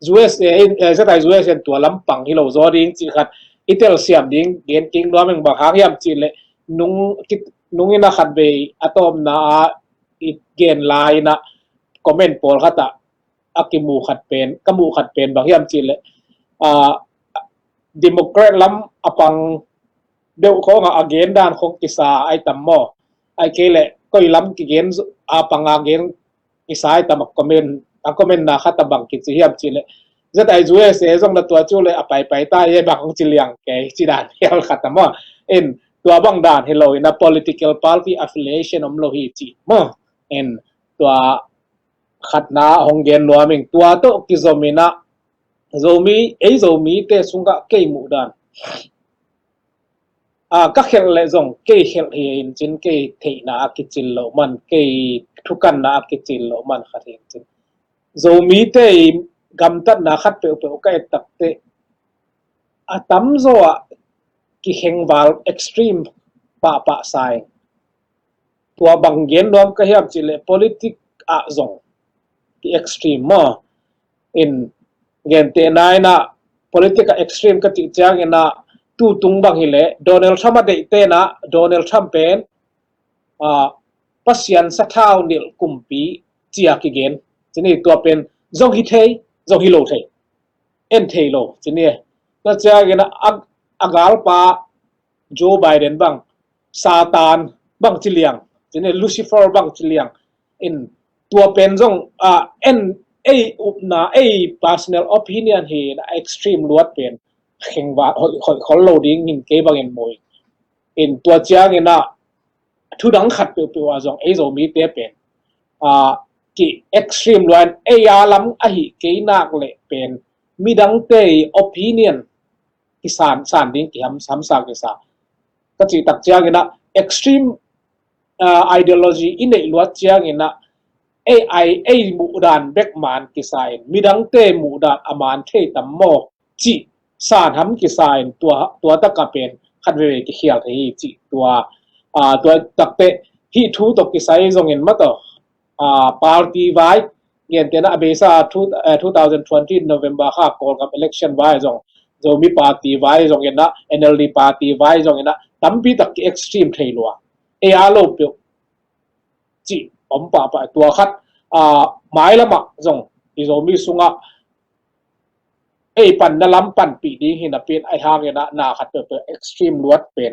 U S A in, eh, Z I U S A in tua lampang hi lo zaw ding cih khat i telsiam ding gen kik nuam ing. Bang hang hiam cih le nung, kit-, nung in ah khatvei a tawpna ah i gen lai in ah comment pawlkhat ah a kimu khat pen, ka muh khat pen bang hiam cih le, ah, Democrat lam a pang deuh khawng ah a gen dan khawng kisa ai tam maw? Ai kei le koi lam kigen a pang a gen kisa ai tam a comment, a comment na khat a bang kici hiam cih le, Z I U S A zong na tua cu le a paipai ta e bang hong ci liang kei ci dan hial khat a maw? In tua bang dan hi lo in ah political party affiliation om lo hi ci maw? In tua khatna hong gen nuam ing, tua tawh kizom in ah Zomi, ei Zomite sungah kei muh dan, ah, ka khelh le zong kei khelh hi in cin, kei theihna a kicil lo man, kei thukanna a kicil lo man khat hi in cin. Zomite i gamtatna khat peuhpeuh ka et takte a tamzaw ah kikhengval extreme pahpah sa in. Tua bang gen nuam ka hiam cih le politic ah zong ki extreme maw? In gentehna in ah politic ah extreme ka cih ciangin ah tu tung bang hi le Donald Trump a deihte in ah Donald Trump pen, ah, Pasian sathau nilh kumpi cia kigen. Cini tua pen zong hi thei, zong hi lo thei. En thei lo, cini. Tua ciangin ah a, a galpa Joe Biden bang, Satan bang ci liang, cini Lucifer bang ci liang. In tua pen zong, ah, en ei upna, ei personal opinion hi in ah extreme luat pen khengva hoih, hoih khol lo ding in kei bangin mu ing. In tua ciangin ah thudang khat peuhpeuh ah zong ei Zomite pen, ah, ki extreme luan ei a lam ahi kei nak leh pen midangte i opinion kisan san ding kiham hamsa kisa. Ka cih tak ciangin ah extreme, ah, ideology i neih luat ciangin ah ei ai ei muhdan bek maan kisa in midangte muhdan a maan thei tam maw cih san ham kisa in tua, tua taka pen khat veve kikhial thei hi cih tua, ah, tua takte hih thu tawh kisai zongin mataw, ah, party vai, gentehna a beisa two, eh, two thousand twenty November kha Kawlgam election vai zong Zomi party vai zongin ah N L D party vai zongin ah tampi tak ki extreme thei lua. Ei a lo peuh cih om pahpah tua khat, ah, mailamah zong i Zomi sungah ei panna lam panpih ding hi napi in ai hangin ah na khat peuhpeuh extreme luat pen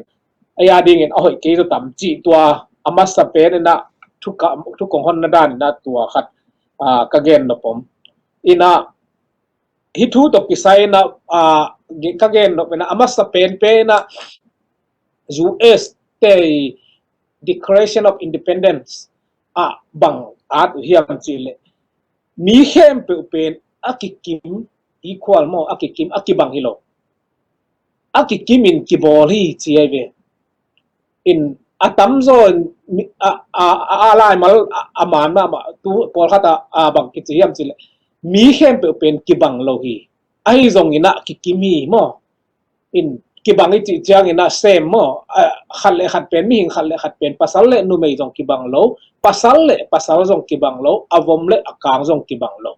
ei a dingin a hoih kei zaw tam cih tua a masa pen in ah thu ka, thu kong honna dan in ah tua khat, ah, ka gen nop om. In ah hih thu tawh kisai in ah, ah, ge-, ka gen nop in ah a masa pen pen in ah U S te i Declaration of Independence ah bang at uh hiam cih leh mi khempeuh pen a kikim, equal maw, a kikim, a kibang hi lo. A kikim in kibawl hi ci ai ve. In a tamzaw in mi, a, a, a, a laimal a, a man mahmah tu pawlkhat a, a bang kici hiam cih leh mi khempeuh pen kibang lo hi. Ahi zongin ah kikim hi maw. In kibang i cih ciangin ah sem maw, a, khat le khat pen, mihing khat le khat pen pasal le numei zong kibang lo, pasal le pasal zong kibang lo, a vom le a kang zong kibang lo,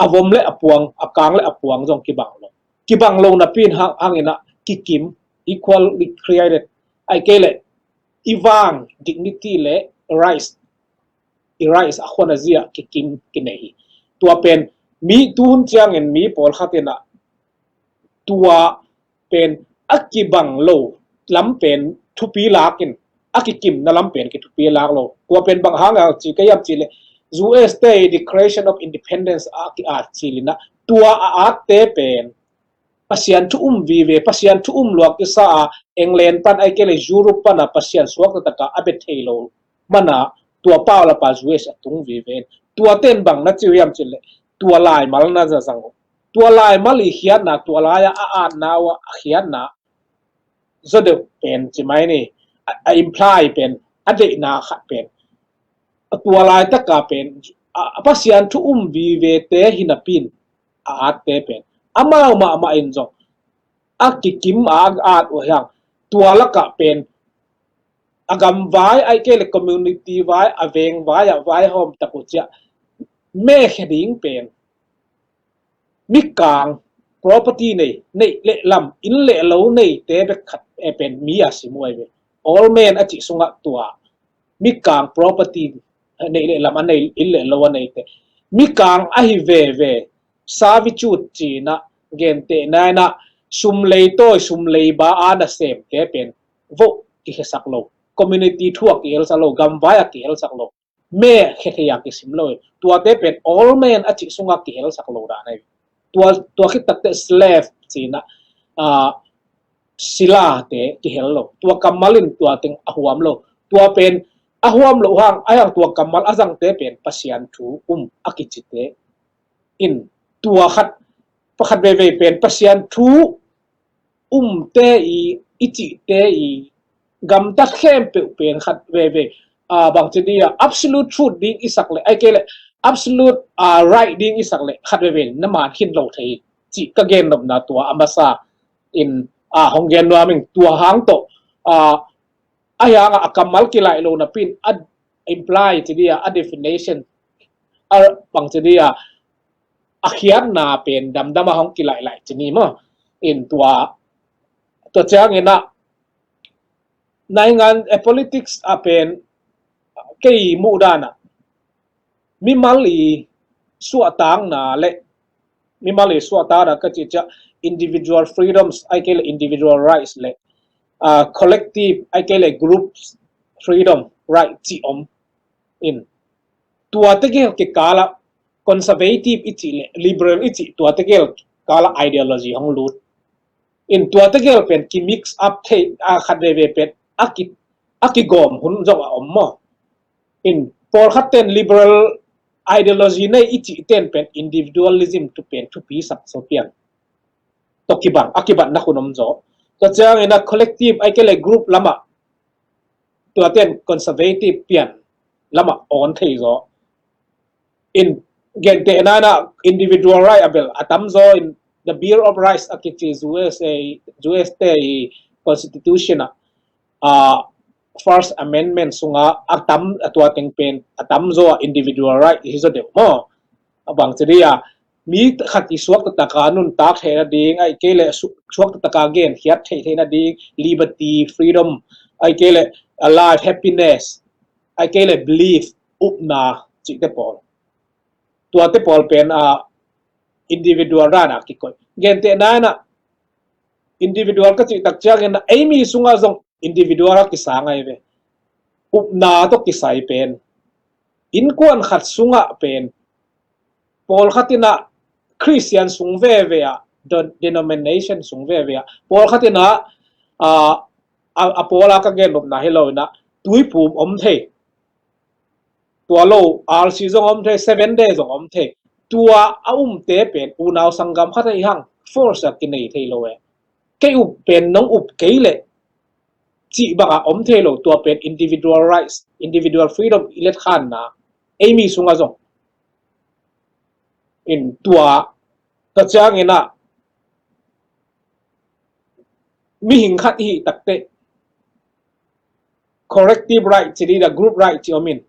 a vom le a puang, a kang le a puang zong kibang lo. Kibang lo napi in hang, hangin ah kikim, equally created. Ai kei leh i vang dignity le rights, i rights a khuan a zia kikim kinei hi. Tua pen mi tuhun ciangin mi pawlkhat in ah tua pen a kibang lo lam pen thupi lakin a kikimna lam pen kithupi lak lo. Tua pen bang hang a ci ka hiam cih leh U S te i Declaration of Independence a ki at cil in ah tua a atte pen Pasian thu um vive, Pasian thu um luak kisa a England pan ai kei leh Europe pan a Pasian suak taktak a a bia thei lo man a tua pau la pa U S a tung vive. Tua ten bang na ci uh hiam cih leh tua laimal na zazang uh. Tua laimal i khiatna, tua lai a a atna uh a khiatna zaw deuh pen ci mai ni, a, a imply pen, a deihna khat pen. A tua laitaka pen a, a Pasian thu um vivete hi napi in a atte pen amau mahmah in zong a kikim a at uh hiang, tua lakah pen a gamvai ai kei le community vai, a vengvai ah vaihawm tak uh ciah mekhia ding pen mikang property nei, neih le lam, inn le lo neite bek khat e pen mi a sim uh ai ve. All men a cih sungah tua mikang property, neih le lam a nei, inn le lo a neite, mikang ahi veve, servitude cina, gentehna inah sum lei tawi, sum lei ba a nasemte pen voh kikhesak lo, community thu a kihelsak lo, gamvai a kihelsak lo, me khe thei a kisim lo. Tuate pen all men a cih sungah kihelsak lo dan ahi. Tua, tua khit takte slave cina, ah, silate kihel lo. Tua kammal in tua teng a huam lo. Tua pen a huam lo hang, a hang tua kammal a zangte pen Pasian thu um a kicite in tua khat, pakhat veivei pen Pasian thu umte i, i cihte i gamtat khempeuh pen khat veivei, ah, bangci dia absolute truth ding i sak le, ai kei le absolute, ah, right ding i sak le khat veivei na man khin lo thei cih ka gen nopna tua a masa in, ah, hong gen nuam ing. Tua hang tawh, ah, a hiangah a kammal kilaih lo napi in a imply ci dia, a definition, a bangci dia, a khiatna pen damdam a hong kilaih laih ci ni maw. In tua, tua ciangin ah naingan, eh, politics a pen kei muh dan ah mimal i suahtakna le, mimal i suahtakna ka cih ciah individual freedoms ai kei le individual rights le, ah, collective ai kei le groups freedom right cih om in, tua tegel kikala conservative i cih le liberal i cih tua tegel kala ideology hong lut in, tua tegel pen ki mix up thei, ah, khat veivei pen a ki, a kigawm hun zong a om maw. In pawlkhat ten liberal ideology nei i cih ten pen individualism tu pen thupi sak so pian tawh kibang a kibatna hun om zaw. Tua ciangin a collective ai kei le group lamah tua ten conservative pian lamah awn thei zaw. In gentehna in a individual right a bel a tam zaw in the Bill of Rights a kici U S A, U S te i constitution ah, ah, First Amendment sunga a tam a tua teng pen a tam zaw a individual right hi zaw deuh maw. A bang ci dia mi khat i suak taktak a nuntak theihna ding ai kei le su-, suak taktak a genkhiat theih theihna ding liberty, freedom, ai kei le a life, happiness, ai kei le belief, upna cihte pawl. Tuate pawl pen a individual dan a kikoih. Gentehna in a individual ka cih tak ciangin a ei mi sunga zong individual a kisa ngai ve. Upna tawh kisai pen innkuan khat sungah pen pawlkhat in a Christian sung veve ah, de-, denomination sung veve ah, pawlkhat in a, a, a, a pawl a ka gen nopna hi lo in a tuipum om thei. Tua lo R C zong om thei, Seven Day zong om thei. Tua a umte pen unau sanggam khat ahi hang force a kinei thei lo e. Kei up pen nong up kei leh cih bangah om thei lo. Tua pen individual rights, individual freedom i letkhanna ei mi sungah zong. In tua ka ciangin a mihing khat i hih takteh collective right ci ding a group right ci om in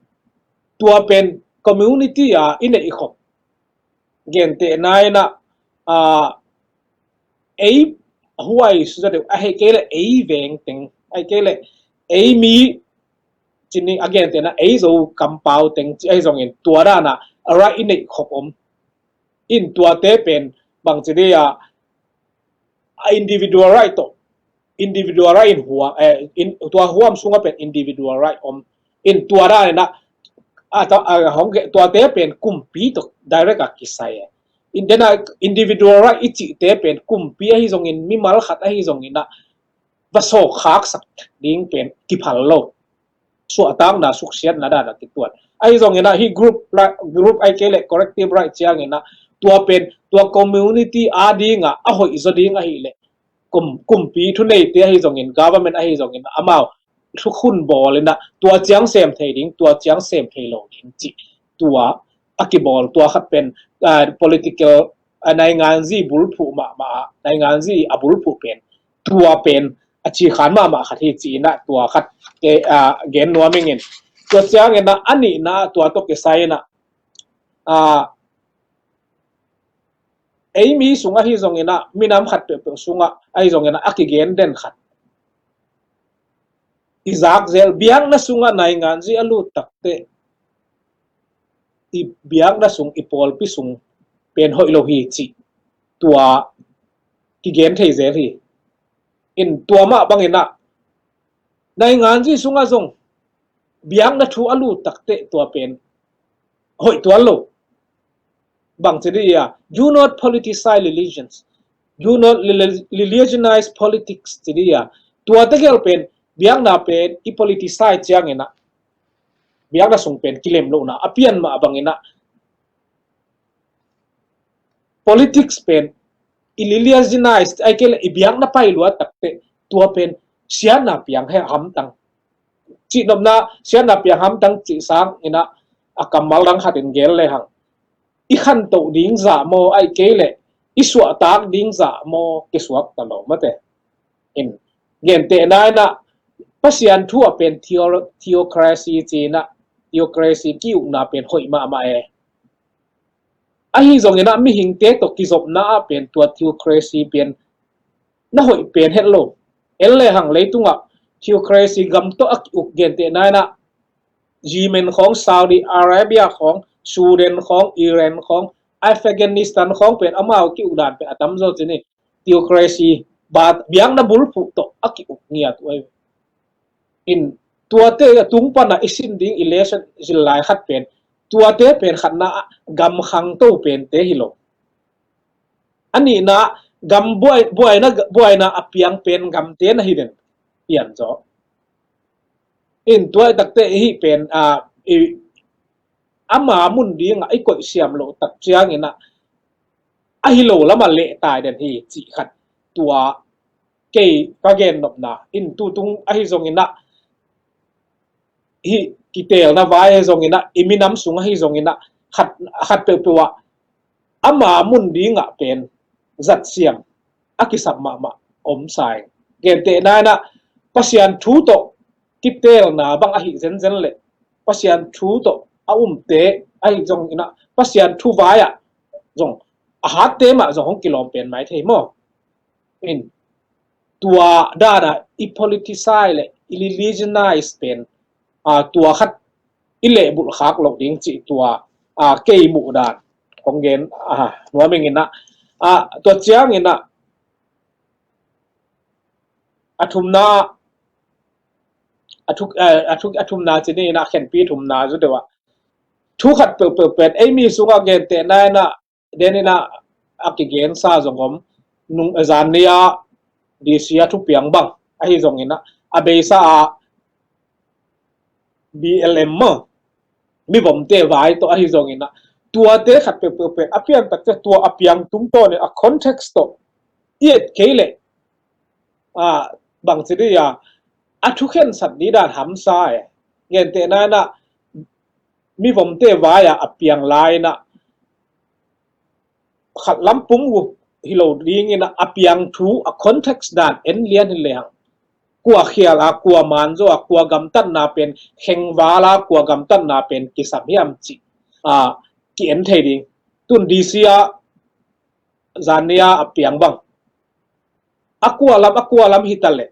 tua pen community a i neih khop. Gentehna in a, a, ei huai su za deuh a hei kei le ei veng teng ai kei le ei mi ci ni a gentehna ei Zo kampau teng ci ahi zongin tua dan a right i neih khop om. In tuate pen bang ci dia a individual right tawh individual right in huam, eh, in, tua huam sungah pen individual right om. In tua dan in a, a, ta, a, hong ge, tuate pen kumpi tawh direct a kisai e. In den a individual right i cihte pen kumpi ahi zongin mimal khat ahi zongin a va sawk khaksak ding pen kiphal lo. Suahtakna suksiatna dan a kituat ahi zongin a hih group, group ai kei le collective right ciangin a tua pen tua community a ding a a hoih zaw ding ahi le kum, kumpi thuneite ahi zongin government ahi zongin a amau thukhun bawl in a tua ciang sem thei ding, tua ciang sem thei lo ding cih tua a kibawl tua khat pen, ah, political, ah, nainganzi bulphuh mahmah a nainganzi a bulphuh pen tua pen a cikhan mahmah khat hi ci in a tua khat ke, a, gen nuam ing in. Tua ciangin a a nihna tua tawh kisai in a, a, ei mi sung ahi zongin a minam khat peuhpeuh sungah ahi zongin a a kigen den khat i zak zel biakna sungah nainganzi a lut takteh i biakna sung i pawlpi sung pen hoih lo hi cih tua kigen thei zel hi. In tua mah bangin a nainganzi sungah zong biakna thu a lut takteh tua pen hoih tuan lo. Bang ci dia, do not politicize religions, do not reli-, religionize politics ci dia. Tua tegel pen biakna pen i politicize ciangin a biakna sung pen kilem lohna a pian mah bangin a politics pen i religionize ai kei le i biakna pai luat takteh tua pen siatna piang he hamtang. Cihnopna siatna piang hamtang cih sangin a a kammal dang khatin gel le hang i khantoh ding zah maw ai kei le i suahtak ding zah maw kisuak ta lo mate. In gentehna in a Pasian thu a pen theo-, theocracy ci in a theocracy ki-ukna pen hoih mahmah e. Ahi zongin a mihingte tawh kizopna ah pen tua theocracy pen na hoih pen het lo. En le hang leitungah theocracy gam tawh a ki-uk gentehna in a Yemen khawng, Saudi Arabia khawng, Sudan khawng, Iran khawng, Afghanistan khawng pen amau ki-uk dan pen a tamzaw ci ni. Theocracy, bat, biakna bulphuh tawh a ki-uk ngiat uh ahi. In tuate a tung pana i sin ding i lesson zillai khat pen tuate pen khatna ah gam khangto pente hi lo. A nihna gam buai, buaina, buaina a piang pen gamte na hi den pian zaw. In tua i takte i hih pen, a, i, ama mun dingah i koih siam loh tak ciangin ah, ahi lo lamah lehtai den hi cih khat tua kei ka gennopna. In tutung ahi zongin ah, hih kitelna vai ahi zongin ah, i minam sung ahi zongin ah, khat, khat peuhpeuh ah ama mun dingah pen zatsiam a kisap mahmah om sa ing. Gentehna in ah, Pasian thu tawh kitelna bang ahi zenzen leh, Pasian thu tawh a umte ahi zongin ah, Pasian thu vai-ah zong a hatte mah zong hong kilawm pen mai thei maw? In tua dana i politicize le i religionize pen, a, tua khat i lehbulh khak loh ding cih tua, a, kei muh dan kong gen, a, nuam ing in ah, a, tua ciangin ah, a thumna, a thu, a, a thu, a thumna ci ni in ah, khenpi thumna zu deuh ah, thu khat peuhpeuh pen ei mi sungah gentehna in ah, den in ah a kigensa zong om, nung, zan ni a D C a thupiang bang ahi zongin ah, a beisa a B L M maw, mivomte vai tawh ahi zongin ah, tuate khat peuhpeuh pen a pian takte tua a piang tungtawnin a context tawh i et kei leh, a, bangci dih a, a thukhensat dih dan hamsa e. Gentehna in ah, mivomte vai-ah a piang lai in ah, khat lam pum uh hi lo dingin ah, a piang thu a context dan en lian hi lehang, kua khial a, kua manzaw a, kua gamtatna pen khengval a, kua gamtatna pen kisam hiam cih, a, ki-en thei ding. Tun D C a zan ni a a piang bang, a kua lam, a kua lam hi ta leh,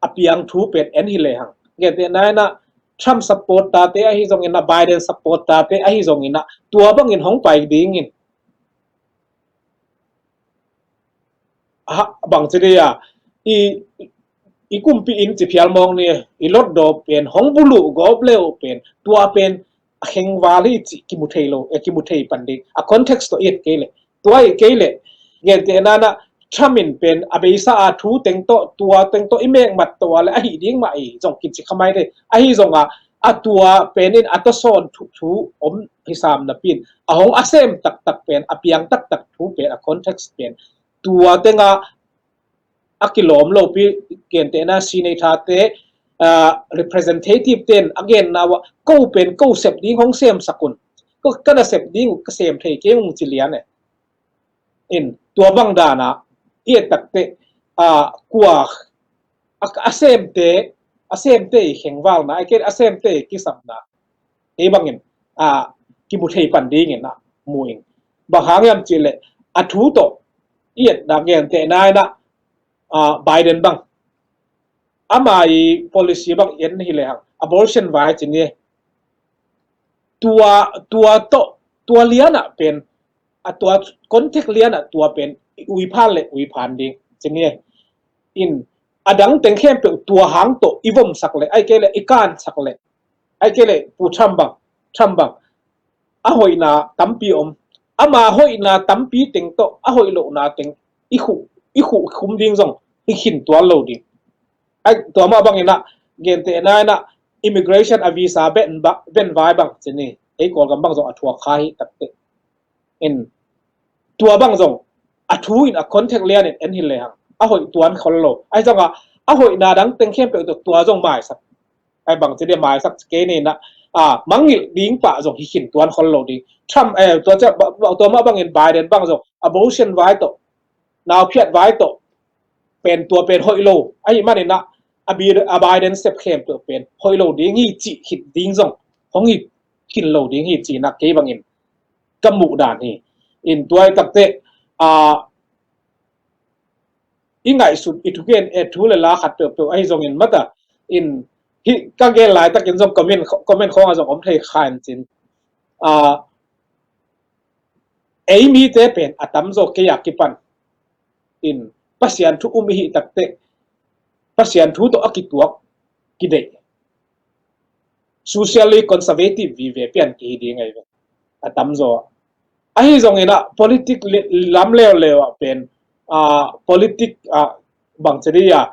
a piang thu pen en hi lehang. Gentehna in ah, Trump supporter-te ahi zongin ah, Biden supporter-te ahi zongin ah, tua bangin hong pai dingin, ha, bangci dih a, i, i kumpi inn ci phial mawng ni, i lotdaw pen hong buluh gawp le uh pen, tua pen a khengval hi cih kimu thei lo, e, kimu thei pan ding. A context tawh i et kei leh, tua i et kei leh, gentehna in ah, Trump in pen a beisa a thu teng tawh, tua teng tawh i mekmat tawh a le ahi ding mah i zong kici kha mai thei. Ahi zongah, a tua pen in a tawsawn thu, thu om hi sam napi in, a hong a sem taktak pen, a piang taktak thu pen, a context pen, tua tengah a kilawm lopi, gentehna senator-te, a, representative-te in a genna uh ah, ko pen ko sep ding hong semsak un, ko ka na sep ding uh ka sem thei kei ung ci lian e. In tua bang dana i et takte, a, kua a, a semte, a semte i khengvalna, a, a semte i kisapna, ei bangin, a, kimu thei pan dingin ah mu ing. Bang hang hiam cih leh, a thu tawh i etna gentehna in ah, a, Biden bang, ama i policy bang i en hi lehang, abortion vai ci ni. Tua, tua tawh, tua lianah pen, a tua context lianah tua pen i uiphan le uiphan ding ci ni. In, a dang teng khempeuh tua hang tawh i vomsak le, ahih kei le i kansak le, ahih kei le Pu Trump bang, Trump bang, a hoihna tampi om. Ama hoihna tampi teng tawh a hoih lohna teng i khuh, i khuh khum ding zong hi khin tuan lo ding. Ai, tua mah bangin ah, gentehna in ah, immigration a visa ben ba, ben vai bang ci ni. Ei Kawlgam bang zong a thuak kha hi takte. In, tua bang zong a thu in a context lianin en hi lehang, a hoih tuan khol lo. Ahi zongah a hoihna dang teng khempeuh tawh tua zong maisak. Ai, bang ci dia maisak ci kei ni in ah, a, mangngilh ding pah zong hi khin tuan khol lo ding. Trump, eh, tua cia, ba, ba, tua mah bangin Biden bang zong abortion vai tawh, nauphiat vai tawh pen, tua pen hoih lo ahih manin ah, a Bi-, a Biden sep khempeuh pen hoih lo ding hi cih khit ding zong hong hi khin lo ding hi ci-in ah kei bangin ka muh dan hi. In tua i takte, a, i ngaihsut, i thugen, eh, thu le la khat peuhpeuh ahi zongin mata in, hih ka gen laitakin zong comment, comment khawngah zong om thei kha in cin. A, ei mite pen a tamzaw kei a kipan in Pasian thu um i hih takte, Pasian thu tawh a kituak kideih, socially conservative vive pian kihi ding ahi ve, a tamzaw ah. Ahi zongin ah politic le-, lam leuleu ah pen, a, politic, a, bang ci dia,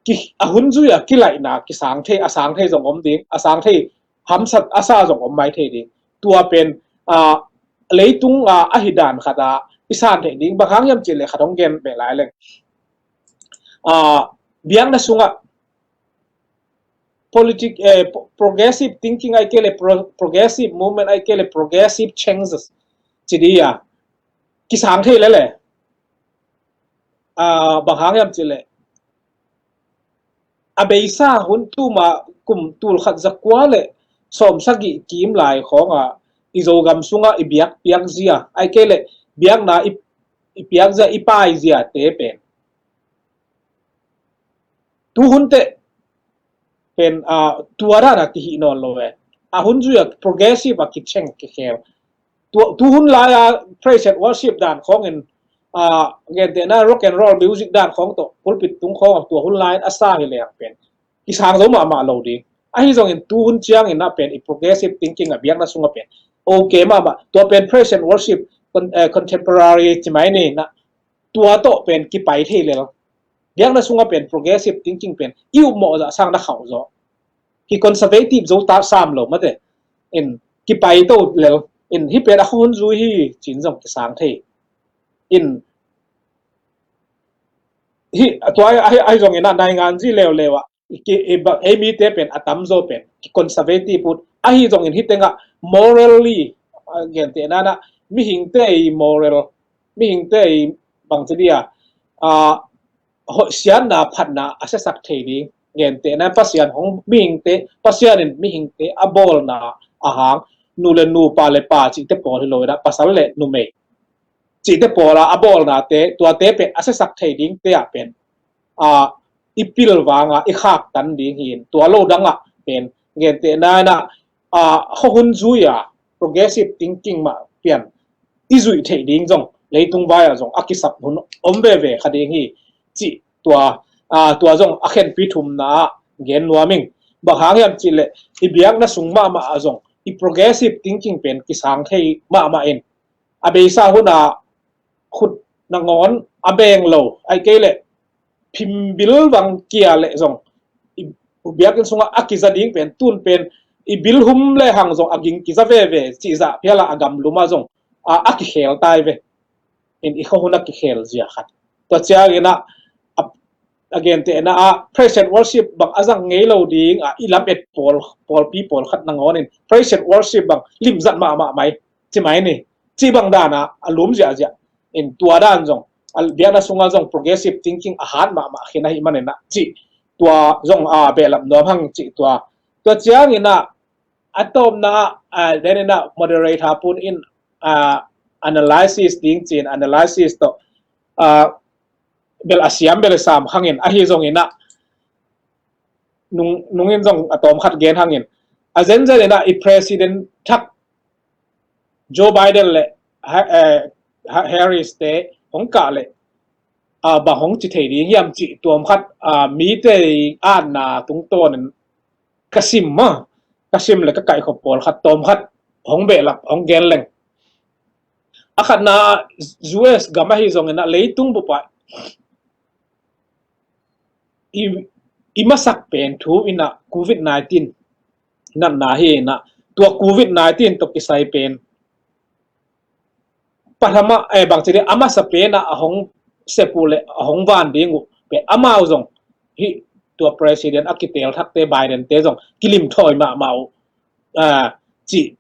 ki, a hun zui a kilaihna kisang thei, a sang thei zong om ding, a sang thei hamsat a sa zong om mai thei ding. Tua pen, a, leitung a, a hi dan khat a i san thei ding. Bang hang hiam cih leh khat hong gen beh lai leng. A, biakna sungah politic, eh, pro-, progressive thinking ai kei le pro-, progressive movement ai kei le progressive changes ci di a kisang thei lele. A, bang hang hiam cih leh a beisa hun tuma kum tul khat za kua le sawm sagih kim lai khawng a i Zogam sungah i biak piak zia ai kei le biakna i, i piak zia i pai zia te pen tu hun teh pen, a, tua dan a kihih nawn lo e. A hun zui a progressive a kicheng kikhel. Tua, tu hun lai a praise and worship dan khawng in, a, gentehna rock and roll music dan khawng tawh pulpit tung khawng a tua hun lai in a sa hi leng pen kisang zo mahmah lo ding. Ahi zongin tu hun ciangin a pen i progressive thinking a biakna sungah pen okay mahmah. Tua pen praise and worship con-, eh, contemporary ci mai ni na tua tawh pen kipai thei lel. Biakna sungah pen progressive thinking pen i upmawh zah sang na khauh zaw. Ki conservative zo ta sam lo mate. In kipai to lel. In hi pen a hun zui hi cin zong kisang thei. In hi, tua ahi, ahi zongin a naingan zi leuleu ah i ki, i ba, ei mite pen a tamzaw pen ki conservative ut. Ahi zongin hi tengah morally, a, gentehna na mihingte i moral, mihingte i bang ci dia, a, hoih siatna phatna a siasak thei ding. Gentehna Pasian hong mihingte, Pasian in mihingte a bawlna a hang, nu le nu, pa le pa cihte pawl hi lo ina, pasal le numei cihte pawl a, a bawlnate, tuate pen a siasak thei dingte ah pen, a, i pilvang a, i khaktan ding hi in, tua lo dang ah pen, gentehna ina, a, khuahun zui a, progressive thinking mah pian, i zuih theih ding zong, leitung vai ah zong, a kisap hun om veve kha ding hi, cih tua, a, tua zong, a khenpi thumna ah, gen nuam ing, bang hang hiam cih leh, i biakna sung mahmah ah zong, i progressive thinking pen kisang thei mahmah in, a beisa hun a khut nangawn a beng lo, ai kei leh phimbil bang kia leh zong, i biakinn sungah a kiza ding pen, tun pen, i bil hum le hang zong a ging kiza veve, cih zah phial a a gamlum ah zong, a, a kikhel tai ve. In i khuahun a kikhel zia khat. Tua ciangin a, a, a gentehna a, praise and worship bang a zang ngei lo ding a, i lamet pawl, pawlpi pawlkhat nangawn in, praise and worship bang limzat mahmah mai, ci mai ni. Cih bang dan a, a lum ziahziah. In tua dan zong, a biakna sungah zong progressive thinking a hat mahmah khin ahih manin a, cih tua zong a behlap nuam hang cih tua. Tua ciangin a, a tawpna ah, a, then in a moderator pun in, a, analysis ding cin, analysis tawh, a, bel a siam bel a sam hangin, ahi zongin a, nung, nungin zong a tawm khat gen hangin, a zenzen in a, i president thak Joe Biden le Ha-, eh, Ha-, Harris te hong kah le, a, bang hong ci thei ding hiam cih tuam khat, a, mite i atna tungtawnin ka sim ma, ka sim le ka kaihkhop pawlkhat tawm khat hong behlap, hong gen leng. A khatna U S gam ahi zongin a leitung bup ah i, i masak pen thu in a covid nineteen natna hi in a, tua covid nineteen tawh kisai pen pathama, eh, bang ci ding, a masa pen a, a hong sep uh le a hong van ding uh pen amau zong hih tua president a kitel thakte Biden te zong kilim thawi mahmah uh, a, cih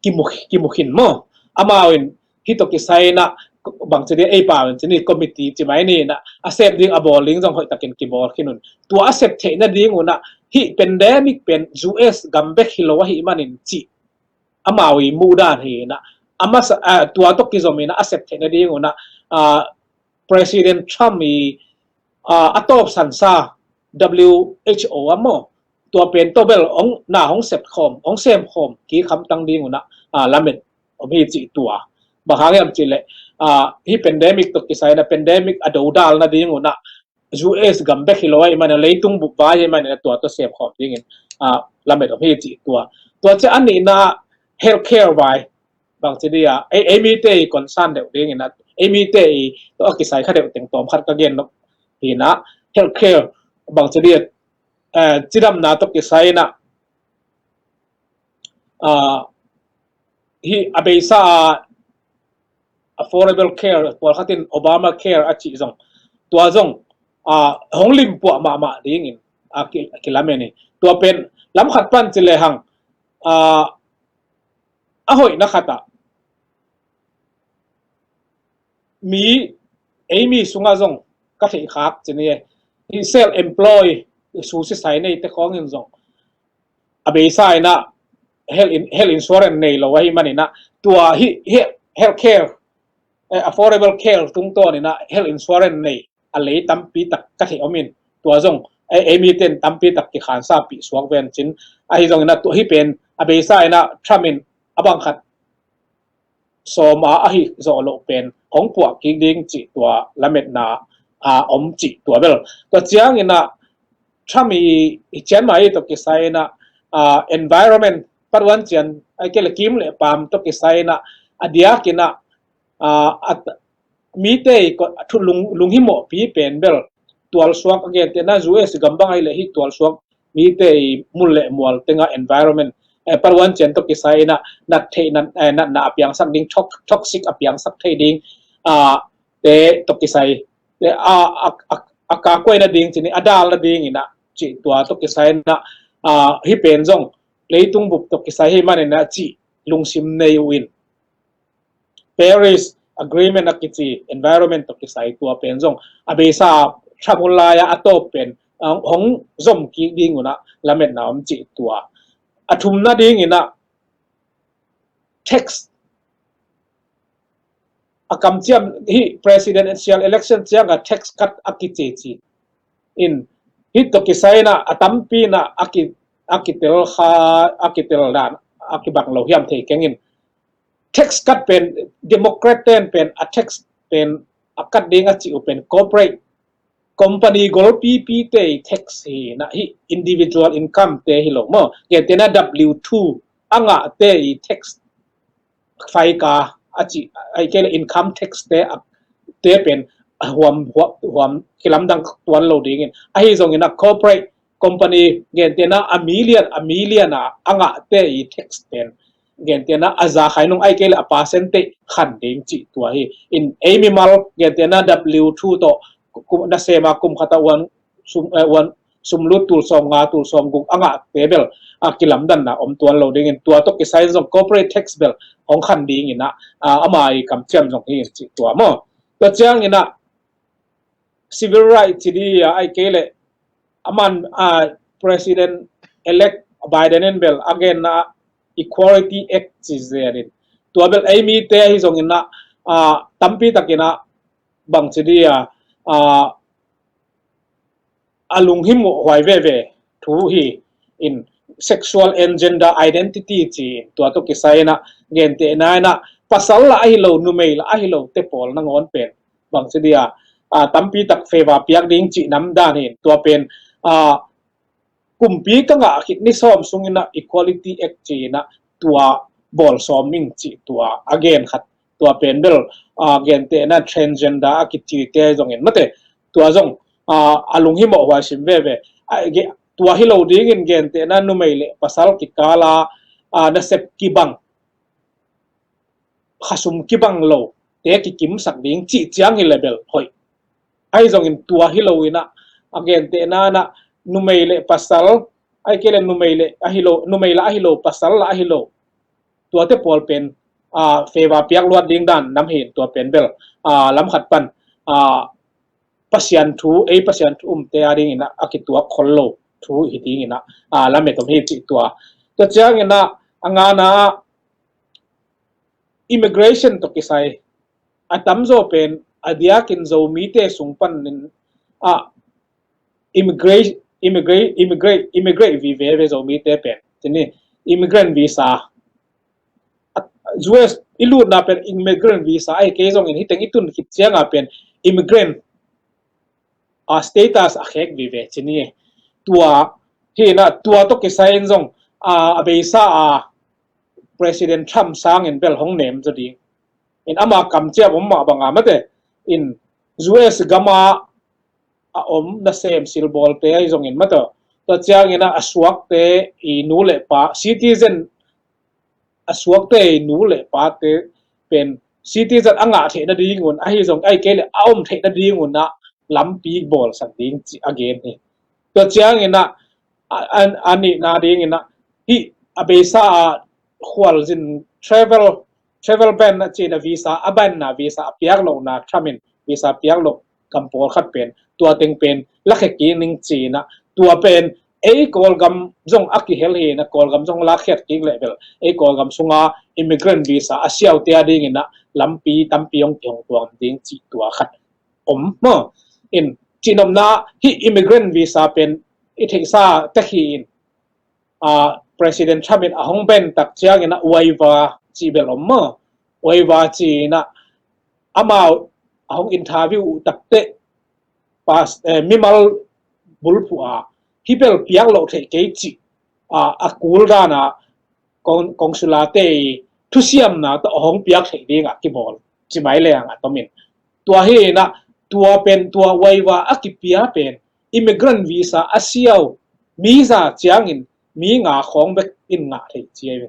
kimu, kimu khin maw. Amau in hih tawh kisai in a, bang ci ding, ei pau in ci ni, committee ci mai ni in a, a sep ding a bawl ding zong hoih takin kibawl khin un. Tua a sep theih nading un a, hih pandemic pen U S gam bek hi lo ahih manin cih amau i muh dan hi in a, a masa, a, tua tawh kizom in a, a sep theih nading un a, a, President Trump i, a, a tawpsansa W H O a maw, tua pen tawh bel hong, na hong sep khawm, hong sem khawm kik hamtang ding un a, a, lamet om hi cih tua. Bang hang hiam cih leh, a, hih pandemic tawh kisai in a, pandemic a dodal nading un a, U S gam bek hi lo ahih manin a, leitung bup vai ahih manin a, tua tawh sem khawm dingin, a, lamet om hi cih tua. Tua ciang a nihna healthcare vai, bang ci ding a, ei, ei mite i concern deuh dingin a, ei mite i tawh a kisai kha deuh teng tawm khat ka gen nop hi in a, healthcare, bang ci dih, eh, cidamna tawh kisai in ah, ah, hih a beisa a affordable care, pawlkhat in Obamacare a cih zong, tua zong, ah, hong limpuah mahmah dingin a ki, a kilamen hi. Tua pen lam khat pan ci lehang, ah, a hoihna khat ah mi, ei mi sungah zong ka theih khak ci ni e, hih self employ, susi sai neite khawng in zong a beisa in ah health in, health insurance nei lo ahih manin ah, tua hih, hih health care, eh, affordable care tungtawn in ah health insurance nei a lei tampi tak ka theih om in, tua zong ei, ei mite in tampi tak kikhansa pih suak ven cin. Ahi zongin ah tua hih pen a beisa in ah Trump in a bang khat sawm a ahi zawh loh pen hong puah kik ding cih tua lametna a om cih tua bel. Tua ciangin ah Trump i, i cianmah i tawh kisai in ah, ah, environment, patuan cian, ahih kei leh kim le paam tawh kisai in ah, a diakin ah, ah, a, mite i ko, thu lung, lunghimawhpi pen bel tualsuak a gentehna U S gam bang ahih leh hih tualsuak mite i mun le mual tengah environment, eh, patuan cian tawh kisai in ah nat theih, nat, eh, natna a piangsak ding, tox-, toxic a piangsak thei ding, ah, te tawh kisai, te a, a, a, a kakuai nading ci ni, a dal nadingin ah cih tua tawh kisai in ah, ah, hih pen zong leitung bup tawh kisai hi manin ah cih lungsim nei uh in, Paris Agreement a kici environment tawh kisai tua pen zong a beisa Trump hun lai-a a tawp pen, ah, hong zom kik ding un ah lametna om cih tua. A thumna dingin ah tax, a kamciam hih presidential election ciangah tax cut a kici ci in, hih tawh kisai in ah a tampi in ah a ki, a kitel kha, a kitel dan a kibang lo hiam thei keng in, tax cut pen, Democrat ten pen a tax pen a cut ding a cih uh pen corporate, company golpipi te i tax hi in ah, hih individual income te hi lo maw. Gentehna W two a ngahte i tax, faika a cih, ahih kei leh income tax te a, te pen a huam, huam, huam kilamdang tuan lo dingin. Ahi zongin ah corporate company gentehna a million, a million a, a ngahte i tax pen gentehna a za khai nung ahih kei leh a percentage khan ding cih tua hi. In ei mimal gentehna W two tawh ku, ku, nasem a kum khat a uan sum, eh, uan sum lut tul sawm nga, tul sawm guk a ngahte bel a kilamdanna om tuan lo dingin, tua tawh kisai zong corporate tax bel hong khan dingin ah, ah, ama i kamciam zong hi in cih tua maw. Tua ciangin ah civil right ci dih a, ahih kei leh aman, ah, President elect Biden in bel a genna Equality Act ci zen in, tua bel ei mite ahi zongin ah, ah, tampi takin ah bang ci dih a, ah, a lunghimawh huai veve thu hi in, sexual and gender identity ci in, tua tawh kisai in ah gentehna in ah pasal lah ahi lo, numei lah ahi lo te pawl nangawn pen bang ci dih a, ah, tampi tak favor piak ding cih nam dan hi in, tua pen, ah, kumpi ka ngah khit ni sawm sungin ah Equality Act ci in ah tua bawl sawm ing cih tua a gen khat, tua pen bel, ah, gentehna transgender a kicite zongin mate, tua zong, ah, a lunghimawh huai sim veve. Ah, ge, tua hi lo dingin gentehna numei le pasal kikala, ah, nasep kibang, khasum kibang lo te kikimsak ding cih ciang hi leh bel hoih. Ahi zongin tua hi lo in ah, a gentehna in ah numei le pasal, ahih kei leh numei le ahi lo, numei lah ahi lo, pasal lah ahi lo, tuate pawl pen, ah, favor piak luat ding dan nam hi in, tua pen bel, ah, lam khat pan, ah, Pasian thu, ei Pasian thu umte a dingin ah a kituak khol lo thu hi dingin ah, ah, lamet om hi cih tua. Tua ciangin ah a ngana ah immigration tawh kisai, a tamzaw pen a diakin Zomite sung panin ah immigrate, immigrate, immigrate, immigrate vive ve Zomite pen. Ci ni, immigrant visa. U S i lutna pen immigrant visa ahi kei zongin hih teng i tun khit cianga pen immigrant, ah, status a khek vive ci ni. Tua hi in ah tua tawh kisai in zong, ah, a beisa a President Trump sangin bel hong nem zaw ding in, ama kamciam om mah banga mate in, U S gama a om nasem silbawlte ahi zongin mataw. Tua ciangin ah a suakte i nu le pa, citizen, a suakte i nu le pate pen citizen a ngah theih nadingun ahi zong, ahih kei leh a om theih nadingun ah lampi bawlsak ding cih a gen hi. Tua ciangin ah a, a, a nihna dingin ah hih a beisa a khualzin travel, travel ban a cihna visa, a banna visa a piak lohna Trump in visa piak loh gam pawlkhat pen tua teng pen lakhia kik ning ci-in ah, tua pen ei Kawlgam zong a kihel hi-in ah, Kawlgam zong lakkhiat kik leh bel ei Kawlgam sunga immigrant visa a siaute a dingin ah lampi tampi hong kihong tuam ding cih tua khat om maw. In cihnopna hih immigrant visa pen i theihsa tek hi-in, a, President Trump in a hong ban tak ciangin ah waiver cih bel om maw. Waiver ci-in ah amau a hong interview uh takteh pas, eh, mimal bulphuh a hih bel piak loh theih kei cih, a, a kul dan a kong, consulate i thusiamna tawh a hong piak theih dingah kibawl ci mai leng a tomin. Tua hi-in ah tua pen tua waiver a kipia pen immigrant visa a siau mi za ciangin mi nga khawng bek in ngah thei ci ahi ve.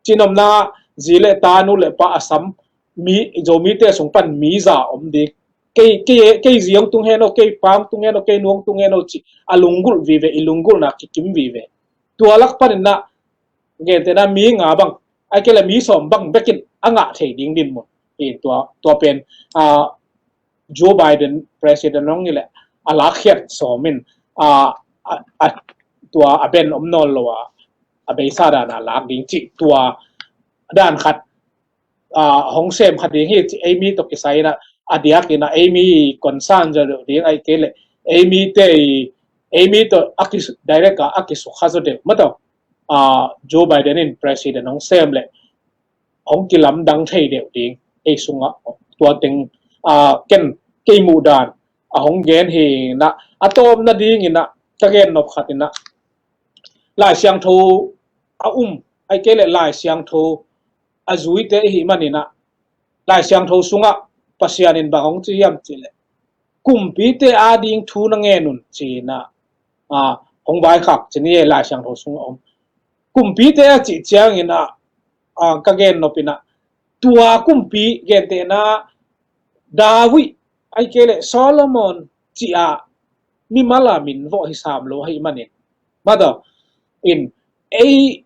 Cihnopna zi le ta, nu le pa a sam mi, Zomite sung pan mi za om ding. Kei, kei, kei zi hong tung hen aw, kei pa hong tung hen aw, kei nu hong tung hen aw cih a lunggulh vive, i lunggulhna kikim vive. Tua lak panin ah gentehna mi nga bang, ahih kei leh mi sawm bang bekin a ngah thei ding dinmun. Hi tua, tua pen, a, Joe Biden president hong hi leh a lakkhiat sawm in, a, a, a, tua a ban om nawn lo a, a beisa dan a lak ding cih tua dan khat, a, hong sem kha ding hi cih ei mi tawh kisai in ah, a diakin ah ei mi concern zaw deuh ding ahih kei leh ei mite i, ei mi tawh a ki, direct a, a kisukha zaw deuh mataw, a, Joe Biden in president hong sem leh hong kilamdang thei deuh ding ei sungah tua teng, a, ken kei muh dan a hong gen hi-in ah, a tawpna dingin ah ka gen nop khat in ah Lai Siangtho a um, ahih kei leh Lai Siangtho a zuite i hih manin ah Lai Siangtho sungah Pasian in bang hong ci hiam cih leh kumpite ading thu na ngen un ci-in ah, a, hong vaikhak ci ni e, Lai Siangtho sungah om. Kumpite a cih ciangin ah, a, ka gen nop in ah tua kumpi gentehna David ahih kei leh Solomon cih a mimal a min vawh hi sam lo ahih manin mataw, in ei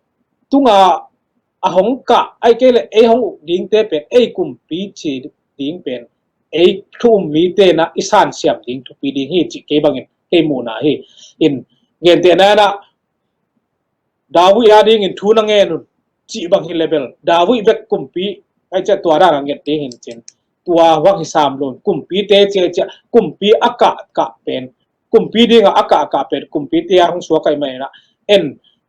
tunga a hong kah ahih kei leh ei hong uk dingte pen ei kumpi ci ding pen ei thu um mite in ah i sansiam ding thupi ding hi cih kei bangin kei muhna hi. In gentehna in ah David adingin thu na ngen un cih bang hi leh bel David bek kumpi ahih ciah tua dan a nget ding hi in cin, tua bang hi sam lo in kumpite ciah ciah kumpi a kah kah pen, kumpi dingah a kah kah pen kumpite a hong suak ahih manin ah en,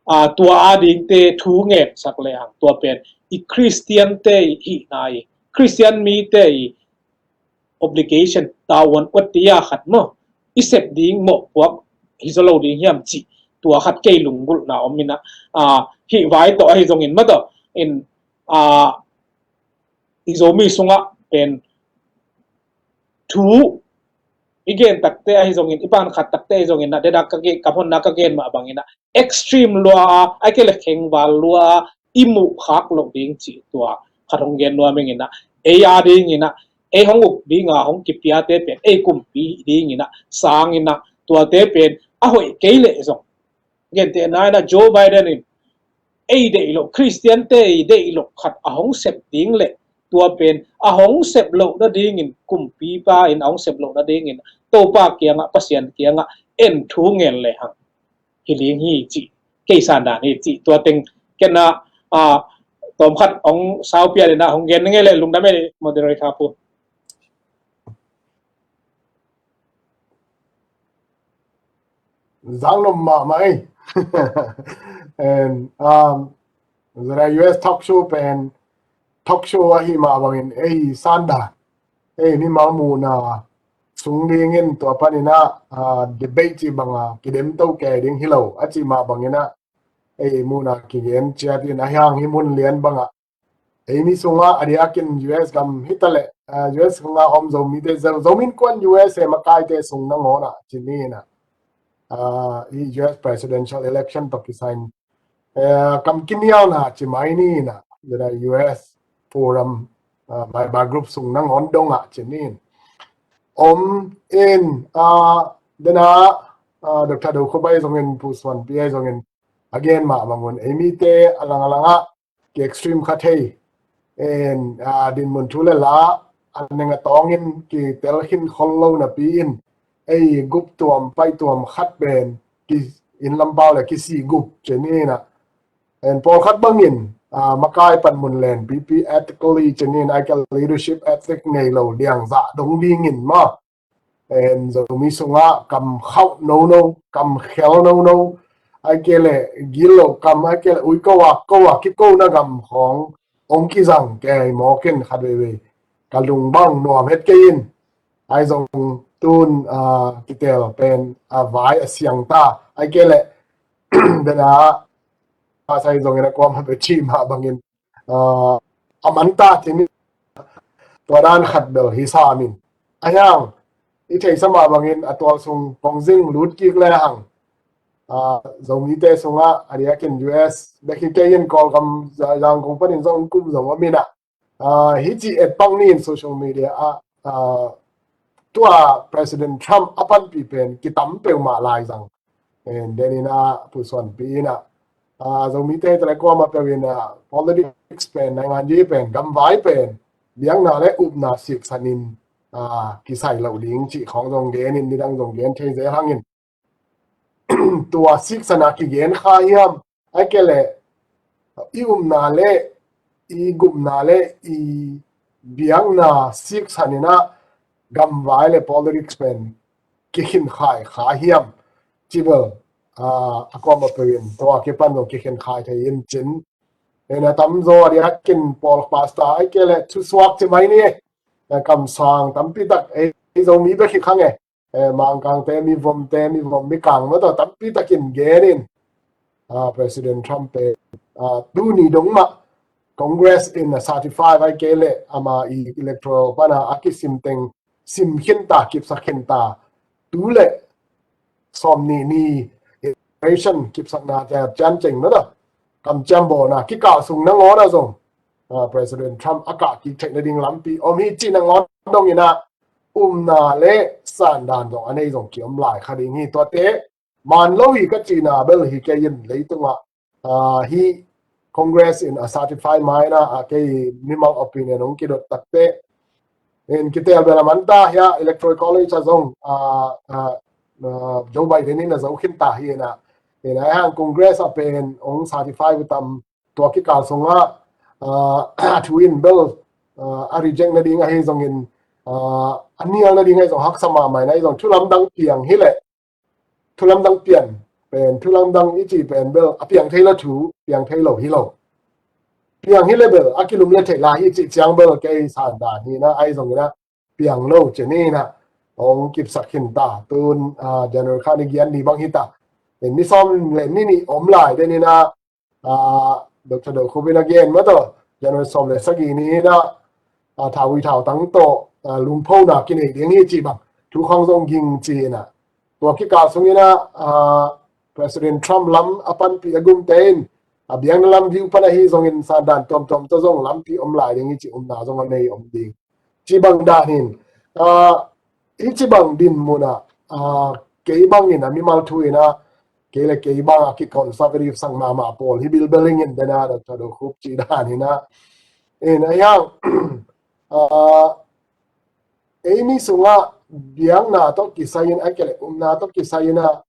a, tua adingte thu ngensak lehang tua pen i Khristiante i hihna i, Khristian mite i obligation, tavuan uat ti a khat maw, i sep ding mawhpuak hi zaw lo ding hiam cih tua khat kei lunggulhna om in ah, a, hih vai tawh ahi zongin mataw, in, a, i Zomi sungah pen thu i gen takte ahi zongin, i pan khat takte ahi zongin ah, dedak ka gen, ka honna ka gen mah bangin ah extreme lua a, ahih kei leh khengval lua a i muh khak loh ding cih tua khat hong gen nuam ing in ah, ei adingin ah ei hong uk dinga hong kipiate pen ei kumpi dingin ah sang in ah tuate pen a hoih kei leh zong gentehna in ah Joe Biden in ei deih loh, Khristiante i deih loh khat a hong sep ding leh tua pen a hong sep loh nadingin kumpipa in a hong sep loh nadingin Topa kiangah, Pasian kiangah en thu ngen lehang hi ding hi cih kei sandan hi cih tua teng ken ah, a, tawm khat hong saupian in ah hong gen ngei leh lungdam ei moderator pu. Zang nop mahmah ei. And, um, zara U S talk show pen talk show ahi mah bangin ei sandan, ei mimal muhna sung dingin tua panin ah, ah, debate cih banga kidemto kei ding hi lo a cih mah bangin ah ei muhna kigen ciat in a hiang hi mun lian bangah ei mi sungah a diakin U S gam hi ta leh ah, U S sungah om Zomite, Zo-, Zomi Innkuan U S A makaite sung nangawn ah ci ni in ah, ah, i U S presidential election tawh kisai in, eh, kam kinialna ci mai ni in ah, dena U S Forum, ah, Baibal Group sung nangawn dong ah ci ni in. Om in, ah, dena, ah, Doctor Do Khup ahi zongin, Pu Suan Pi ahi zongin, a gen mah bangun, ei mite a lang a lang ah ki extreme kha thei in, ah, dinmun thu le la a neng a tawngin kitel khin khol lo napi in, ei gup tuam, pai tuam khat pen ki inn lam pau le kisih gup ci ni in ah, en pawlkhat bangin, ah, makai panmun len pipi ethically ci ni in, ai ka leadership ethic nei lo liangzah dong dingin maw, en Zomi sungah kam khauh nono, kam khel nono, ai ke le gil lo kam, ai ke le ui ko a ko a kikona gam khawng ong kizang kei mawk in khat veivei ka lung bang nuam het kei in. Ai zong tun, ah, kitel pen, ah, vai a siang ta, ai ke le dena a sai zongin a kuam a pe ci mah bangin, ah, a man ta ci ni. Tua dan khat bel hi sam in. A hiang i theihsa mah bangin a tual sung kong zing lut kik le hang, ah, Zomite sungah a diakin U S bek hi kei in, Kawlgam, Za-, Zangkong panin zong kum zong om in ah, ah, hi ci et pang ni in social media ah, ah, tua President Trump a panpih pen kitam peuhmah lai zang. En, den in ah Pu Suan Pi in ah, ah, Zomite tele kuamah peuh in ah politics pen, naingan yi pen, gamvai pen biakna le upna siksan in, ah, kisai lo ding cih khawng zong gen in, nidang zong gen thei zel hang in. Tua siksan a kigen kha hiam, ai ke le i upna le i gupna le i biakna siksan in ah gamvai le politics pen kikhin khai kha hiam ci bel, ah, a kuamah peuh in tua kipan zong kikhin khai thei in cin. En, a tamzaw a diakin pawl, pastor ai ke le thusuak ci mai ni. Eh, kamsang tampi tak, eh, ei Zomi bek hi khang e. Eh, Mangkangte, Mivomte, Mivom, Mikang mah tawh tampi takin gen in, ah, President Trump te, ah, tuni dong mah Congress in a certify vai ke le ama i electoral pana a kisim teng sim khin ta, kipsak khin ta. Tu le sawm nih ni election kipsakna te cian ceng na da, kamciam bawlna kikal sung nangawn ah zong, ah, President Trump a kah kik theih nading lampi om hi cih nangawn dong in ah, upna le sandan zong a nei zong ki om lai kha ding hi. Tuate man lo hi ka cihna bel hi kei in, leitungah, ah, hi Congress in a certify mai na, ah, kei mimal opinion hong kidot takte in kitel bel a man ta hi a, Electoral College ah zong, ah, ah, ah, Joe Biden in a zo khin ta hi in ah, in ah hang Congress ah pen hong certify uh tam, tua kikal sungah, ah, a thu in bel, ah, a reject nading ahi zongin, ah, a nial nading ahi zong haksa mahmah in, ahi zong thulamdang piang hi leh, thulamdang pian pen, thulamdang i cih pen bel a piang thei lo thu, piang thei lo hi lo. Piang hi le bel a kilum le thei lai hi cih ciang bel kei sandan hi na, ahi zongin ah piang lo ci ni in ah hong kipsak khin ta. Tun, ah, January kha ni giat ni bang hi ta. Ni sawm le ni nih om lai den in ah, ah, Doctor Do Khup in a gen mah tawh, January sawm le sagih ni in ah, ah, thau ui thau tang tawh, ah, lungphona kinei ding hi cih bang thu khawng zong ging ci in ah, tua kikal sung in ah, ah, President Trump lam a panpih a gumte in, ah, biakna lam view pan ahi zongin sandan tuamtuam tawh zong lampi om lai ding hi cih upna zong a nei om ding ci bang dan in, ah, hi ci bang dinmun ah, ah, kei bang in ah mimal thu in ah, kei le kei bang a ki conservative sang mahmah pawl hi bilbel ing in den ah, Doctor Do Khup cih dan in ah, in ah hiang, ah, ei mi sungah biakna tawh kisai in, ai ke le upna tawh kisai in ah,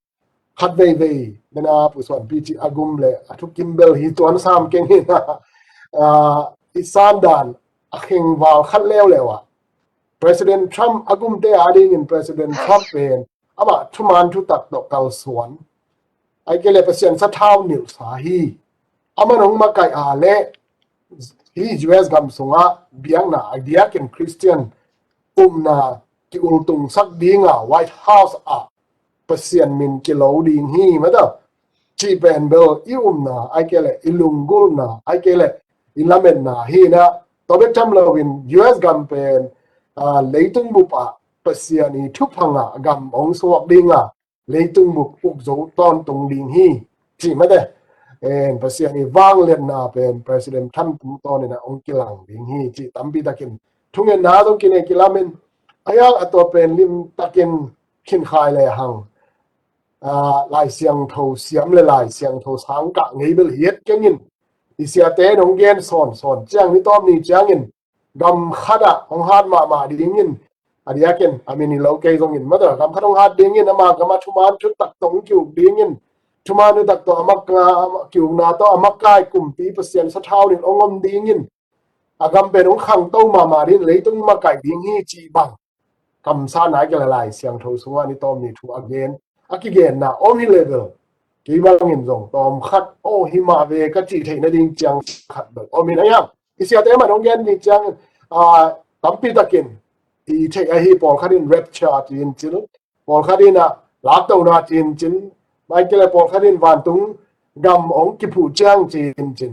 khat veivei den ah Pu Suan Pi cih a gum le a thukim bel hi tuan sam keng in ah, ah, i sandan a khengval khat leuleu ah, President Trump a gumte a dingin President Trump pen amah thuman thutak tawh kalsuan, ai ke le Pasian sathau nilhsa hi. Aman hong makaih a le hi U S gam sungah biakna a diakin Christian upna ki-ultungsak dinga White House ah Pasian min kilo ding hi mah ta. Cih pen bel i upna, ai ke le i lunggulhna, ai ke le i lametna hi in ah, tua bek tham loin U S gam pen aa, leitung bup ah Pasian i thuphang ah gam hong suak ding a, leitung bup uk zo tawntung ding hi, ci mate. En, Pasian i vangliatna pen President Trump tungtawn in a hong kilang ding hi, ci tampi takin thungetna zong kinei kilamin, a hiang a tua pen limtakin khinkhai le hang, aa, Lai Siangtho siam le Lai Siangtho sang kah ngei bel hiat kengin, i siate in hong gen sawnsawn ciang ni tawm ni ciangin gam khat ah hong hat mahmah dingin, a diakin a min hi lo kei zongin mata, gam khat hong hat dingin, ama gam a thuman thutak tawh hong kiuk dingin, thuman thutak tawh a maka, ama kiukna tawh a makai kumpi Pasian sathau nin hong om dingin, a gam pen hong khangto mahmah dingin leitung makaih ding hi cih bang kamsang nai kei le Lai Siangtho sungah ni tawm ni thu a gen, a kigenna om hi le bel, kei bangin zong tawm khat, aw, hi mah ve ka cih theih nading ciang khat bel om hi na hiam. I siate man hong gen ni ciang, aa, tampi takin i theih ahi, pawlkhat in rapture ci in cil, pawlkhat in a laktona ci in cil, mai kei le pawlkhat in vantung gam hong kiphuh ciang ci in cil.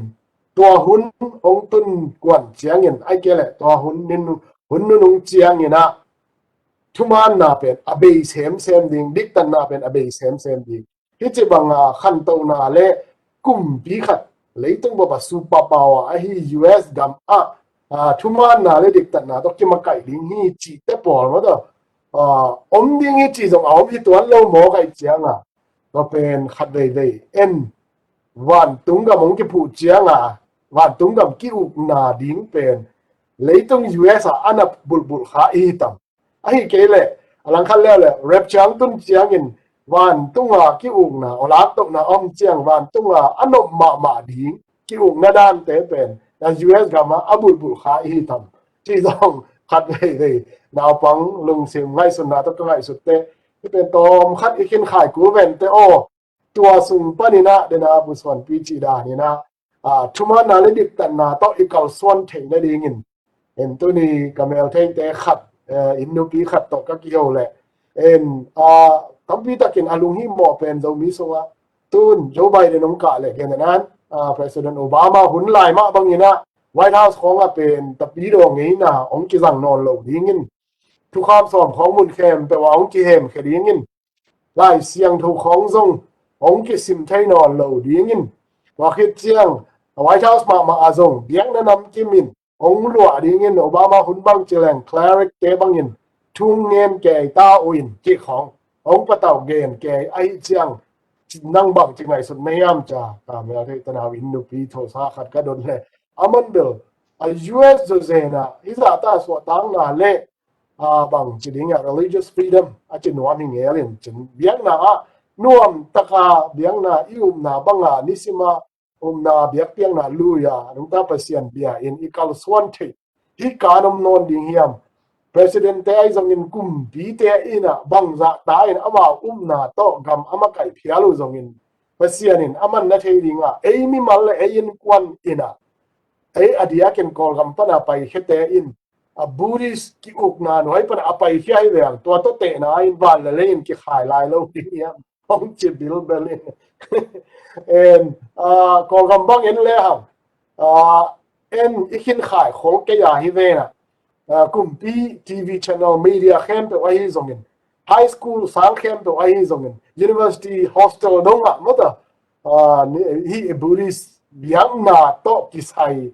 Tua hun hong tun kuan ciangin, ai kei le tua hun nin, hun nunung ciangin a thumanna pen a bei semsem ding, diktatna pen a bei semsem ding. Hi ci banga khantona le kumpi khat, leitung baba superpower ahi U S gam ah, aa, thumanna le diktatna tawh kimakaih ding hi cihte pawl maw tawh, aa, om ding hi ci zong a om hi tuan lo maw kaih cianga, tua pen khat veivei en, vantung gam hong kiphuh cianga vantung gam ki-ukna ding pen leitung U S a a na bulhbulh kha i hi tam. Ahi kei le a langkhat leu le rapture hong tun ciangin vantunga ki-ukna, aw, laktohna om ciang vantunga a nop mahmah ding ki-ukna dante pen a U S gam a a bulhbulh kha i hi tam. Ci zong khat veivei naupang lungsim ngaihsutna tawh ka ngaihsutte, hi pen tawm khat i khinkhai kul vente aw. Tua sung panin a dena pusuanpi cih danin a, aa, thumanna le diktatna tawh i kalsuan theih nadingin, en, tuni ka meltheite khat, eh, inn nupi khat tawh ka kiho le, en, aa, tampi takin a lunghimawh pen Zomi sungah tun Joe Biden hong kah le gen nan, aa, President Obama hun lai mah bangin a White House khawngah pen tapidaw ngeina hong kizang nawn lo dingin, thukham sawm khawng mun khempeuh ah hong kihemkhia dingin, Lai Siangtho khawng zong hong kisim thei nawn lo dingin, tua khit ciang White House mahmah ah zong biakna namkim in hong luah dingin, Obama hun bang ci leng cleric te bangin thu ngen kei ta uh in cih khawng hong patauh gen kei ahih ciang, nang bang ci ngaihsut na hiam, ca ka mel theih tanau inn nupi thosa khat ka dot le, a man bel a U S zawzen ah hih zahta suahtakna le, aa, bang ci ding a religious freedom a ci nuam hi ngel in cin, biakna ah nuam taka biakna i upna banga nisima upna biakpiakna lui a nungta Pasian bia in i kalsuan theih hi kan om nawn ding hiam? President te ahi zongin kumpite in a bangzahta in ama upna tawh gam a makaih phial uh zongin Pasian in a man na thei ding a, ei mimal le ei innkuan in a, ei a diakin Kawlgam pana paikhiate in a Buddhist ki-ukna nuai pana a paikhia hi veng, tua tawh tehna in van le lei in kikhai lai lo ding hiam? Hong ci bilbel in. En, aa, Kawlgam bang en le hang, aa, en i khinkhai khol kei a hi vena, aa, kumpi T V channel media khempeuh ahi zongin, high school sang khempeuh ahi zongin, university hostel dongah mawta, aa, ni, hih Buddhist biakna tawh kisai,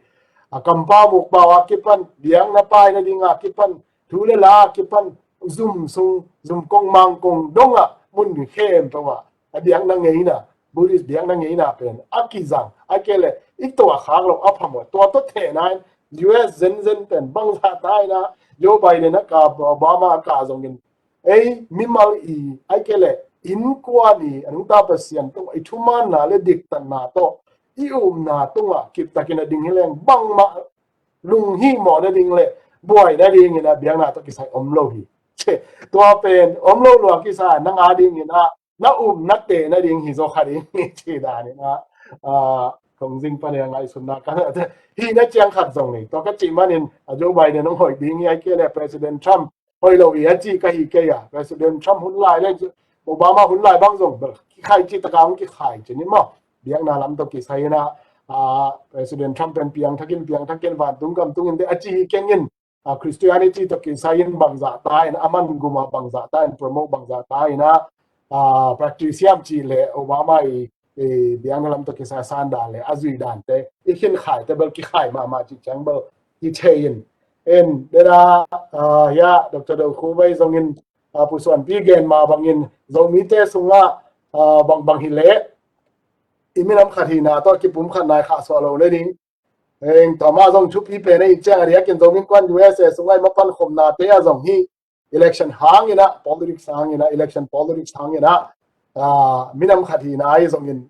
a kampau mukpau a kipan, biakna paina dinga kipan, thu le la a kipan, zum sung, zum kong mang kong dongah mun khempeuh ah a biakna ngeina, Buddhist biakna ngeina pen a kizang, a kei le i tuah khak lo a phamawh, tua tawh thehna in U S zenzen pen bangzahta in a Joe Biden a ka, Obama a ka zongin ei mimal i, a kei le innkuan i a nungta Pasian tungah i thumanna le diktatna tawh i upna tungah kiptakin a ding hi leng bangmah lunghimawh nading le buai nadingin a biakna tawh kisai om lo hi. Tua pen om lo lua kisa nang a dingin a na upna teh nading hi zaw kha ding hi ci danin a, aa, kong zing pan a ngaihsutna ka, hihna ciang khat zong nei. Tua ka cih manin a Joe Biden hong hoih ding hi, a kei le President Trump hoih lo hi a ci ka hi kei a. President Trump hun lai le Obama hun lai bang zong bel kikhai ci taka hong kikhai ci ni maw. Biakna lam tawh kisai in a, aa, President Trump pen piangthakin, piangthakin vantung gam tungin te a ci hi kengin, uh, Christianity tawh kisai in bangzah ta in, a man gum ah bangzah ta in promote, bangzah ta in a uh, practice hiam cih le Obama i, i biakna lam tawh kisai sandan le a zuihdante i khin khaite bel kikhai mahmah cih ciang bel i thei in. En dena uh, ya Doctor Do Khup ei zongin uh, Pu Suanpi gen mah bangin Zomite sungah uh, bangbang hi leh i minam khat hina tawh kipum khat nai khah suah lo nading. Eng tawma zong thupi pen ei ciang a diakin Zomi Innkuan U S A sungah i mapan khopnate a zong hi election hangin a, politics hangin a, election politics hangin a uh, minam khat hina ei zongin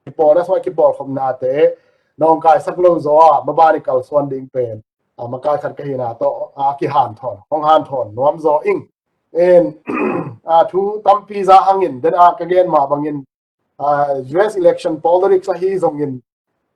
kipawlna sungah kipawlkhopnate nawngkaisak lo zaw a maban i kalsuan ding pen uh, makai khat ka hina tawh a uh, kihanthawn, hong hanthawn nuam zaw ing. En uh, thu tampi za hangin dena ka gen mah bangin uh, U S election politics ahi zongin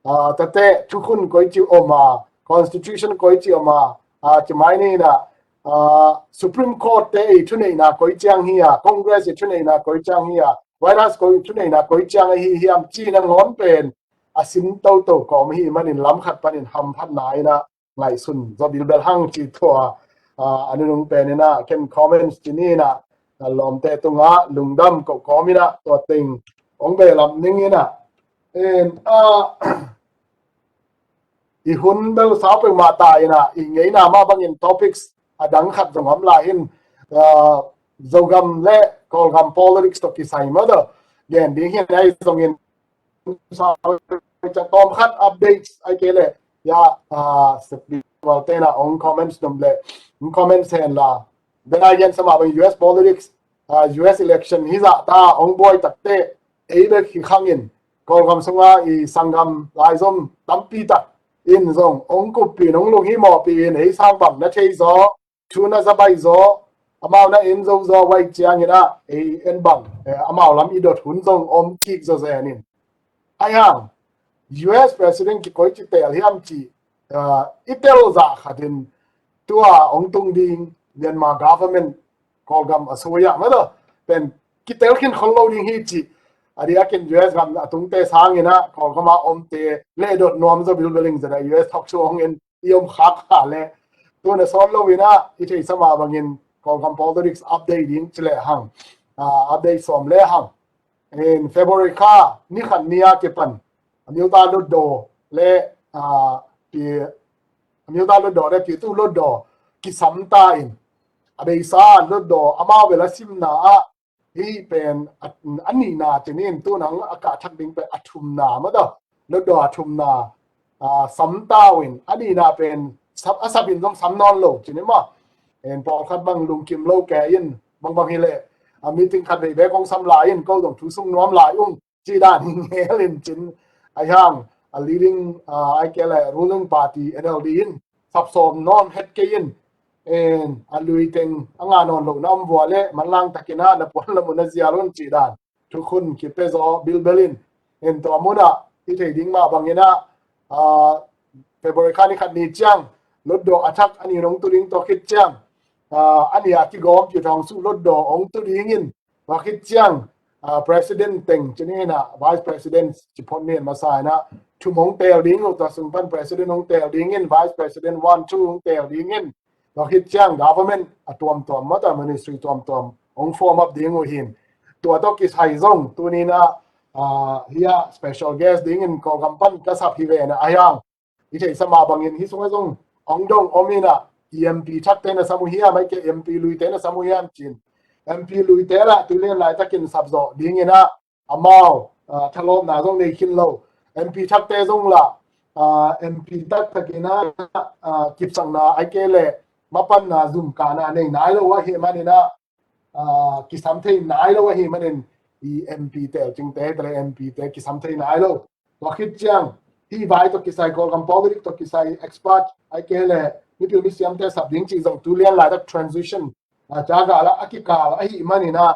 uh, tate thukhun koici om a, constitution koici om a, uh, ci mai ni na uh, Supreme Court te i thuneihna koi ciang hi a, Congress i thuneihna koi ciang hi a, White House koi thuneihna koi ciang ahi hiam ci nangawn pen a sin toto kawm hi manin lam khat panin hamphatna in a ngaihsun zaw bilbel hang ci thua uh, a nunung pen in a ken comments ci ni na uh, lawmte tungah lungdam ko kawm in a tua teng ong behlap ning in a en uh, i hun bel sau peuhmah ta in a i ngeina mah bangin topics a dang khat zong om lai in uh, Zogam le Kawlgam politics tawh kisai mah tawh gen ding hi a ei zongin tawm khat updates ai ke le ya uh, sepi wal tena ong comments dom le ong comments hen la. Then I gen sama bang U S politics uh, U S election hi zah ta ong buai takte ei bek hi khangin Kawlgam sunga i sanggam laizom tampi tak in zong ong kuppi in ong lunghimawhpi in ei sang bang na thei zaw thu na zabai zaw amau na en zo zaw vai ciangin a ei en bang eh, amau lam i dot hun zong om kik zaw zen in. Ai hang U S president kikoi ci tel hiam ci uh, i tel zah khatin tua ong tung ding Myanmar government Kawlgam a suya mah tawh pen kitel khin khol lo ding hi ci a diakin U S gam a tungte sangin a Kawlgam a omte le dot nuam zaw bilbeling zena U S thok suang in i om khak ha le tuna sawn lo in a i thei sama bangin Kawlgam politics update ding ci le hang uh, update sawm le hang. In February kha ni khat ni a kipan a miuta lutdaw le uh, pi a miuta lutdaw le pitu lutdaw kisam ta in a beisa lutdaw amau bel a simna ah hi pen a nihna tinin tunang a kah thak ding pen a thumna mah tawh lutdaw a thumna uh, sam ta uh in a nihna pen a sap in zong sam nawn lo cini mah. En pawlkhat bang lungkim lo ke in bangbang hi leh a meeting khat vei bek kong sam lai in ko zong thu sung nuam lai ung ci dan hi ngel in cin a hiang a leading uh, ai ke le ruling party N L D in sapsawm nawn het kei in en a lui teng a nga nawn lo na om vua le manlang takin a na puan lamun a zial un ci dan thukhun kipe zaw bilbel in en tua muna i thei ding mah bangin a uh, February kha ni khat ni ciang lutdaw a thak a ni nong tu ding tua khit ciang uh, a ni a kigawm piu thawng su lutdaw ong tu ding in tua khit ciang uh, president teng cini na vice president ci phot ni masa na thum ong tel ding uh tua sung pan president ong tel ding in vice president one two ong tel ding in tua khit ciang government a tuamtuam mah tua ministry tuamtuam ong form up ding uh hin tua tawh kisai zong tuni na uh, hia special guest ding in Kawlgam pan ka sap hi ve na a hiang i thei sama bangin hi sungah zong ong dong om in a MP thakte na sam uh hiam ai ke MP luite na sam uh hiam cin MP luite lah tulian laitakin sapzawh ding in a amau uh, thalawpna zong nei khin lo MP thakte zong lah uh, MP taktakin a uh, kipsakna ai ke le mapanna zumkana nei nai lo ahi manin a uh, kisam thei nai lo ahi manin i MP tel cingte tale MP te kisam thei nai lo. Tua khit ciang hi vai tawh kisai Kawlgam politics tawh kisai expert ai ke le mipil misiamte sap ding ci zong tulian laitak transition a caga la a kikal ahi manin a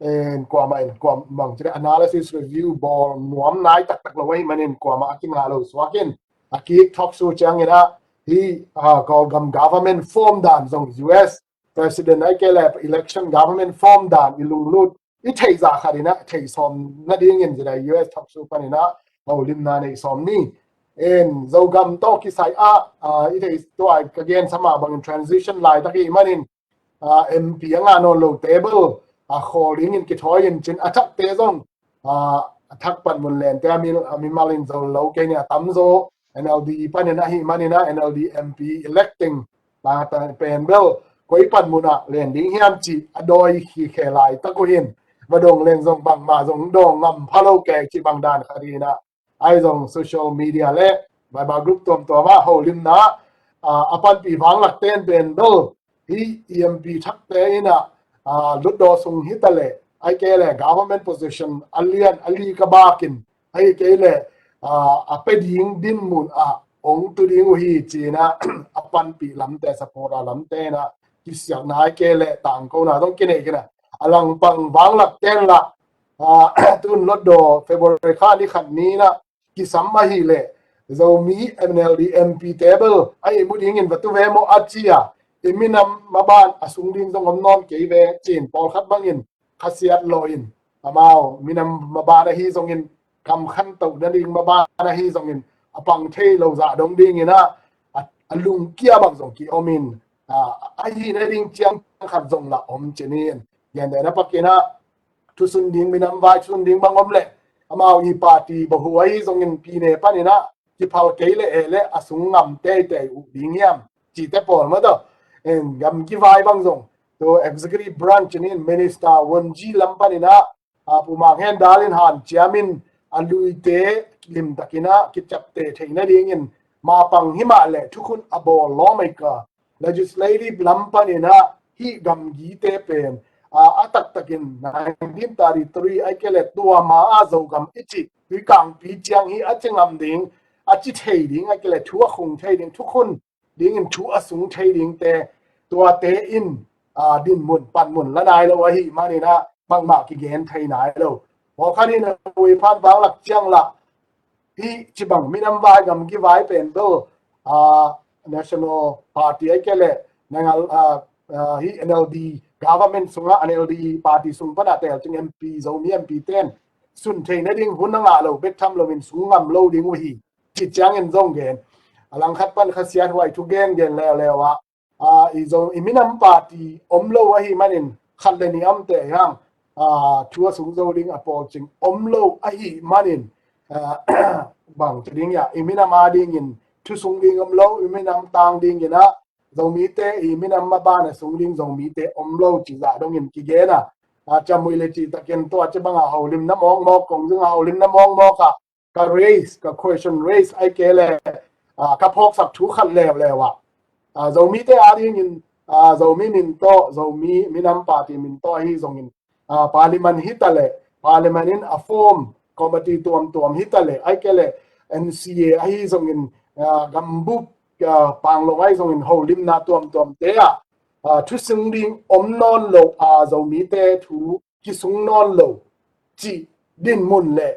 en kuama in kuam mang cire analysis review bawl nuam nai taktak lo ahi manin kuama a kinga lo suakin a kik talk show ciangin a hi uh, Kawlgam government form dan zong U S president ai ke le election government form dan i lunglut i thei zah khat in a thei sawm nadingin zira U S thok su pan in a holimna nei sawm ni En Zogam tawh kisai ah, ah, i thei tua ka gen sa mah bangin transition laitak i hih manin, ah, M P a ngah nawn lo table, ah, khawl dingin kithawi in cin a thakte zong, ah, a thak panmun lente a mi, a mimal in zo lo kei ni a tamzaw N L D panin ahih manin ah N L D M P electing, ah, ta pen bel koi panmun ah len ding hiam cih a dawi hi khe laitak uh hin, va dong leng zong bangmah zong dawng ngam pha lo kei cih bang dan khat hi na. Ahi zong social media le Viber group tuamtuam ah holimna, ah, a panpih vanglak ten pen bel hih E M P thakte in ah, ah, lutdaw sung hi ta leh, ahih kei leh government position a lian a li ka bakin, ahih kei leh, ah, a pia ding dinmun ah ong tu ding uh hi ci-in ah a panpih lamte, support a lamte in ah kisiatna ahih kei leh tangkona zong kinei khin a, a langpang vanglak ten lah, ah, tun lutdaw February kha ni khat ni-in ah kisam ahih leh Zomi N L D M P table a ihmu dingin va tu ve maw a ci a, i minam maban a sung ding zong om nawn kei ve ci-in pawlkhat bangin khasiat lawh in, amau minam maban ahi zongin, kam khantoh nading maban ahi zongin, a pang thei lo zah dong dingin ah, a, a lungkia bang zong ki-om in, ah, ahi nading ciang khat zong lah om cin in, gentehna pakin ah, thusun ding, minam vai thusun ding bang om leh, amau i party bahu ahi zongin pine panin ah kiphal kei leh e leh a sung ngam teitei uh ding hiam cihte pawl mah tawh, en, gamgi vai bang zong, tu executive branch in minister Won Ji lam panin ah, ah, Pu Mang Hen Dal in hanciam in a luite limtakin ah kiciapteh theih nadingin mapang hi mah leh thukhun a bawl lawm ei ka, legislative lam panin ah hih gamgite pen, ah, a taktakin nineteen thirty-three ahih kei leh tua ma ah Zogam i cih tuikangpi ciang hi a ci ngam ding, a ci thei ding, ahih kei leh thu a khung thei ding, thukhun dingin thu a sung thei dingte, tuate in, ah, dinmun panmun la nai lo ahih manin ah bangmah kigen thei nai lo. Pawlkhat in a ui phan vanglak ciang lah hih ci bang minam vai gamgi vai pen bel, ah, National Party ahih kei leh nangal, ah, ah, hih N L D government sungah, N L D party sung pan a tel cing M P, Zomi M P ten sun thei nading hun a ngah lo bek tham loin sung ngam lo ding uh hi ci ciangin zong gen. A langkhat pan khasiat huai thu gen gen leuleu ah, ah, i Zo, i minam party om lo ahih manin khat le nih a omte hiam, ah, thu a sung zo ding a pawl cing om lo ahih manin, ah, bang ci ding hiam, i minam a dingin thu sung ding om lo, i minam tang dingin ah Zomite, i minam maban a sung ding Zomite om lo cih zah dongin kigen a, ah, ciamui le cihtakin tua ci bang a holimna mawkmawk, kong zung a holimna mawkmawk ah ka raise, ka question raise ahih kei leh, ah, ka phawksak thu khat leuleu ah, ah, Zomite a dingin, ah, Zomi min tawh, Zomi minam party min tawh ahi zongin, ah, parliament hi ta leh, parliament in a form committee tuamtuam hi ta leh, ahih kei leh N C A ahi zongin, ah, gambup, ah, panglong ahi zongin holimna tuamtuamte ah, ah, thu sung ding om nawn lo, ah, Zomite thu kisung nawn lo cih dinmun le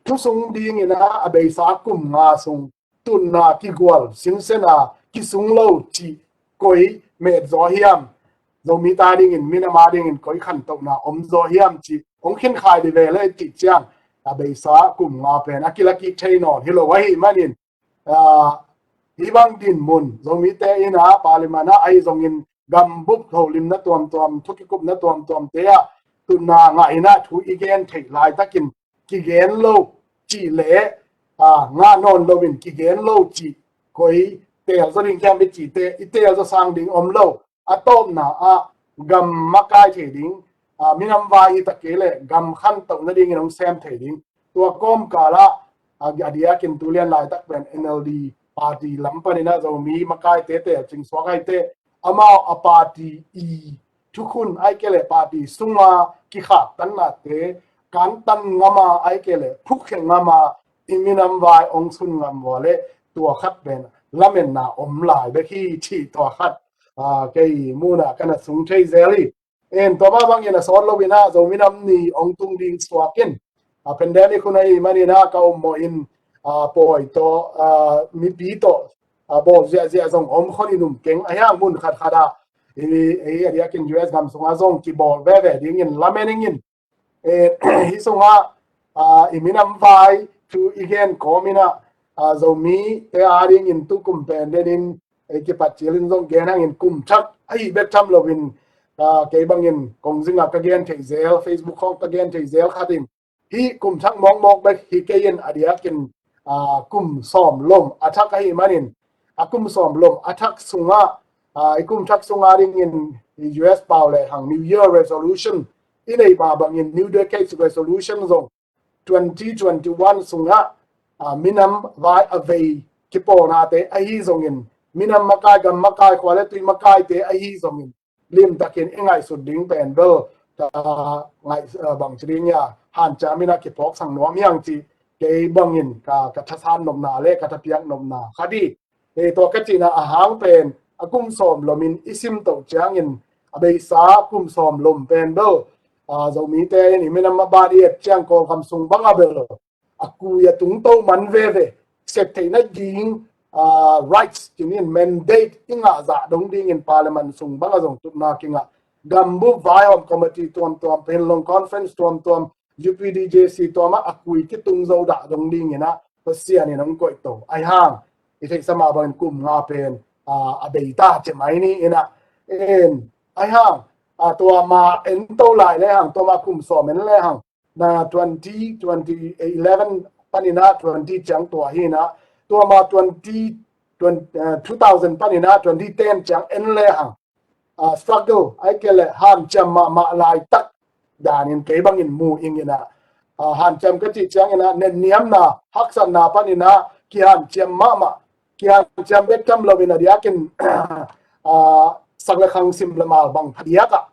thu sung dingin ah a beisa kum nga sung tunna kigual sinsen a kisung lo cih koi met zaw hiam, Zomi ta dingin, minam a dingin koi khantohna om zaw hiam cih hong khinkhai dih ve le cih ciang a beisa kum nga pen a kila kik thei nawn hi lo ahih manin, ah, hih bang dinmun, Zomite in ah parliament ah ahi zongin gambup holimna tuamtuam, thu kikupna tuamtuamte ah tunna ngah in ah thu i gen theih laitakin kigen lo cih le, ah, ngah nawn loin kigen lo cih koi teel zaw ding hiam i cihte i teel zaw sang ding om lo. A tawpna ah gam makai thei ding, ah, minam vai hi ta kei leh gam khantoh nadingin hong sem thei ding. Tua kawmkal ah, ah, a diakin tu lian laitak pen N L D party lam panin ah Zomi makaite teel cing suak ahih teh, amau a party i thukhun ahih kei leh party sunga kikhaktannate kantan ngam a, ahih kei leh phukhe ngam a, i minam vai hong sun ngam vua leh tua khat pen lametna om lai bek hi cih tua khat, ah, kei muhna ka na sung thei zel hi. En, tua mah bangin a sawt loin ah Zomi Nam Ni hong tung ding suak in, ah, pandemic hun ahih manin ah ka ommawh in, ah, pawi tawh, ah, mipi tawh, ah, bawl ziahziah zong om khon in um keng a, hiang mun khatkhat ah i, i a diakin U S gam sungah zong kibawl veve dingin lamen ing in. Eh, hih sungah, ah, i minam vai thu i gen kawmin ah, a, Zomi te a dingin tu kum pen denin ei kipat cilin zong gen hangin kum thak ahi bek tham loin, a, kei bangin kongzinga ka gen thei zel, Facebook khong ka gen thei zel khatin hih kum thak mawkmawk bek hi kei in a diakin, a, kum sawm lom a thak ahi manin a kum sawm lom a thak sungah, a, i kum thak sunga dingin i U S pau le hang New Year resolution i nei ba bangin New Decade resolution zong twenty twenty-one sungah, a, minam vai a vei kipawlnate ahi zongin minam makai gam makai khua le tui makaite ahi zongin limtakin i ngaihsut ding pen bel ka ngaih, a, bangci ding ia hanciam in a kiphawk sang nuam hiang ci kei bangin ka, ka thasan nopna le ka thapiak nopna kha di. Hei tua ka cihna a hang pen a kum sawm lomin i sim toh ciangin a beisa kum sawm lom pen bel, a, Zomite in i minam a ban i et ciang Kawlgam sung bang a bel a kui a tungto man veve sep theihna ding, a, rights ci nin mandate i ngah zah dong dingin parliament sung bang a zong tutna kingah gambup vaihawm committee tuamtuam, Penlong conference tuamtuam, U P D J C tuamah a kui kitung zo dah dong dingin ah Pasian in hong koih to. Ahi hang i theihsa mah bangin kum nga pen, a, a beita ci mai ni in ah. En, ahi hang, a, tua ma en to lai le hang, tua ma kum sawm en le hang na twenty, twenty eleven panin ah twenty ciang tua hi in ah, tua ma twenty, twenty, uh, two thousand panin ah twenty ten ciang en le hang, uh, struggle ai ke le hanciam mahmah laitak danin kei bangin mu ing in ah, uh, hanciam ka cih ciangin ah nenniamna haksatna panin ah kihanciam mahmah, kihanciam bek tam loin a diakin, uh, sak le khang sim le mal bang phadiak ah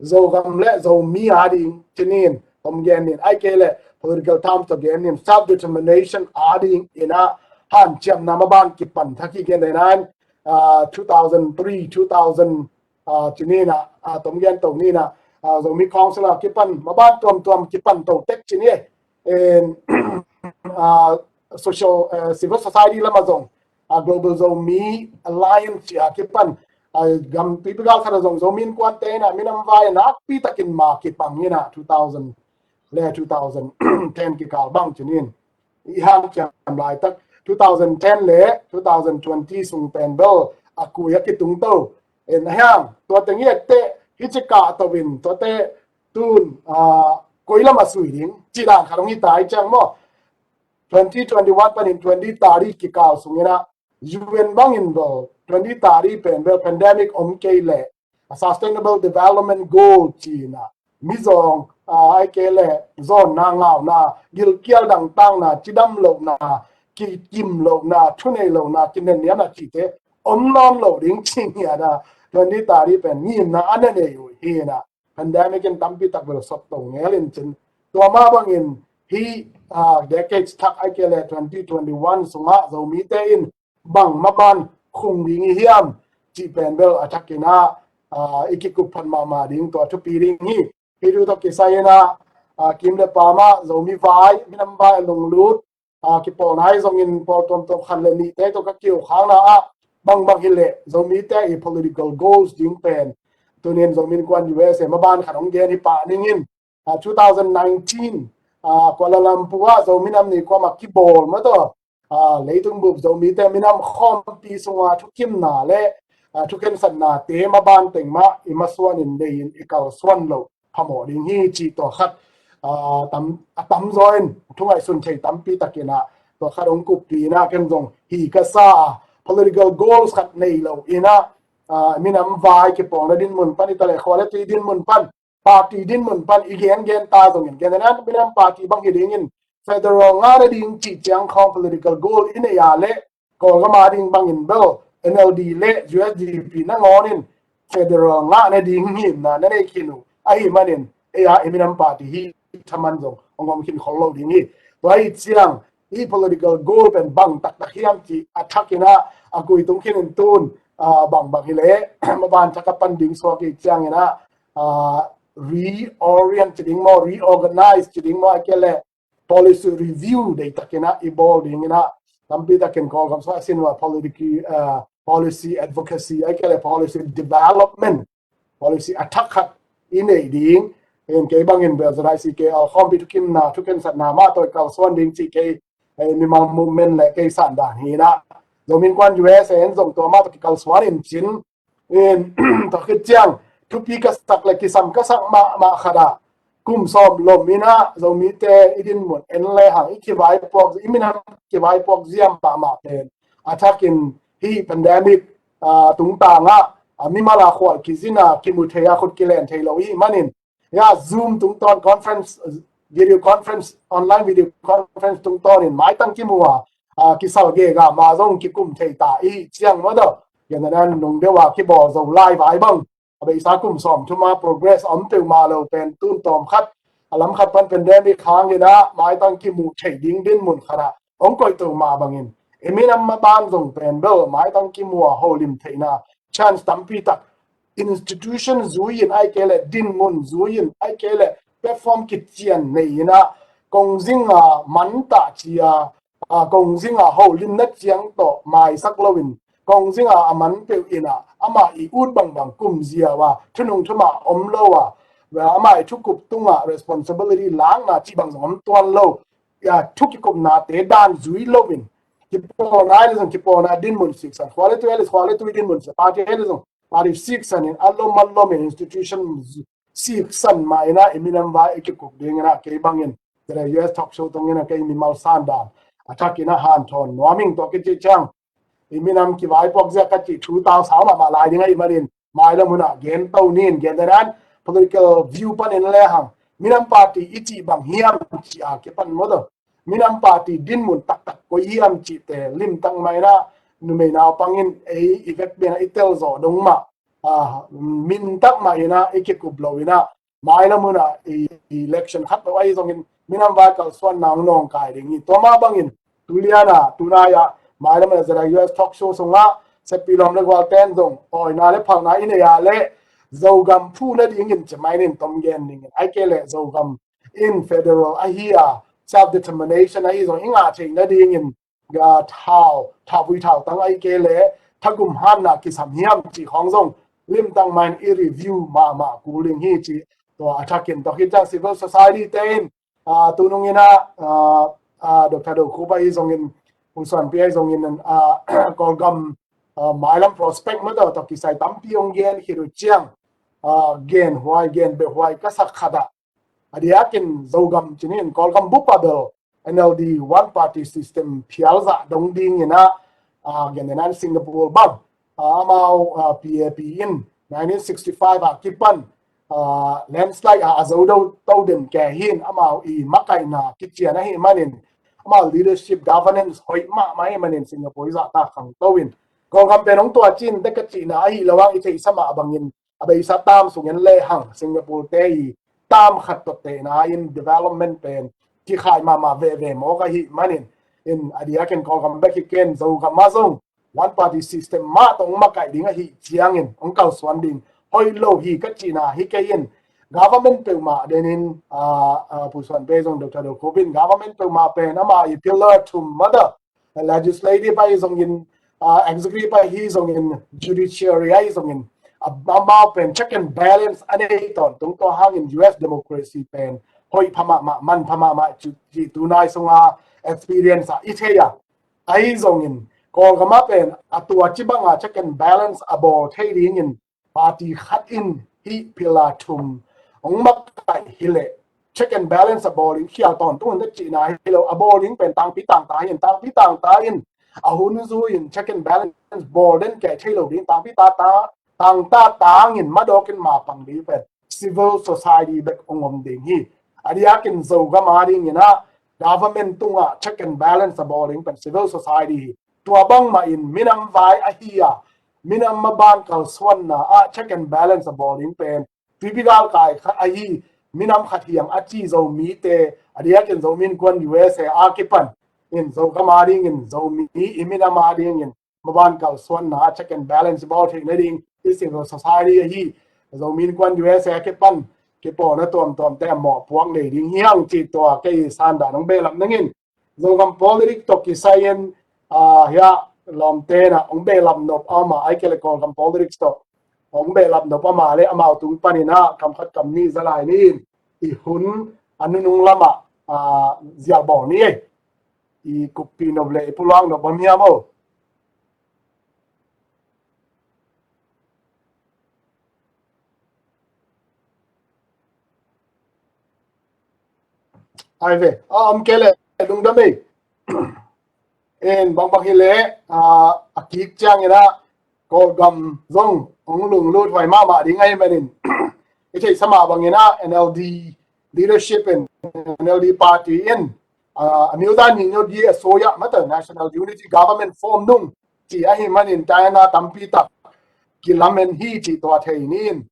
Zogam le Zomi a ding ci nin, tom gen nin, ai ke le political terms to gen nin, self determination a ding in ah hanciamna maban kipan thak hi gen nin, ah, two thousand three, two thousand, ah, ci nin ah, ah, tom gen to nin ah, ah, Zomi Council a kipan maban tuamtuam kipan to tek ci ni. En, ah, social, eh, civil society lam a zong, ah, Global Zomi Alliance ci a kipan, ah, gam pipi gal khat a zong Zomi Innkuante in ah minam vai nakpi takin ma kipang in ah two thousand le two thousand ten kikal bang ci nin. I hanciam laitak two thousand ten le two thousand twenty sung pen bel a kui a kitung to. En ahi hang, tua teng i et teh hi ci kah to in, tua teh tun, ah, koi lam a sui ding ci dan khat hong hi ta i ciang maw. Twenty twenty-one panin twenty thirty kikal sung in ah U N bangin bel twenty thirty pen bel pandemic om kei le a sustainable development goal ci in ah mizawng, ah, ai ke le zawnna ngauna, gilkial dangtakna, cidam lohna, kikim lohna, thunei lohna, kinenniamna cite om nawn lo ding ci ngiat ah twenty thirty pen ngimna a na nei uh hi in ah pandemic in tampi tak bel sot to ngel in cin. Tua mah bangin hi, ah, decades thak ai ke le twenty twenty-one sungah Zomite in bang maban khung ding i hiam cih pen bel a thak in ah, ah, i kikup phat mahmah ding tua thupi ding hi. Hi tu tawh kisai in ah, ah, kim le pam ah Zomi vai, minam vai a lunglut, ah, kipawlna hi zongin pawl tuamtuam khat le nihte tawh ka kiu khangna ah bangbang hi leh Zomite i political goals ding pen tunin Zomi Innkuan U S A maban khat hong gen hi pah ning in, ah, two thousand nineteen, ah, Kuala Lumpur ah Zomi Nam Ni kuamah kibawl mah tawh, ah, leitung bup Zomite minam khawmpi sunga thukimna le, ah, thukhensatnate maban teng mah i masuan in nei in i kalsuan loh phamawh ding hi cih tua khat, ah, tam, a tamzaw in thu ngaihsun thei tampi takin ah tua khat hong kuppi in ah ken zong hi ka sa a political goals khat nei lo in ah, ah, minam vai kipawlna dinmun pan i ta le khua le tui dinmun pan party dinmun pan i gengen ta zongin gen in ah minam party bang hi dingin federal ngah nading cih ciang khawng political goal i nei a le Kawlgam a ding bangin bel N L D le U S D P nangawnin federal ngah nading ngimna na nei khin uh ahi manin ei a i minam party hi thaman zong hong om khin khol lo ding hi. Tua hi ciang i political goal pen bang taktak hiam cih a thak in ah a kui tung khin in tun, ah, bangbang hi leh maban thak a pan ding suak hi ciangin ah, ah, reorient ci ding maw, reorganize ci ding maw, a ke le policy review deihtakin ah i bawl dingin ah tampi takin Kawlgam sung a sin uh a policy, ah, policy advocacy a ke le policy development policy a thak khat i nei ding. En kei bangin bel ZICKL khawmpi thukimna thukhensatna mah tawh i kalsuan ding cih kei eh, mimal movement le kei san dan hi na. Zomi Innkuan U S A in zong tua mah tawh kikalsuan in cin in, tua khit ciang thupi ka sak le kisam ka sak mahmah khat ah kum sawm lom in ah Zomite i dinmun en le hang i kivaipuak, i minam kivaipuak zia mahmah pen a thakin hih pandemic, ah, tungtang ah, ah, mimal a khual kizin a kimu thei a khut kilen thei lo i hih manin, ya, Zoom tungtawn conference, video conference, online video conference tungtawn in maitang kimu a, ah, kisal gega ma zong kikum thei ta i hih ciang maw tawh, gen a nan nung deuh a kibawl zo lai vai bang a beisa kum sawm thum a progress a om peuhmah lo pen tun tawm khat a lam khat pan pandemic hangin ah maitang kimuh theih ding dinmun khat ah hong koih to mah bangin i minam maban zong pen bel maitang kimuh a holim theihna chance tampi tak institution zui in ahih kei leh dinmun zui in ahih kei leh platform kician nei in ah kong zing a man tah ci a, a, kong zing a holimna ciang tawh maisak loin kong zing a a man peuh in ah amah i ut bangbang kum ziau a thunung thumah om lo a, amah i thukup tungah responsibility lakna cih bang zong om tuan lo, ya, thu kikupnate dan zui loin kipawlna le zong kipawlna dinmun siksan, khua le tui le khua le tui dinmun siksan, party le zong party siksan in a lom a lom in institution siksan mah in ah i minam vai i kikup ding in ah kei bangin tere U S talk show tungin ah kei mimal san dan a thakin ah hanthawn nuam ing. Tua kici ciang i minam kivaipuak zia ka cih thu tau sau mahmah lai ding ahih manin mailam hun ah gen to ning. Gen dan political view panin le hang minam party i cih bang hiam cih a kipan maw tawh minam party dinmun taktak koi hiam cihte limtak mah in ah numei naupang in ei i vekpi in ah i telzawh dong mah, ah, mintak mah in ah i kikup lo in ah mailam hun ah i, i election khat lo ahi zongin minam vai kalsuanna hong nawngkai ding hi. Tua mah bangin tulian a tunai ah mailam hun ah Z I U S talk show sungah seppi lawm le gualten zong awina le phalna i nei a le Zogam phu nadingin cemai nin tom gen dingin ahih kei leh Zogam in federal ahi a self determination ahi zong i ngah theih nadingin, ah, thau, thauvui thautang ahih kei leh thagum hanna kisam hiam cih khawng zong limtak mah in i review mahmah kul ding hi cih tua a thakin tua khit ciang civil society te in, ah, tunung in ah, ah, ah, Doctor Do Khup ahi zongin, Pu Suan Pi ahi zongin, ah, Kawlgam, ah, mailam prospect maw tawh tawh kisai tampi hong gen khit uh ciang, ah, genhuai, genbehhuai ka sak khat ah a diakin Zogam cinin Kawlgam bup a bel N L D one party system phial zah dong dingin ah, ah, gen in ah Singapore bang, ah, amau, ah, P A P in nineteen sixty-five ah kipan, ah, landslide ah a zo do to den ke hin amau i makaihna kician ahih manin amau leadership governance hoih mahmah ahih manin Singapore i zahtak khang to in Kawlgam pen hong tua cin te ka cihna ahi lo ang i theihsa mah bangin a beisa tam sung en le hang Singapore te i tam khat tawh tehna in development pen kikhai mahmah veve mawk ahih manin in a diakin Kawlgam bek hi ken Zogam ah zong one party system mah tawh hong makaih ding ahih ciangin hong kalsuan ding hoih lo hi ka cihna hi kei in government peuhmah denin, ah, ah, Pu Suan Pi zong Doctor Do Khup in government peuhmah pen amah i pillar thum maw tawh legislative ahi zongin, ah, executive ahi zongin, judiciary ahi zongin, a, amau pen check and balance a nei tawntung tua hangin U S democracy pen hoih pha mahmah, man pha mahmah cih, cih tunai sunga experience ah i thei a. Ahi zongin Kawlgam ah pen a tua ci banga check and balance a bawl thei dingin party khat in hih pillar thum hong makaih hi leh check and balance a bawl in khial tawntung in ka cihna hi lo, a bawl ding pen tangpi tangta hi in, tangpi tangta in a hun zui in check and balance bawl den kei thei lo ding, tangpi tangta, tangta tangin madawk in mapang ding pen civil society bek hong om ding hi. A diakin Zogam a dingin ah government tungah check and balance a bawl ding pen civil society hi. Tua bangmah in minam vai ahi a minam maban kalsuanna ah check and balance a bawl ding pen tuipi galkai khat ahi minam khat hiang a ci Zomite a diakin Zomi Innkuan U S A a kipan in Zogam a dingin Zomi i minam a dingin maban kalsuanna ah check and balance bawl theih nading i civil society ahi Zomi Innkuan U S A a kipan kipawlna tuamtuamte a mawhpuak nei ding hi hang cih tua kei sandan hong behlap nangin Zogam politics tawh kisai in, ah, hia lawmte in ah hong behlap nop a om a, ahih kei leh Kawlgam politics tawh hong behlap nop a om a leh amau tung panin ah kam khat kam nih za lai ni in i hun a nunung lamah, ah, zial bawl ni ei. i kuppih nop le i pulak nop bang hiam aw? Ai ve, a om kei le lungdam ei. En bangbang hi le, a, a kik ciangin ah Kawlgam zong hong lunglut huai mahmah ding ahi manin i theihsa mah bangin ah N L D leadership in, N L D party in, a, a miudan ni nyot di a soya mata national unity government form nung ci ahi manin taina tampi tak kilamen hi ci tua thei nin.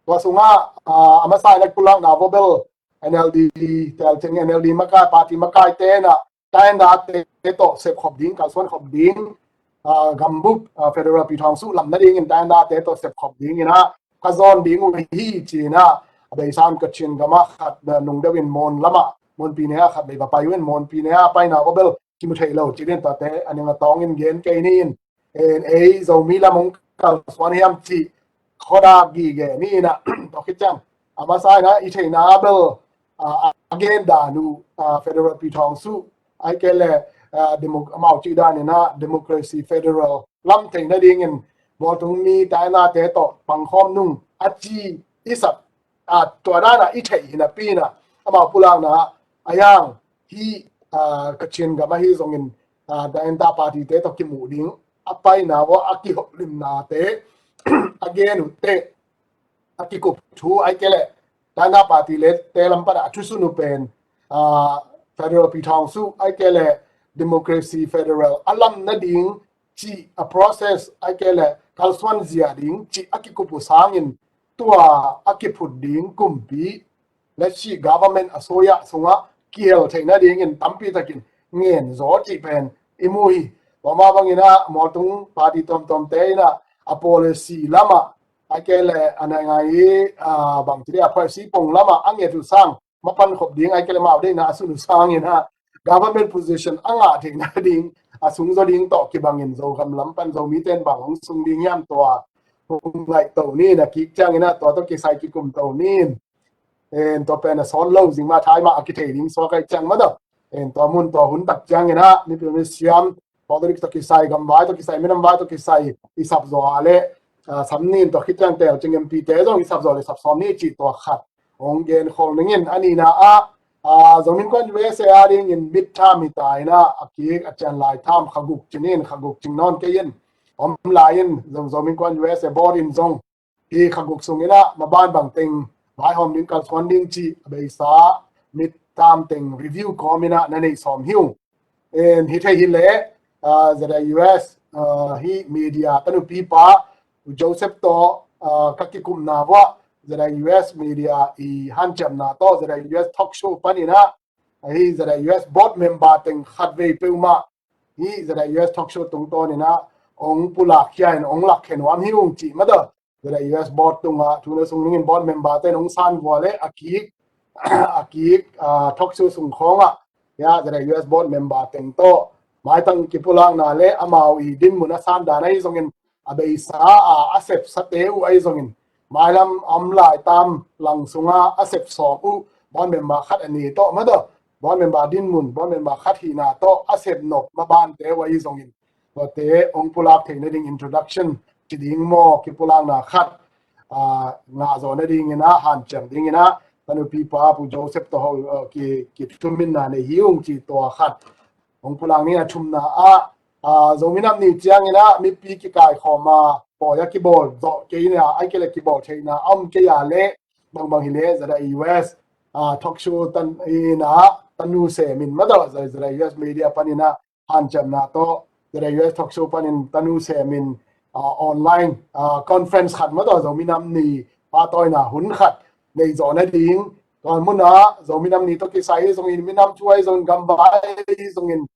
Tua sungah, a, a masa in a pulakna vobel N L D tel ceng N L D makai party makai tena taina te tawh sep khop ding, kalsuan khop ding, a, gambup, a, federal pi thawng suh lam nadingin taina te tawh sep khop dingin ah ka zawn ding uh hi ci-in ah a beisan Kachin gama khat na nung deuhin Mon lama, Mon pi ne a khat bei va pai uh in Mon pi ne a paina vobel kimu thei lo ci-in tua te a ning a tawngin gen kei ni in. En ei Zomi lam hong kalsuan hiam ci khoda gige ni in ah tua khit ciang a masa in ah i theihna bel, a, a gen dan uh, a, federal pi thawng suh ai kei le, a, demo-, amau ci dan in ah democracy federal lam theihna dingin mualtung mi taina te tawh pangkhawm nung a ci i sak, a, tua dan ah i theih hi napi in ah amau pulakna a yang hi, a, Kachin gam ahi zongin, a, taina party te tawh kimuh ding a paina vua a kihoplimna te a gen uh te a kikup thu ai kei le taina party le te lam pan a thusun uh pen, a, federal pi thawng suh ai kei le democracy federal a lam nading ci a process ai kei le kalsuan zia ding ci a kikup uh sangin tua a kiphut ding kumpi le ci government a soya sungah kihel theihna dingin tampi takin ngen zaw cih pen i mu hi. Tua mah bangin ah mualtung party tawmtawm te in ah a policy lamah ai kei le a nai ngai, a, bang ci dia a policy pong lamah a nget uh sang mapan khop ding ai kei le mau deihna a sun uh sangin ah government position a ngah theihna ding a sung zaw ding tawh kibangin Zogam lam pan Zomi ten bang hong sung ding hiam tua hong ngaih to ni in a kik ciangin ah tua tawh kisai kikum to ni in. En tua pen a sawt lo zing mah thai mah a kithei ding suak ai ciang mah tawh. En tua mun tua hun tak ciangin ah mipil misiam Catholic tawh kisai, gamvai tawh kisai, minamvai tawh kisai i sapzaw a le, a, sam ni in tua khit ciang tel cing M P te zong i sapzaw le sapsawm ni cih tua khat hong gen khol ning in a nihna ah, a, Zomi Innkuan U S A a dingin midterm hi ta in ah a kik a cian lai term kha guk ci ni in kha guk cing nawn kei in om lai in zong Zomi Innkuan U S A board in zong hi kha guk sungin ah maban bang teng vaihawm ding kalsuan ding cih a beisa midterm teng review kawmin ah na neih sawm hi uh. En hi thei hi le, a, Z I U S, a, hi media ka nupi pa Joseph tawh, a, ka kikupna vuah Z I U S media i hanciamna tawh Z I U S talk show panin ah hi Z I U S board member teng khat vei peuhmah hi Z I U S talk show tungtawn in ah hong pulak khia in hong lak khen nuam hi ung cih mah tawh Z I U S board tungah thu na sung ning in board member te in hong san vua le a kik a kik, a, talk show sung khawngah hi a Z I U S board member teng tawh maitang kipulakna le amau i dinmun a san dan ahi zongin a beisa a a sepsa te uh ahi zongin mailam a om lai tam lang sunga a sep sawm uh board member khat a ni tawh mah tawh board member dinmun board member khat hihna tawh a sep nop maban te uh ahi zongin tuate hong pulak theihna ding introduction ci ding maw kipulakna khat, a, ngah zawh nadingin ah hanciam dingin ah ka nupi pa Pu Joseph tawh ho, a, ki, kithuminna nei hi ung cih tua khat hong pulak ni a thumna ah, a, Zomi Nam Ni ciangin ah mipi kikaikhawm a pawi a kibawl zawh kei in ah ai kei le kibawl theihna a om kei a le bangbang hi le Z I U S, a, talk show tan in ah tanu semin mah tawh Z I U S media panin ah hanciamna tawh Z I U S talk show panin tanu semin, a, online, a, conference khat mah tawh Zomi Nam Ni pahtawina hun khat nei zawh nading tua munah Zomi Nam Ni tawh kisai hi zongin minam thu ahi zongin gamvai hi zongin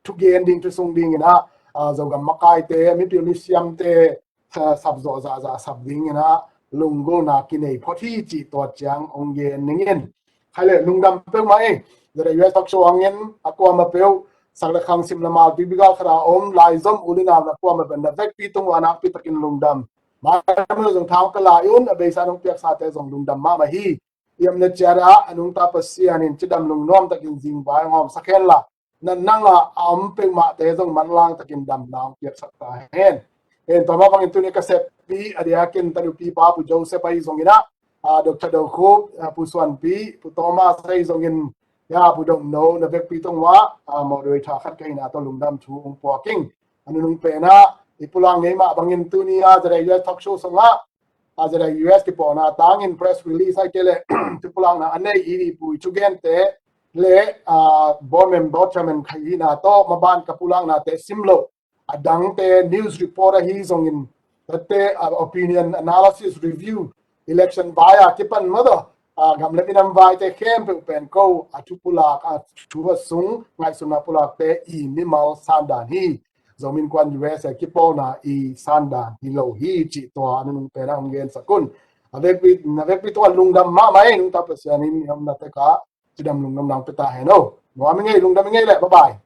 thugen ding thusung dingin ah, a, Zogam makaite mipil misiamte, a, sapzawh zahzah sap dingin ah lunggulhna kinei phot hi cih tua ciang hong gen ning in. Khai le lungdam peuhmah ei. Z I U S talk show hangin a kuamah peuh sak le khang sim le mal pipi gal khat a om laizom u le nau na kuamah peuh na vekpi tung uh a nakpi takin lungdam. Mailam zong thau ka lai un a beisa nong piaksate zong lungdam mahmah hi. Iamna ciat ah a nungta Pasian in cidam lungnuam takin zingvai hong hawmsak hen la na nang a a om peuhmahte zong manlang takin damna hong piaksak ta hen. Hen, tua mah bangin tuni ka seppi a diakin tanupi pa Pu Joseph ahi zongin ah, a, Doctor Do Khup, a, Pu Suanpi, Pu Thomas ahi zongin, ya, Pu Dom No, na vekpi tungah, a, mawdoi tha khat ka hihna tawh lungdam thu hong puak ing. A nunung penah i pulak ngei mah bangin tuni a Zedai U S talk show sungah, a, Zedai U S kipawlna tangin press release ahih kei leh thu pulakna a nei i, i pu i thugente le, a, board member, board chairman ka hihna tawh maban ka pulaknate sim lo, a dangte news report ahi zongin, tate, a, opinion analysis review, election vai a kipan mah tawh, a, gam le minam vaite khempeuh pen ko a thu pulak, a, thu a sung ngaihsutna pulakte i mimal sandan hi. Zomi Innkuan U S A kipawlna i sandan hi lo hi cih tua a nunung penah hong gensak un. A vekpi, na vekpi tungah lungdam mahmah ei, nungta Pasian in i omna tekah cidam lungdam nang pia ta hen o. Nuam i ngei, lungdam i ngei leh, bye bye.